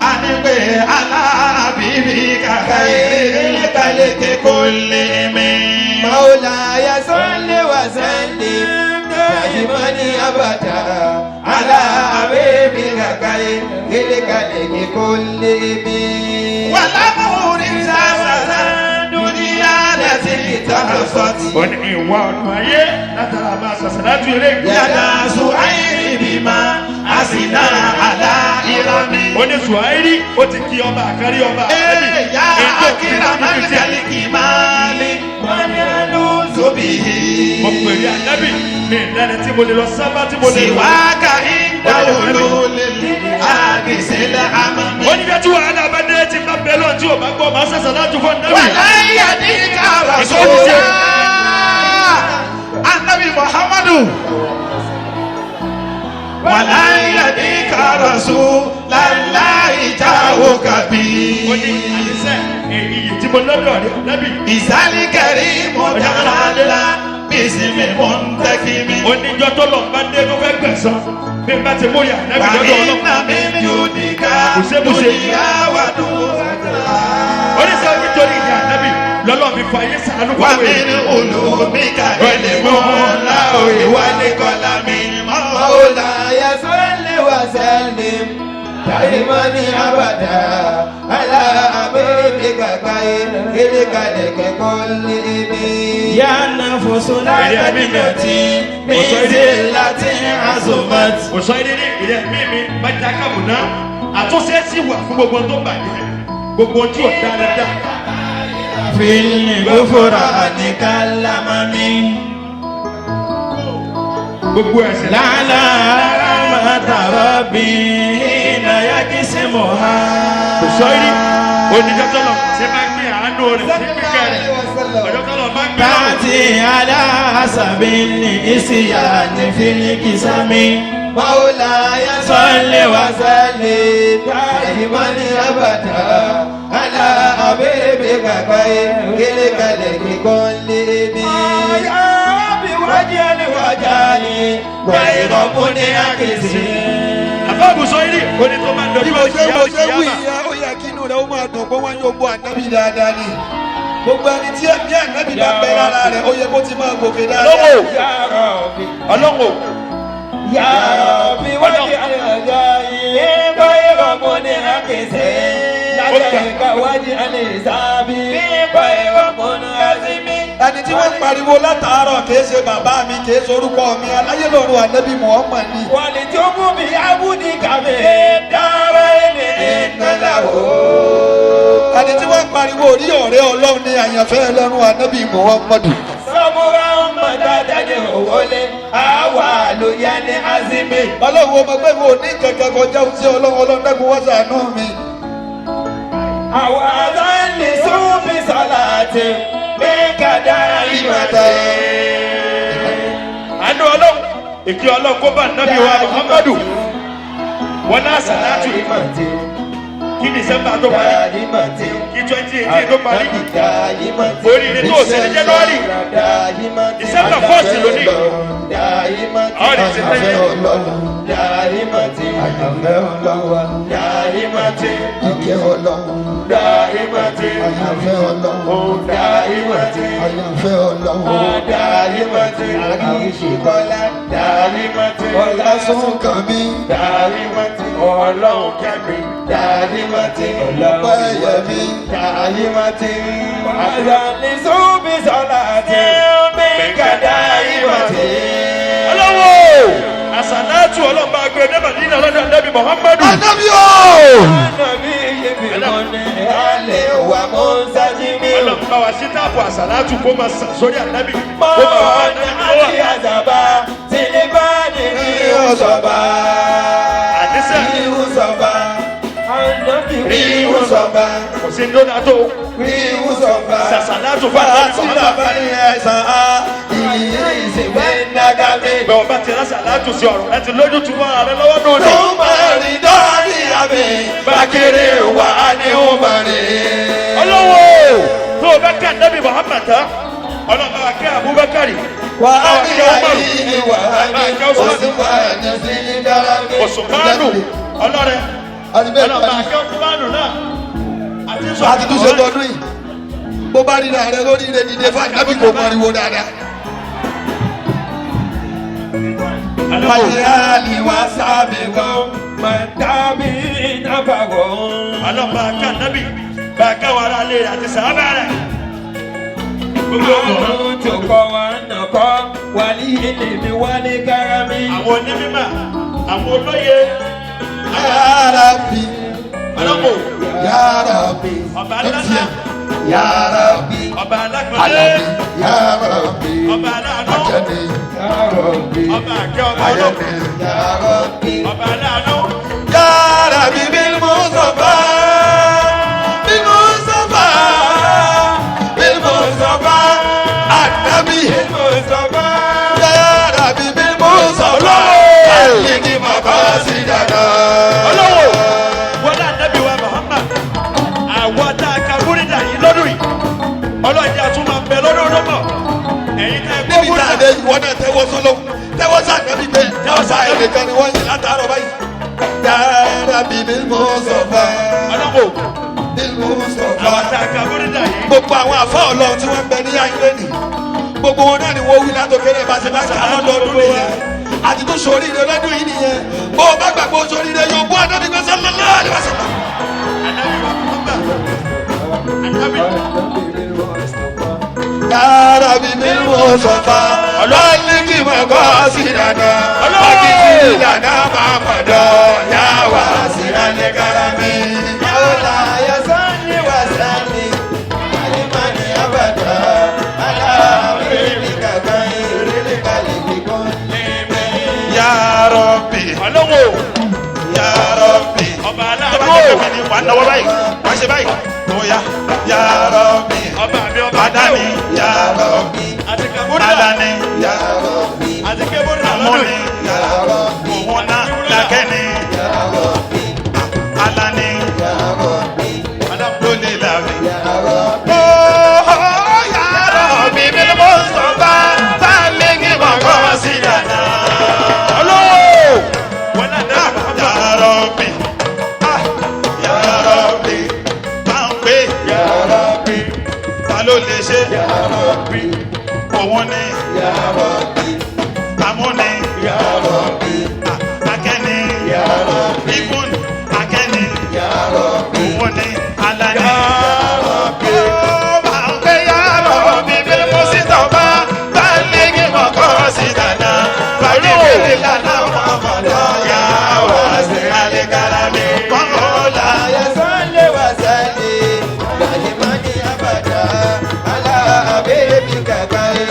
anigbe alábìbí kàkà ìrìlẹ̀ kò lè mi. مولاي صل وسلم دائما ابدا على حبيبك خير الخلق كلهم. Wàlámùrí sàṣàṣà dúníyà lẹ́sìn ìtàkùsọ̀tì. Ó ní ìwà ọ̀nà ayé látara máa sàṣà látù eré ìgbé. Yàrá Suhaili bímọ, a sì ná àlá ìrọ̀mí. Ó ní Suhaili ó ti kí ọba àkárí ọba ànábì. Ya Èyí tó kí akira níbi tí a- malikali kimali, wani aluzubi. Mo pèrè ànábì mi ìlànà tí mo lè lọ sábà tí mo lè lọ. Siwaka inda ululi adisila amami. Ó ní bí a ti wàhálà bá dé tí bá bẹ́ẹ̀ lọ tí ò bá gbọ́ máa sàṣà látù fún ànábì. Wala yadika rasula. Anabi Muhammadu. Wàlá yadika Rasulallahi jawuka bi. Ó ní àdísẹ́ èyí tí mo lọ́dọ̀ rẹ̀ lẹ́bi. Ìsálíkẹ̀rí mọ̀tàlá bísímì mọ̀ntẹ́kìmí. Oníjọ́ tó lọ bá dé tó fẹ́ gbẹ̀san bí n bá ti múri ànábì Wà lọ́dọ̀ Ọlọ́run. iná mi jùdíkà Kò sébùsè. dúníyà wà dúró. Oníṣẹ́ nítorí ìyá ànábì lọ́lọ́ mi fọ ayé sàánú Wà fún mí mi. ní olùmíkà ilé mọ́ láòyè wálé kọ́lá mi. مولاي صل وسلم دائما ابدا على حبيبك خير الخلق كلهم يا نفس لا تقنطي من ذلة عظمت Kò sọ ìrírí ìrẹ́ mi mi bá já kàbùná. Àtúnṣe sì wà fún gbogbo ohun tó bàjẹ́. Gbogbo ohun tí ò dáadáa. في الغفران كالأمم Gbogbo ẹ̀ṣẹ̀. لعلى رحمة ربي حين يقسمها Kò sọ ìrí. Oníjọ́ tó lọ ṣe máa ń gbé àánú rẹ̀ sí pípẹ́ rẹ̀. Ọjọ́ tó lọ máa ń gbé lọ́wọ́. تأتي على حسب الإسيان في القسم مولاي صل وسلم دائما ابدا على حبيبك خير الخلق كلهم يا رب واجعل وجهي غير منعكس Àbá àbùsọ ìrí. Oní tó máa ń Bí dojú mo ṣe ìyá mo ṣe ìyá wí mà. ìyá ó yẹ kí inú rẹ̀ ó máa dùn pé wọ́n yóò bọ́ ànábì dáadáa ni. Gbogbo ẹni tí ẹ̀mí ànábì bá bẹ lára rẹ̀ ó yẹ kó ti máa gòkè dáadáa. Ọlọ́wọ́ Ọlọ́wọ́ يا رب واجعل وجهي غير منعكس لديك واجعل حسابي غير منعزم Ẹni tí wọ́n ń pariwo látàárọ̀ kìí ṣe bàbá mi kìí ṣe orúkọ mi aláyé lọ́run ànábì Muhammad ni. ولتب بعبدك من الدارين إن له Ẹni tí wọ́n ń pariwo orí ọ̀rẹ́ Ọlọ́run ni àyànfẹ́ ẹlẹ́run ànábì Muhammad. صبرا متى تدعو أول ينعزم Ọlọ́run ọmọ ẹgbẹ́ mi ò ní kankan kọjá ohun tí Ọlọ́run Ọlọ́run dẹ́kun wá ṣàánú mi. أو أذن لسوء صلاة منك دائمة Àánú Ọlọ́run ìkí Ọlọ́run kó bá nábì wa Muhammadu. Wọ́n náà sàlátù kí December tó parí kí 2018 tó parí. Oríire tó ṣe ní January. December 1st lónìí. Àwọn ìṣe Àyànfẹ́ tẹ́lẹ̀. Ọlọ́run àyànfẹ́ Ọlọ́run ìkẹ́ Ọlọ́run àyànfẹ́ Ọlọ́run àyànfẹ́ Ọlọ́run ọlá sún kàn mí Ọlọ́run kẹ́mi. ọpẹ́ yẹ mí. Ọlọ́wọ́ àsàlátù Ọlọ́run bá gbé débà nínú ọlọ́dọ̀ Ànábì Muhammadu. Ànábì o! Ọlọ́run bá wa sí táàpù àsàlátù kó máa sàn sórí Ànábì. Kó máa wá Ànábì lọ́wọ́. Àdísẹ́ kò sí ní ó dáa tó. Sàsàlátù fún Ànábì Fàtí Muhammad. bàbá ní ẹ̀sán á Bẹ́ẹ̀ ọba ti rásàlátù sí ọ̀rọ̀ láti lójú tu mọ́ ààrẹ lọ́wọ́ lónìí. tó máa rí dọ́ọ̀lì àmì bákéré wà ní òmàrè. Ọlọ́wọ́ tó o bá kí Ànábì Muhammad tán Ọlọ́run bá wa kí Abubakar Wà bá á wa ní kí Umaru àyè wà á ní Osùnmánù sí dára. Osùnmánù ọlọ́rẹ Àti bẹ́ẹ̀ Ọlọ́run bá parí. kí Osùnmánù náà àti sọ Àti tún ṣe tọdún yìí. Bó bá rí rẹ̀ lórí rẹ̀ dìde fún ànábì kò pariwo dáadáa. Àlè wá sábẹ̀ gan. Ọlọ́run bá kí Ànábì bá kí àwọn ará ilé rẹ̀ àti sàhábà rẹ̀ gbogbo ọkọ̀ àwọn onímọ̀ àwọn olóye Ya Rabbi, ọlọ́pọ̀ Ya Rabbi, ọba ńláńlá Ya Rabbi, ọba alágbọ̀nlé Alabi, Ya Rabbi, ọba aláàánú Ajani, ọba àkẹ́ ọba ọlọ́pọ̀ Ayani, ọba aláàánú Ya Rabbi bil Mustafa, bil Mustafa, bil Mustafa, Anabi, Ya Rabbi bil Mustafa, Aliki Àfa ẹnìkan ni wọ́n yìn látàárọ̀ báyìí. Dára bíbí mú sọ̀fà. Ọlọ́wọ́ Bíbí mú sọ̀fà. àwọn tá a ka bórídà yìí. Gbogbo àwọn àfa Ọlọ́run tí wọ́n ń bẹ ní ayé lẹ́nìí. Gbogbo wọn náà ni wọ́n wí látòkèrè bá ṣe bá ṣe alọ́dọọdún nìyẹn. Àti tó ṣoríire lọ́dún yìí nìyẹn. Bó o bá gbàgbọ́ ṣoríire yóò bú àdóbi gbèsè lọ́lọ́ àdìbàṣẹ́. Ànábì wa Muhammad. Ànábì. Yàrá bí mímú sọ̀fà, ọlọ́ọ̀ni kì mọ̀ kọ́ sí dáná. Ọlọ́ọ̀ni dáná máa mọ̀ dọ́, yà wá sí alẹ́ kárámì. مولاي صل وسلم على أبدا على حبيبك خير الخلق كلهم. Ya Rabbi, Ọlọ́wọ́ Ya Rabbi. ọba Tó bá aláàánú. jẹ́ pé mi ni wà á náwó báyìí, wà á ṣe báyìí. Bóyá Ya Rabbi, Ọba mi ọba Adani, Ya Rabbi, Àti ka bórídà. Adani, Ya Àti ké bórídà lọ́dún Amúni, yìí. Ya Òun náà Lakẹ́ni, Alani, Lólè làwí. Ọlọ́wọ́ wọn náà dára Muhammad. Ta ló lè ṣe? Òun ni, Amúni, Akẹ́ni, Ifun, Akẹ́ni, Òun ni, Alani. مولاي صل وسلم دائما أبدا على حبيبك خير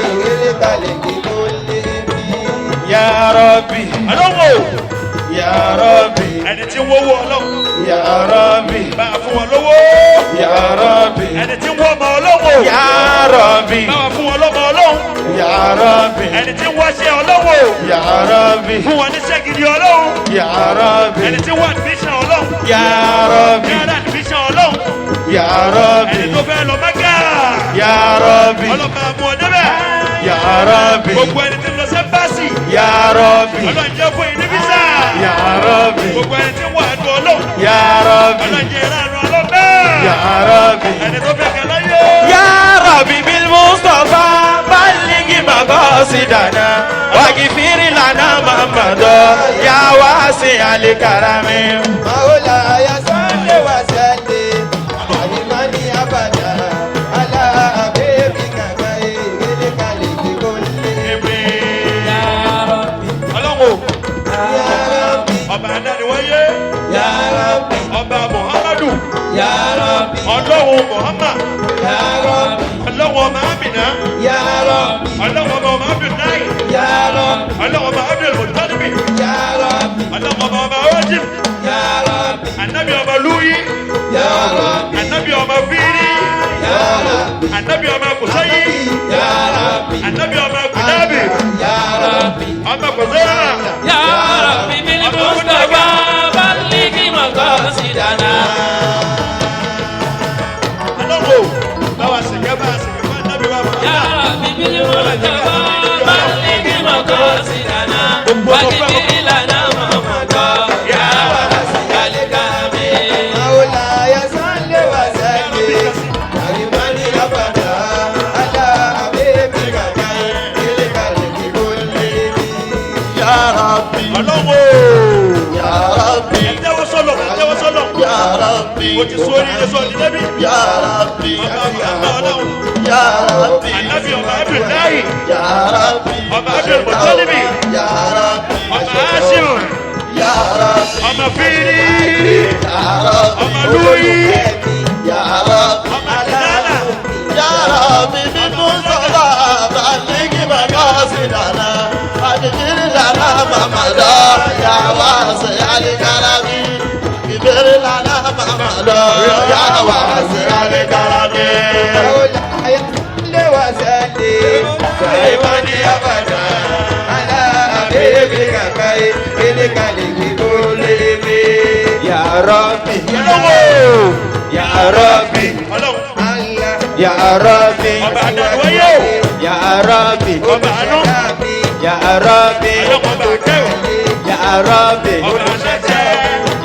الخلق كلهم. Ya Rabbi, Ọlọ́wọ́ Ya Rabbi, ẹni tí ń wọ́wọ́ Ọlọ́run Ya Rabbi, bá a fún wọn lówó. Ya Rabbi, Ẹni tí ń wọ́ ọmọ Ọlọ́wọ́ Ya Rabbi, bá wa fún wọn lọ́mọ Ọlọ́run. Ya Rabbi, Ẹni tí ń wáṣẹ́ Ọlọ́wọ́ Ya Rabbi, fún wọn níṣẹ́ gidi Ọlọ́run. Ya Rabbi, Ẹni tí ń wá admission Ọlọ́run. Ya Rabbi, Yàrá admission Ọlọ́run. Ya Rabbi, Ẹni tó fẹ́ lọ Mẹ́kà. Ya Rabbi, Ọlọ́ba mú ọ débẹ̀. Ya Rabbi, Gbogbo ẹni tí ń lọ sẹ́mbàsì. Ya Rabbi, Ọlọ́run jẹ́ fún yín ní físà. Ya Rabbi, Gbogbo ẹni tí ń wá àánú Ọlọ́run. Ya Rabbi, Ọlọ́run jẹ́ ìrànú Ọlọ́run náà. Ya Rabbi. Ẹni tó fẹ́ kẹ́ láyé. يا ربي بالمصطفى بلغ مقاصدنا واغفر لنا محمد يا واسع الكرم. مولاي صل وسلم دائما أبدا على حبيبك خير الخلق كلهم. Ọlọ́run o, يا ربي ọba adániwáyé, يا ربي ọba Muhammadu, يا ربي Ọlọ́run Muhammad, يا ربي Ọlọ́run ọmọ Amina, يا ربي Ọlọ́run ọmọ ọmọ Abdullahi, يا ربي Ọlọ́run ọmọ Abdul Mutalibi, يا ربي Ọlọ́run ọmọ ọmọ Rajib, يا ربي Anabi ọmọ Luyi, يا ربي Anabi ọmọ Firi, يا ربي Anabi ọmọ Kusayi, يا ربي Anabi ọmọ Kudabi, يا ربي ọmọ Kuzera, يا ربي بالمصطفى بلغ مقاصدنا. Ọlọ́run o, báwa sìnkẹ́ bá a sìnkẹ́ fún Anabi wa يا Muhammad. ربي بالمصطفى بلغ مقاصدنا واغفر لنا محمد يا واسع الكرم. مولاي صل وسلم دائما أبدا على حبيبك خير الخلق كلهم. Ya Rabbi, Ọlọ́run o, Ya Rabbi, ẹ tẹ́wọ́ sọ́lọ̀, ẹ tẹ́wọ́ sọ́lọ̀. Ya Rabbi, O ti sórí ilé sọ́ọ̀dì débi. Ya Rabbi, Ọba Muhammad Ọlọ́run, Ya Rabbi, Anabi ọba Abdullahi, Ya Rabbi, ọba Abdul Mutalibi, Ya Rabbi, ọba Hashim, Ya Rabbi, ọba Firi, Ya Rabbi, ọba Luyi, Ya Rabbi, ọba Kinana, Ya Rabbi, mímú sọ́lá, bàlíkì màkàsídàná, àdìgírí lànà màmàdá, yà wá sí àlìkàràmì. Ìbéèrè lànà màmàdá, yà wá sí àlìkàràmì. مولاي صل وسلم دائما أبدا على حبيبك خير الخلق كلهم. يا ربي، Ọlọ́run يا ربي، Ọlọ́run, الله يا ربي، ọba adániwáyé o, يا ربي، ọba àánú, يا ربي، Ọlọ́run ọba akẹ́wò, Rabbi. Ọba aláṣẹ.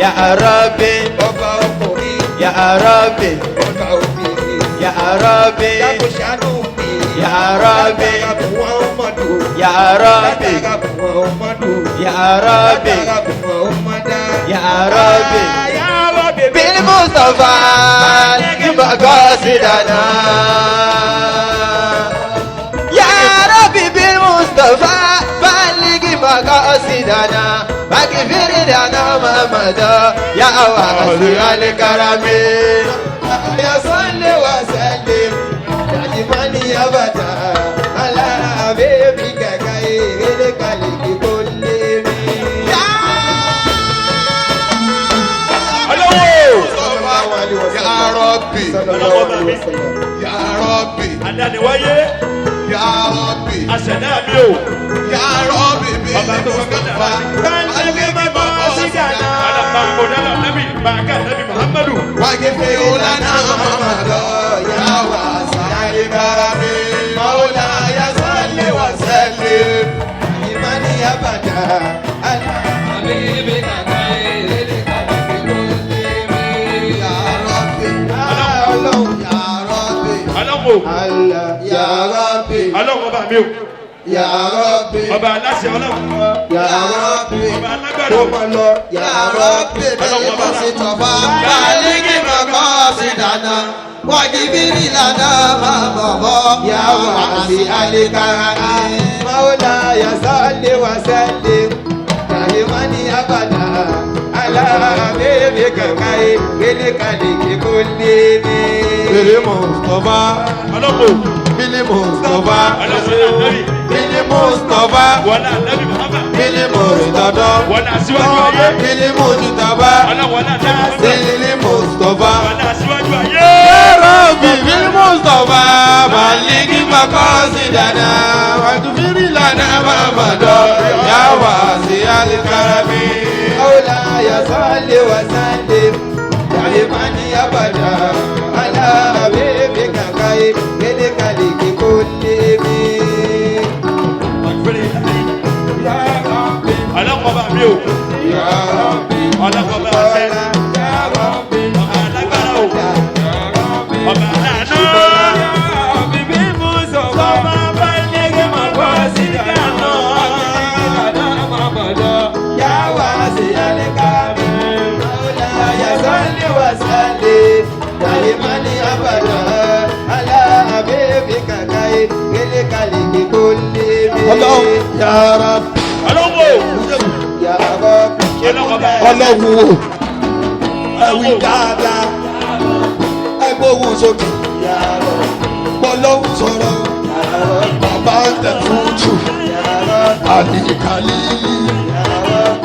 Ya Rabbi. Ọba ọkùnrin. Ya Rabbi. Ọba obìnrin. Ya Rabbi. Dákun ṣàánú mi. Ya Rabbi. Látara Muhammadu. Ya Rabbi. Látara Muhammadu. Ya Rabbi. Látara Muhammadu. Ya Rabbi. Ya Rabbi. Bil Mustafa مقاصدنا يا ربي بالمصطفى بلغ مقاصدنا واغفر لنا ما مضى يا واسع الكرم. يا صل وسلم دائما ابدا على حبيبك خير الخلق كلهم. Ya Rabbi. Ọlọ́wọ́ bá mi. Ya Rabbi. Adániwáyé. Ya Rabbi. Aṣẹ̀dá mi o. Ya Rabbi. Ọba tó sọ kádàrá mi. Ọlọ́ba ọ̀dàlà nàbì bàkà nàbì Muhammadu. Wàgìfì ọ̀lànà Muhammadu. Ya wasi'al karami. Mawlaya salli wa sallim. دائما ابدا على Ya Rabbi. Ọlọ́run. Ya Rabbi. Ọlọ́wọ́. Allah. Ya Rabbi. Ọlọ́wọ́ ọba mi o. Ya Rabbi. Ọba aláṣẹ ọlọ́wọ́. Ya Rabbi. Ọba alágbára Kó o. máa lọ. Ya Rabbi. Ọlọ́wọ́ ọba Mustafa baligi maqasidana wajibiri lana ma mọ̀mọ́. Ya wasi'al karami. Mawlaya salli wa sallim دائما ابدا على حبيبك خير الخلق كلهم. Bili Mustafa. Ọlọ́wọ́. Bili Mustafa. Ọlọ́wọ́ nàbì. Bili Mustafa. Wọlá nàbì Muhammad. Bili Murtada. Wọlá aṣíwájú ayé. Bili Mujtaba. Ọlọ́wọ́ nàbì Muhammad. Bili Mustafa. Wọlá aṣíwájú ayé. Ya Rabbi bil Mustafa balligh maqasidana waghfir lana ma mada ya wasi'al karami. مولاي صل وسلم دائما ابدا على حبيبك خير الخلق كلهم. Ọlọ́wọ́ ọba mi o. يا ربي Ọlọ́wọ́ ọba àṣẹ. يا ربي Ọba alágbára o. Ọba aláàánú. يا واسع الكرم مولاي صل وسلم دائما ابدا على حبيبك خير الخلق كلهم. Ọlọ́run ya Rabbi. Ọlọ́wọ́. يا رب Ọlọ́wọ́ ọba àṣẹ. Ọlọ́run o ẹ wí dáadáa ẹ gbóhùn sókè يا رب bọ́lọ́hùn sọ̀rọ̀ يا رب bàbá ń tẹ̀ fún jù يا رب àlì kàlílì يا رب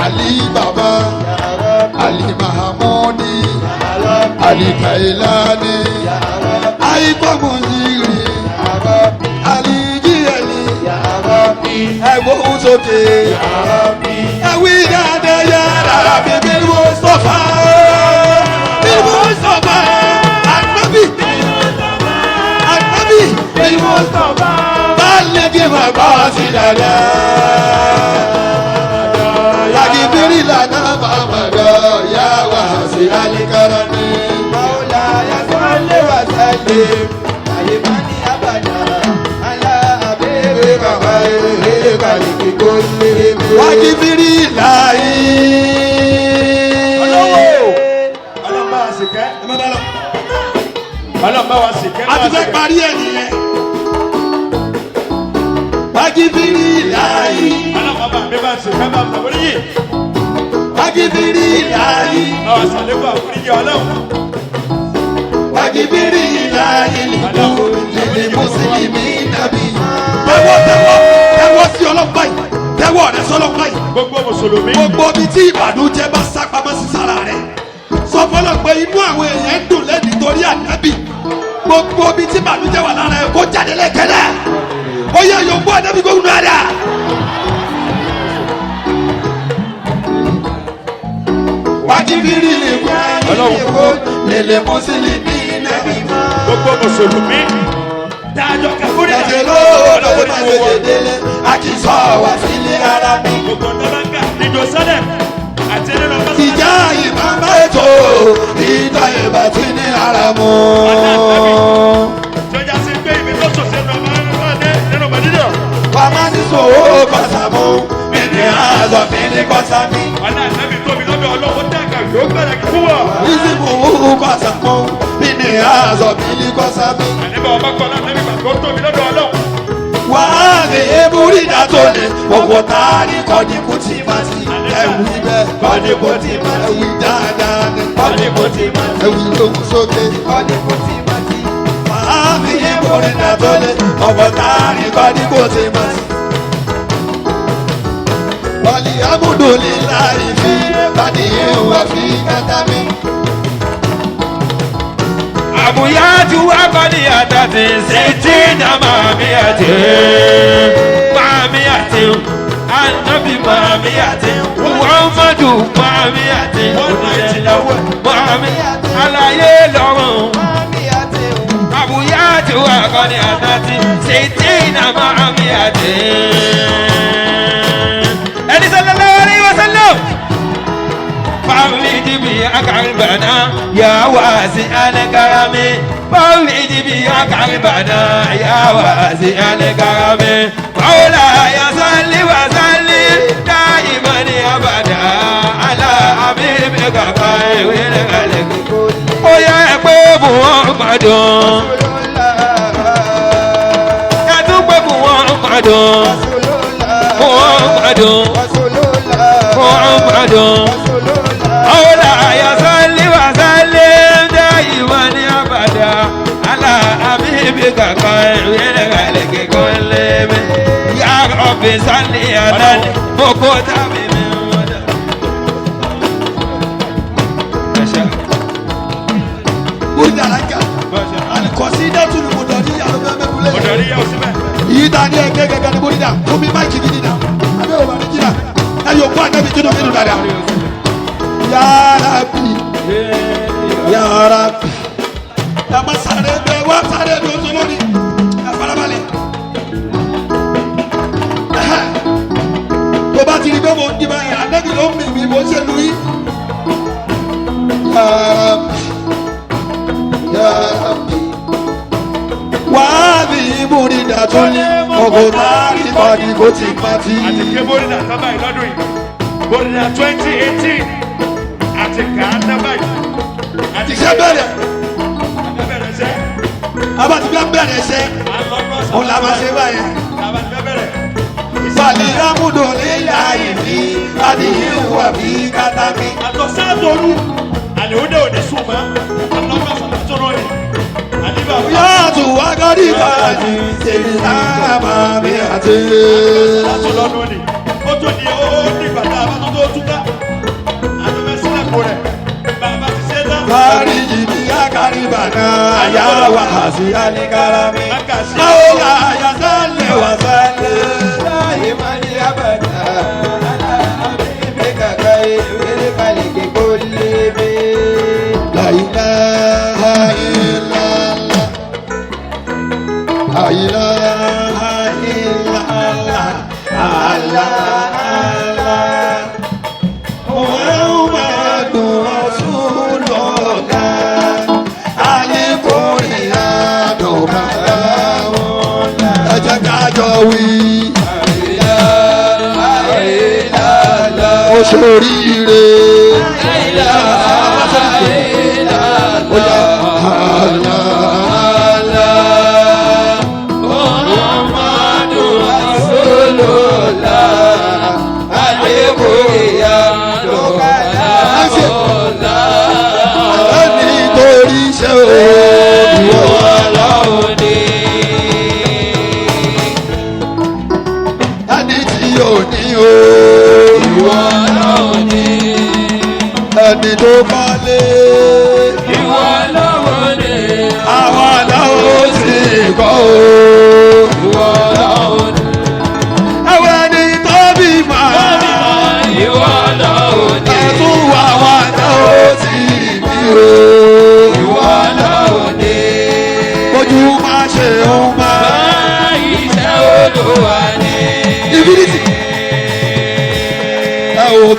àlì bàbá يا رب àlì mahamudi يا رب àlì kailani يا رب àìkọ́mùsírì يا رب àlì jíẹ̀lì يا رب ẹ gbóhùn sókè يا رب ẹ wí dáadáa yára bíbí Mustapha bí Mustapha ànábì ànábì bí Mustapha bá bàbá sí dáadáa. Lagibiri lana Muhammadu ya wasi alikarani. مولاي صل وسلم دائما ابدا على حبيبك خير الخلق كلهم. Wagibiri láyé. Ọlọ́wọ́. Ọlọ́run bá wa ṣìkẹ́. Ẹ má bá lọ. Ọlọ́run bá wa ṣìkẹ́. A ti fẹ́ parí ẹ̀ nìyẹn. Wagibiri láyé. Ọlọ́run ọba mi bá ṣìkẹ́ bá ṣàforíjì. Wagibiri láyé. Bá wa ṣàlékún àforíjì Ọlọ́run. Wagibiri láyé lè mùsùlùmí nàbí. Tẹ́wọ́ tẹ́wọ́ tẹ́wọ́ sí ọlọ́pàá yìí tẹ́wọ́ rẹ sọlọ́pàá yìí. Gbogbo Mùsùlùmí. Gbogbo ibi tí ìbànújẹ́ bá sá pamọ́ sí sára rẹ̀. Sọ fọlọ́ pé inú àwọn èèyàn ń dùn lẹ́nu torí ànábì. Gbogbo ibi tí ìbànújẹ́ wà lára ẹ̀ kó jáde lẹ́kẹ̀lẹ́. Ó yẹ yòókù ànábì kó nù ẹ̀dá. Wagibiri lè kú lè mùsùlùmí nàbí. Gbogbo Mùsùlùmí. Dájọ́ kàfúrì. Ẹ̀jẹ̀ ló ló máa ṣe délé, a kì í sọ wá sílé ara mi. Gbogbo ọ̀dọ́ bá ń kà. Ní Jerusalem àti nínú mọ́sálásí. Ìjà ìmàmà ètò ìjà ìbá ti ní ara mu. Tí ó já sí pé ibi tó sòsè nínú ọmọ nínú Mọ̀dínà. Wàmá ní sòwò kọ́sàmù, mi ní àzọ̀ mi ní kọ́sàmì. Ọlá ànábì tóbi lọ́dọ̀ Ọlọ́run dàgbà yóò gbàdàgì fún wa. Ìsìnkú kọ́sàmù, mi ní àzọ̀ mi ní kọ́sàmì. Àníbà ọba kọ́ lánàbì bàbá ó tóbi lọ́dọ̀ Ọlọ́run. Wàhálì ebúrí dàtò ní gbogbo táàrí kọ́ni kò tí ma ti. Ẹ̀wù ibẹ̀ Kọ́ni kò tí ma ti. ẹ̀wù dáadáa ni Kọ́ni kò tí ma ti. ẹ̀wù lóhùn sókè. Kọ́ni kò tí ma ti. Wàhálì ebúrí dàtò ní gbogbo táàrí kọ́ni kò tí ma ti. Wàlí amúdùlíláì fi bàdí ìwà fi kàtà mi. Àbúyá tí wá kọ́ni àtàtì sí tí nà màmí àti màmí àti ànábì màmí àti Muhammadu màmí àti màmí àlàyé lọ́rùn. Mami àti òun. Àbúyá tí wá kọ́ni àtàtì sí tí nà màmí àti. Ẹni sallallahu alaihi wasallam. فرج بأقربنا يا واسع الكرم فرج بأقربنا يا واسع الكرم مولاي صل وسلم دائما أبدا على حبيبك خير الخلق ó yẹ pé Muhammadu ẹ tún pé Muhammadu Muhammadu Muhammadu. مولاي صل وسلم دائما ابدا على حبيبك خير الخلق كلهم يا رب صل على المقتدى Bóyá alága alikọsi dátú ni mo dọ̀ ní yàrá bẹ́ẹ̀ bẹ́ẹ̀ Ọ̀dọ̀ lẹ́yìn. ní yà ó síbẹ̀. Yìí ta ni ẹgbẹ́ gẹ́gẹ́ ni bóyá omi máìkì gidi na abẹ́ òbá ní jìnnà ẹ yóò kó ànábì jìnnà nínú dáadáa. Ya Rabbi Ya Rabbi ẹ má sáré bẹ́ẹ̀ wá sáré bí oṣù lónìí ẹ farabalẹ̀. Ẹhẹ́. Tó bá ti rí pé mo ń di báyìí ànábì ló ń mì mí mo ń ṣe lu yìí. Ya Rabbi Ya Rabbi wàá bí ibùdí dàtúlẹ̀ ọgọ́tàrí kọ́ni kò tí ma ti. Àti ké Bórídà sábà yìí lọ́dún yìí. Bórídà 2018 àti kà á sábà yìí. Àti Iṣẹ́ bẹ̀rẹ̀ Àti bẹ̀rẹ̀ sẹ́. abá ti fẹ́ bẹ̀rẹ̀ iṣẹ́ òun la máa ṣe báyẹn. Àbá ti fẹ́ bẹ̀rẹ̀. Fàlì rámúdò nílà ìbí adìyẹ wà bí kátà mi. Àtọ̀ sáàtòrú. Àlèhódé òde sùn mọ́. Àlọ́gbà sàlátò náà ni. Àlíbà Yóò wá gọ́dí báyìí ṣèlú sábà mi àti. sàlátò lọ́dún ni. Ó tó di ó ní bàtà àbá tó tó túká. Àtọ̀fẹ́ sílẹ̀kùn rẹ̀. Bàbá ti ṣe tán. Fàrí jìbì ákárí bàná àyà wà sí àlìkárá mi. Lákàsí. Máwòlá àyà sálẹ̀ wà sálẹ̀. دائما أبدا على حبيبك خير الخلق كلهم. La ilaha illallah. La ilaha illallah. Allah, Allah. Muhammadu Rasulullah. Alikurianu kalamullah. Ẹ jẹ́ ká jọ wí. Ó ṣoríire. Ó yá. Allah, Allah. Muhammadu Rasulullah. Alikurianu kalamullah. Nítorí iṣẹ́ òògùn Ọlọ́run ni. ẹni tí ò ní o. Ọlọ́run ni. Ẹni tó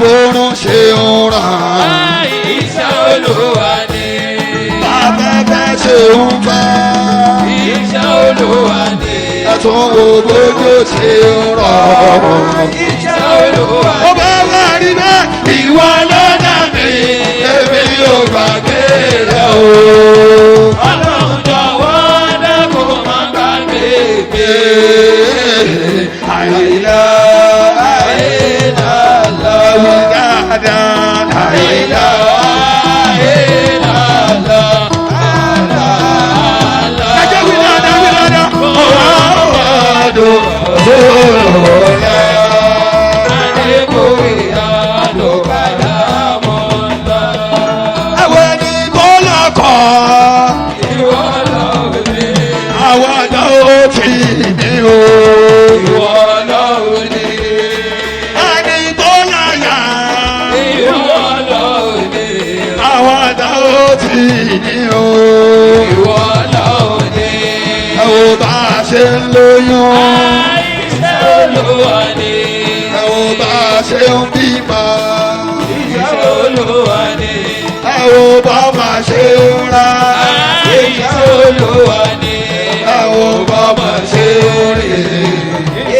bórun ṣe ń ràn. Iṣẹ́ Olúwa ni. Bàbẹ́fẹ́ ṣe ń fẹ́. Iṣẹ́ Olúwa ni. Ẹ tún wo bójú ṣe ń rọ̀. Iṣẹ́ Olúwa Ó ni. bá wà rí bẹ́ẹ̀, ìwọ ló dá mi, èmi ò gbàgbé rẹ o. Ọlọ́run jọ̀wọ́ dákun má gbàgbé mi. Àìlá àìlá lọ́wọ́ dáadáa. Àìlá àìlá lọ. Ẹjẹ́ wí dáadáa wí dáadáa. Ọ̀rọ̀ ọ̀dọ̀ ọ̀rọ̀. Ẹ̀wẹ̀ ni kò lọ́kọ̀. Àwọn àgbà ó ti ní o. Ẹni tó láyà. Àwọn àgbà ó ti ní o. Ẹ wo bá a ṣe ń lóyún. Ẹ wo bá a ṣe ń bímọ. Ẹ wo bá a ṣe ń ra. Ẹ wo bá a ṣe ń rìn. Ẹ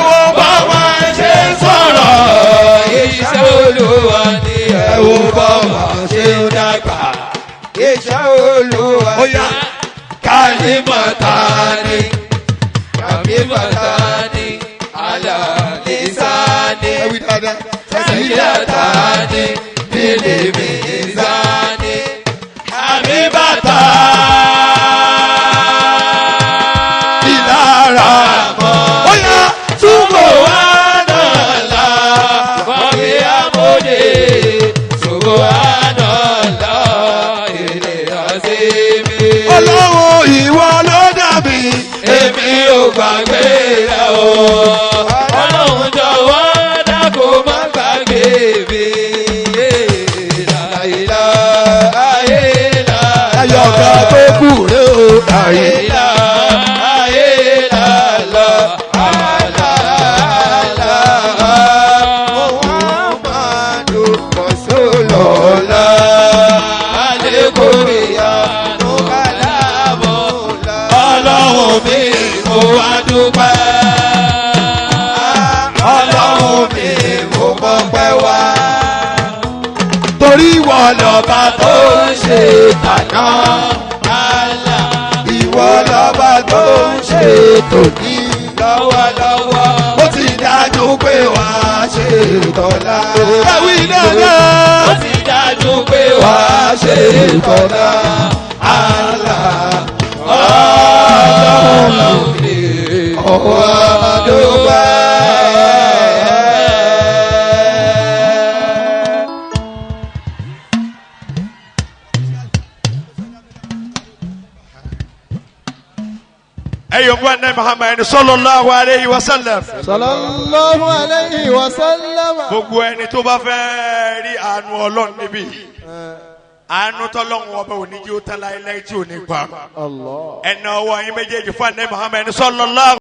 wo bá a ṣe ń sọ̀rọ̀. Iṣẹ́ Olúwa ni. Ẹ wo bá a ṣe ń dàgbà. Iṣẹ́ Olúwa Ó yá kálímọ̀tà ni. Kàmífàtàní, àlàlísàní, Ẹ wí dáadáa. sàkíyàtàní, bílímìsàní, àmìbàtà. Ìlara. Ó yá túbọ̀ wá náà là. Wàbí àmúdé, ṣògo ànàlá, ilé àṣemí. Ọlọ́run ìwọ ló dà mí. Èmi ò gbàgbé rẹ̀ o. Ọlọ́run jọ̀wọ́ dákun má gbàgbé mi. Láìlá, àìlá, Ẹyọ kan tó kù rè o. Àyè. àìlá, àìlá, lọ, àlá, àlá. Muhammadu Rasulullah. Àlékún ìyanu Kalamullah. Ọlọ́run mi mo wá dúpẹ́. Ọlọ́run mi mo mọpẹ́ wá. Torí ìwọ lọ́ba tó ń ṣe tàná. Allah Ìwọ lọ́ba tó ń ṣe tòní. lọ́wọ́lọ́wọ́. Ó ti dájú pé wàá ṣe tọ́lá. Ẹ wí dáadáa. Ó ti dájú pé Wàá ṣe tọ́lá. Allah Ọlọ́run mi Ọwọ́ dúpẹ́. Ẹyọ fún anabi Muhammad sallallahu alayhi wa sallam. Sallallahu alayhi wa sallam. Gbogbo ẹni tó bá fẹ́ rí àánú Ọlọ́run níbí. Àánú tọ́lọ́run ọba òní jí ó tán láéláé tí ò ní pa. Allah. Ẹnà ọwọ́ yín méjèèjì fún anabi Muhammad sallallahu.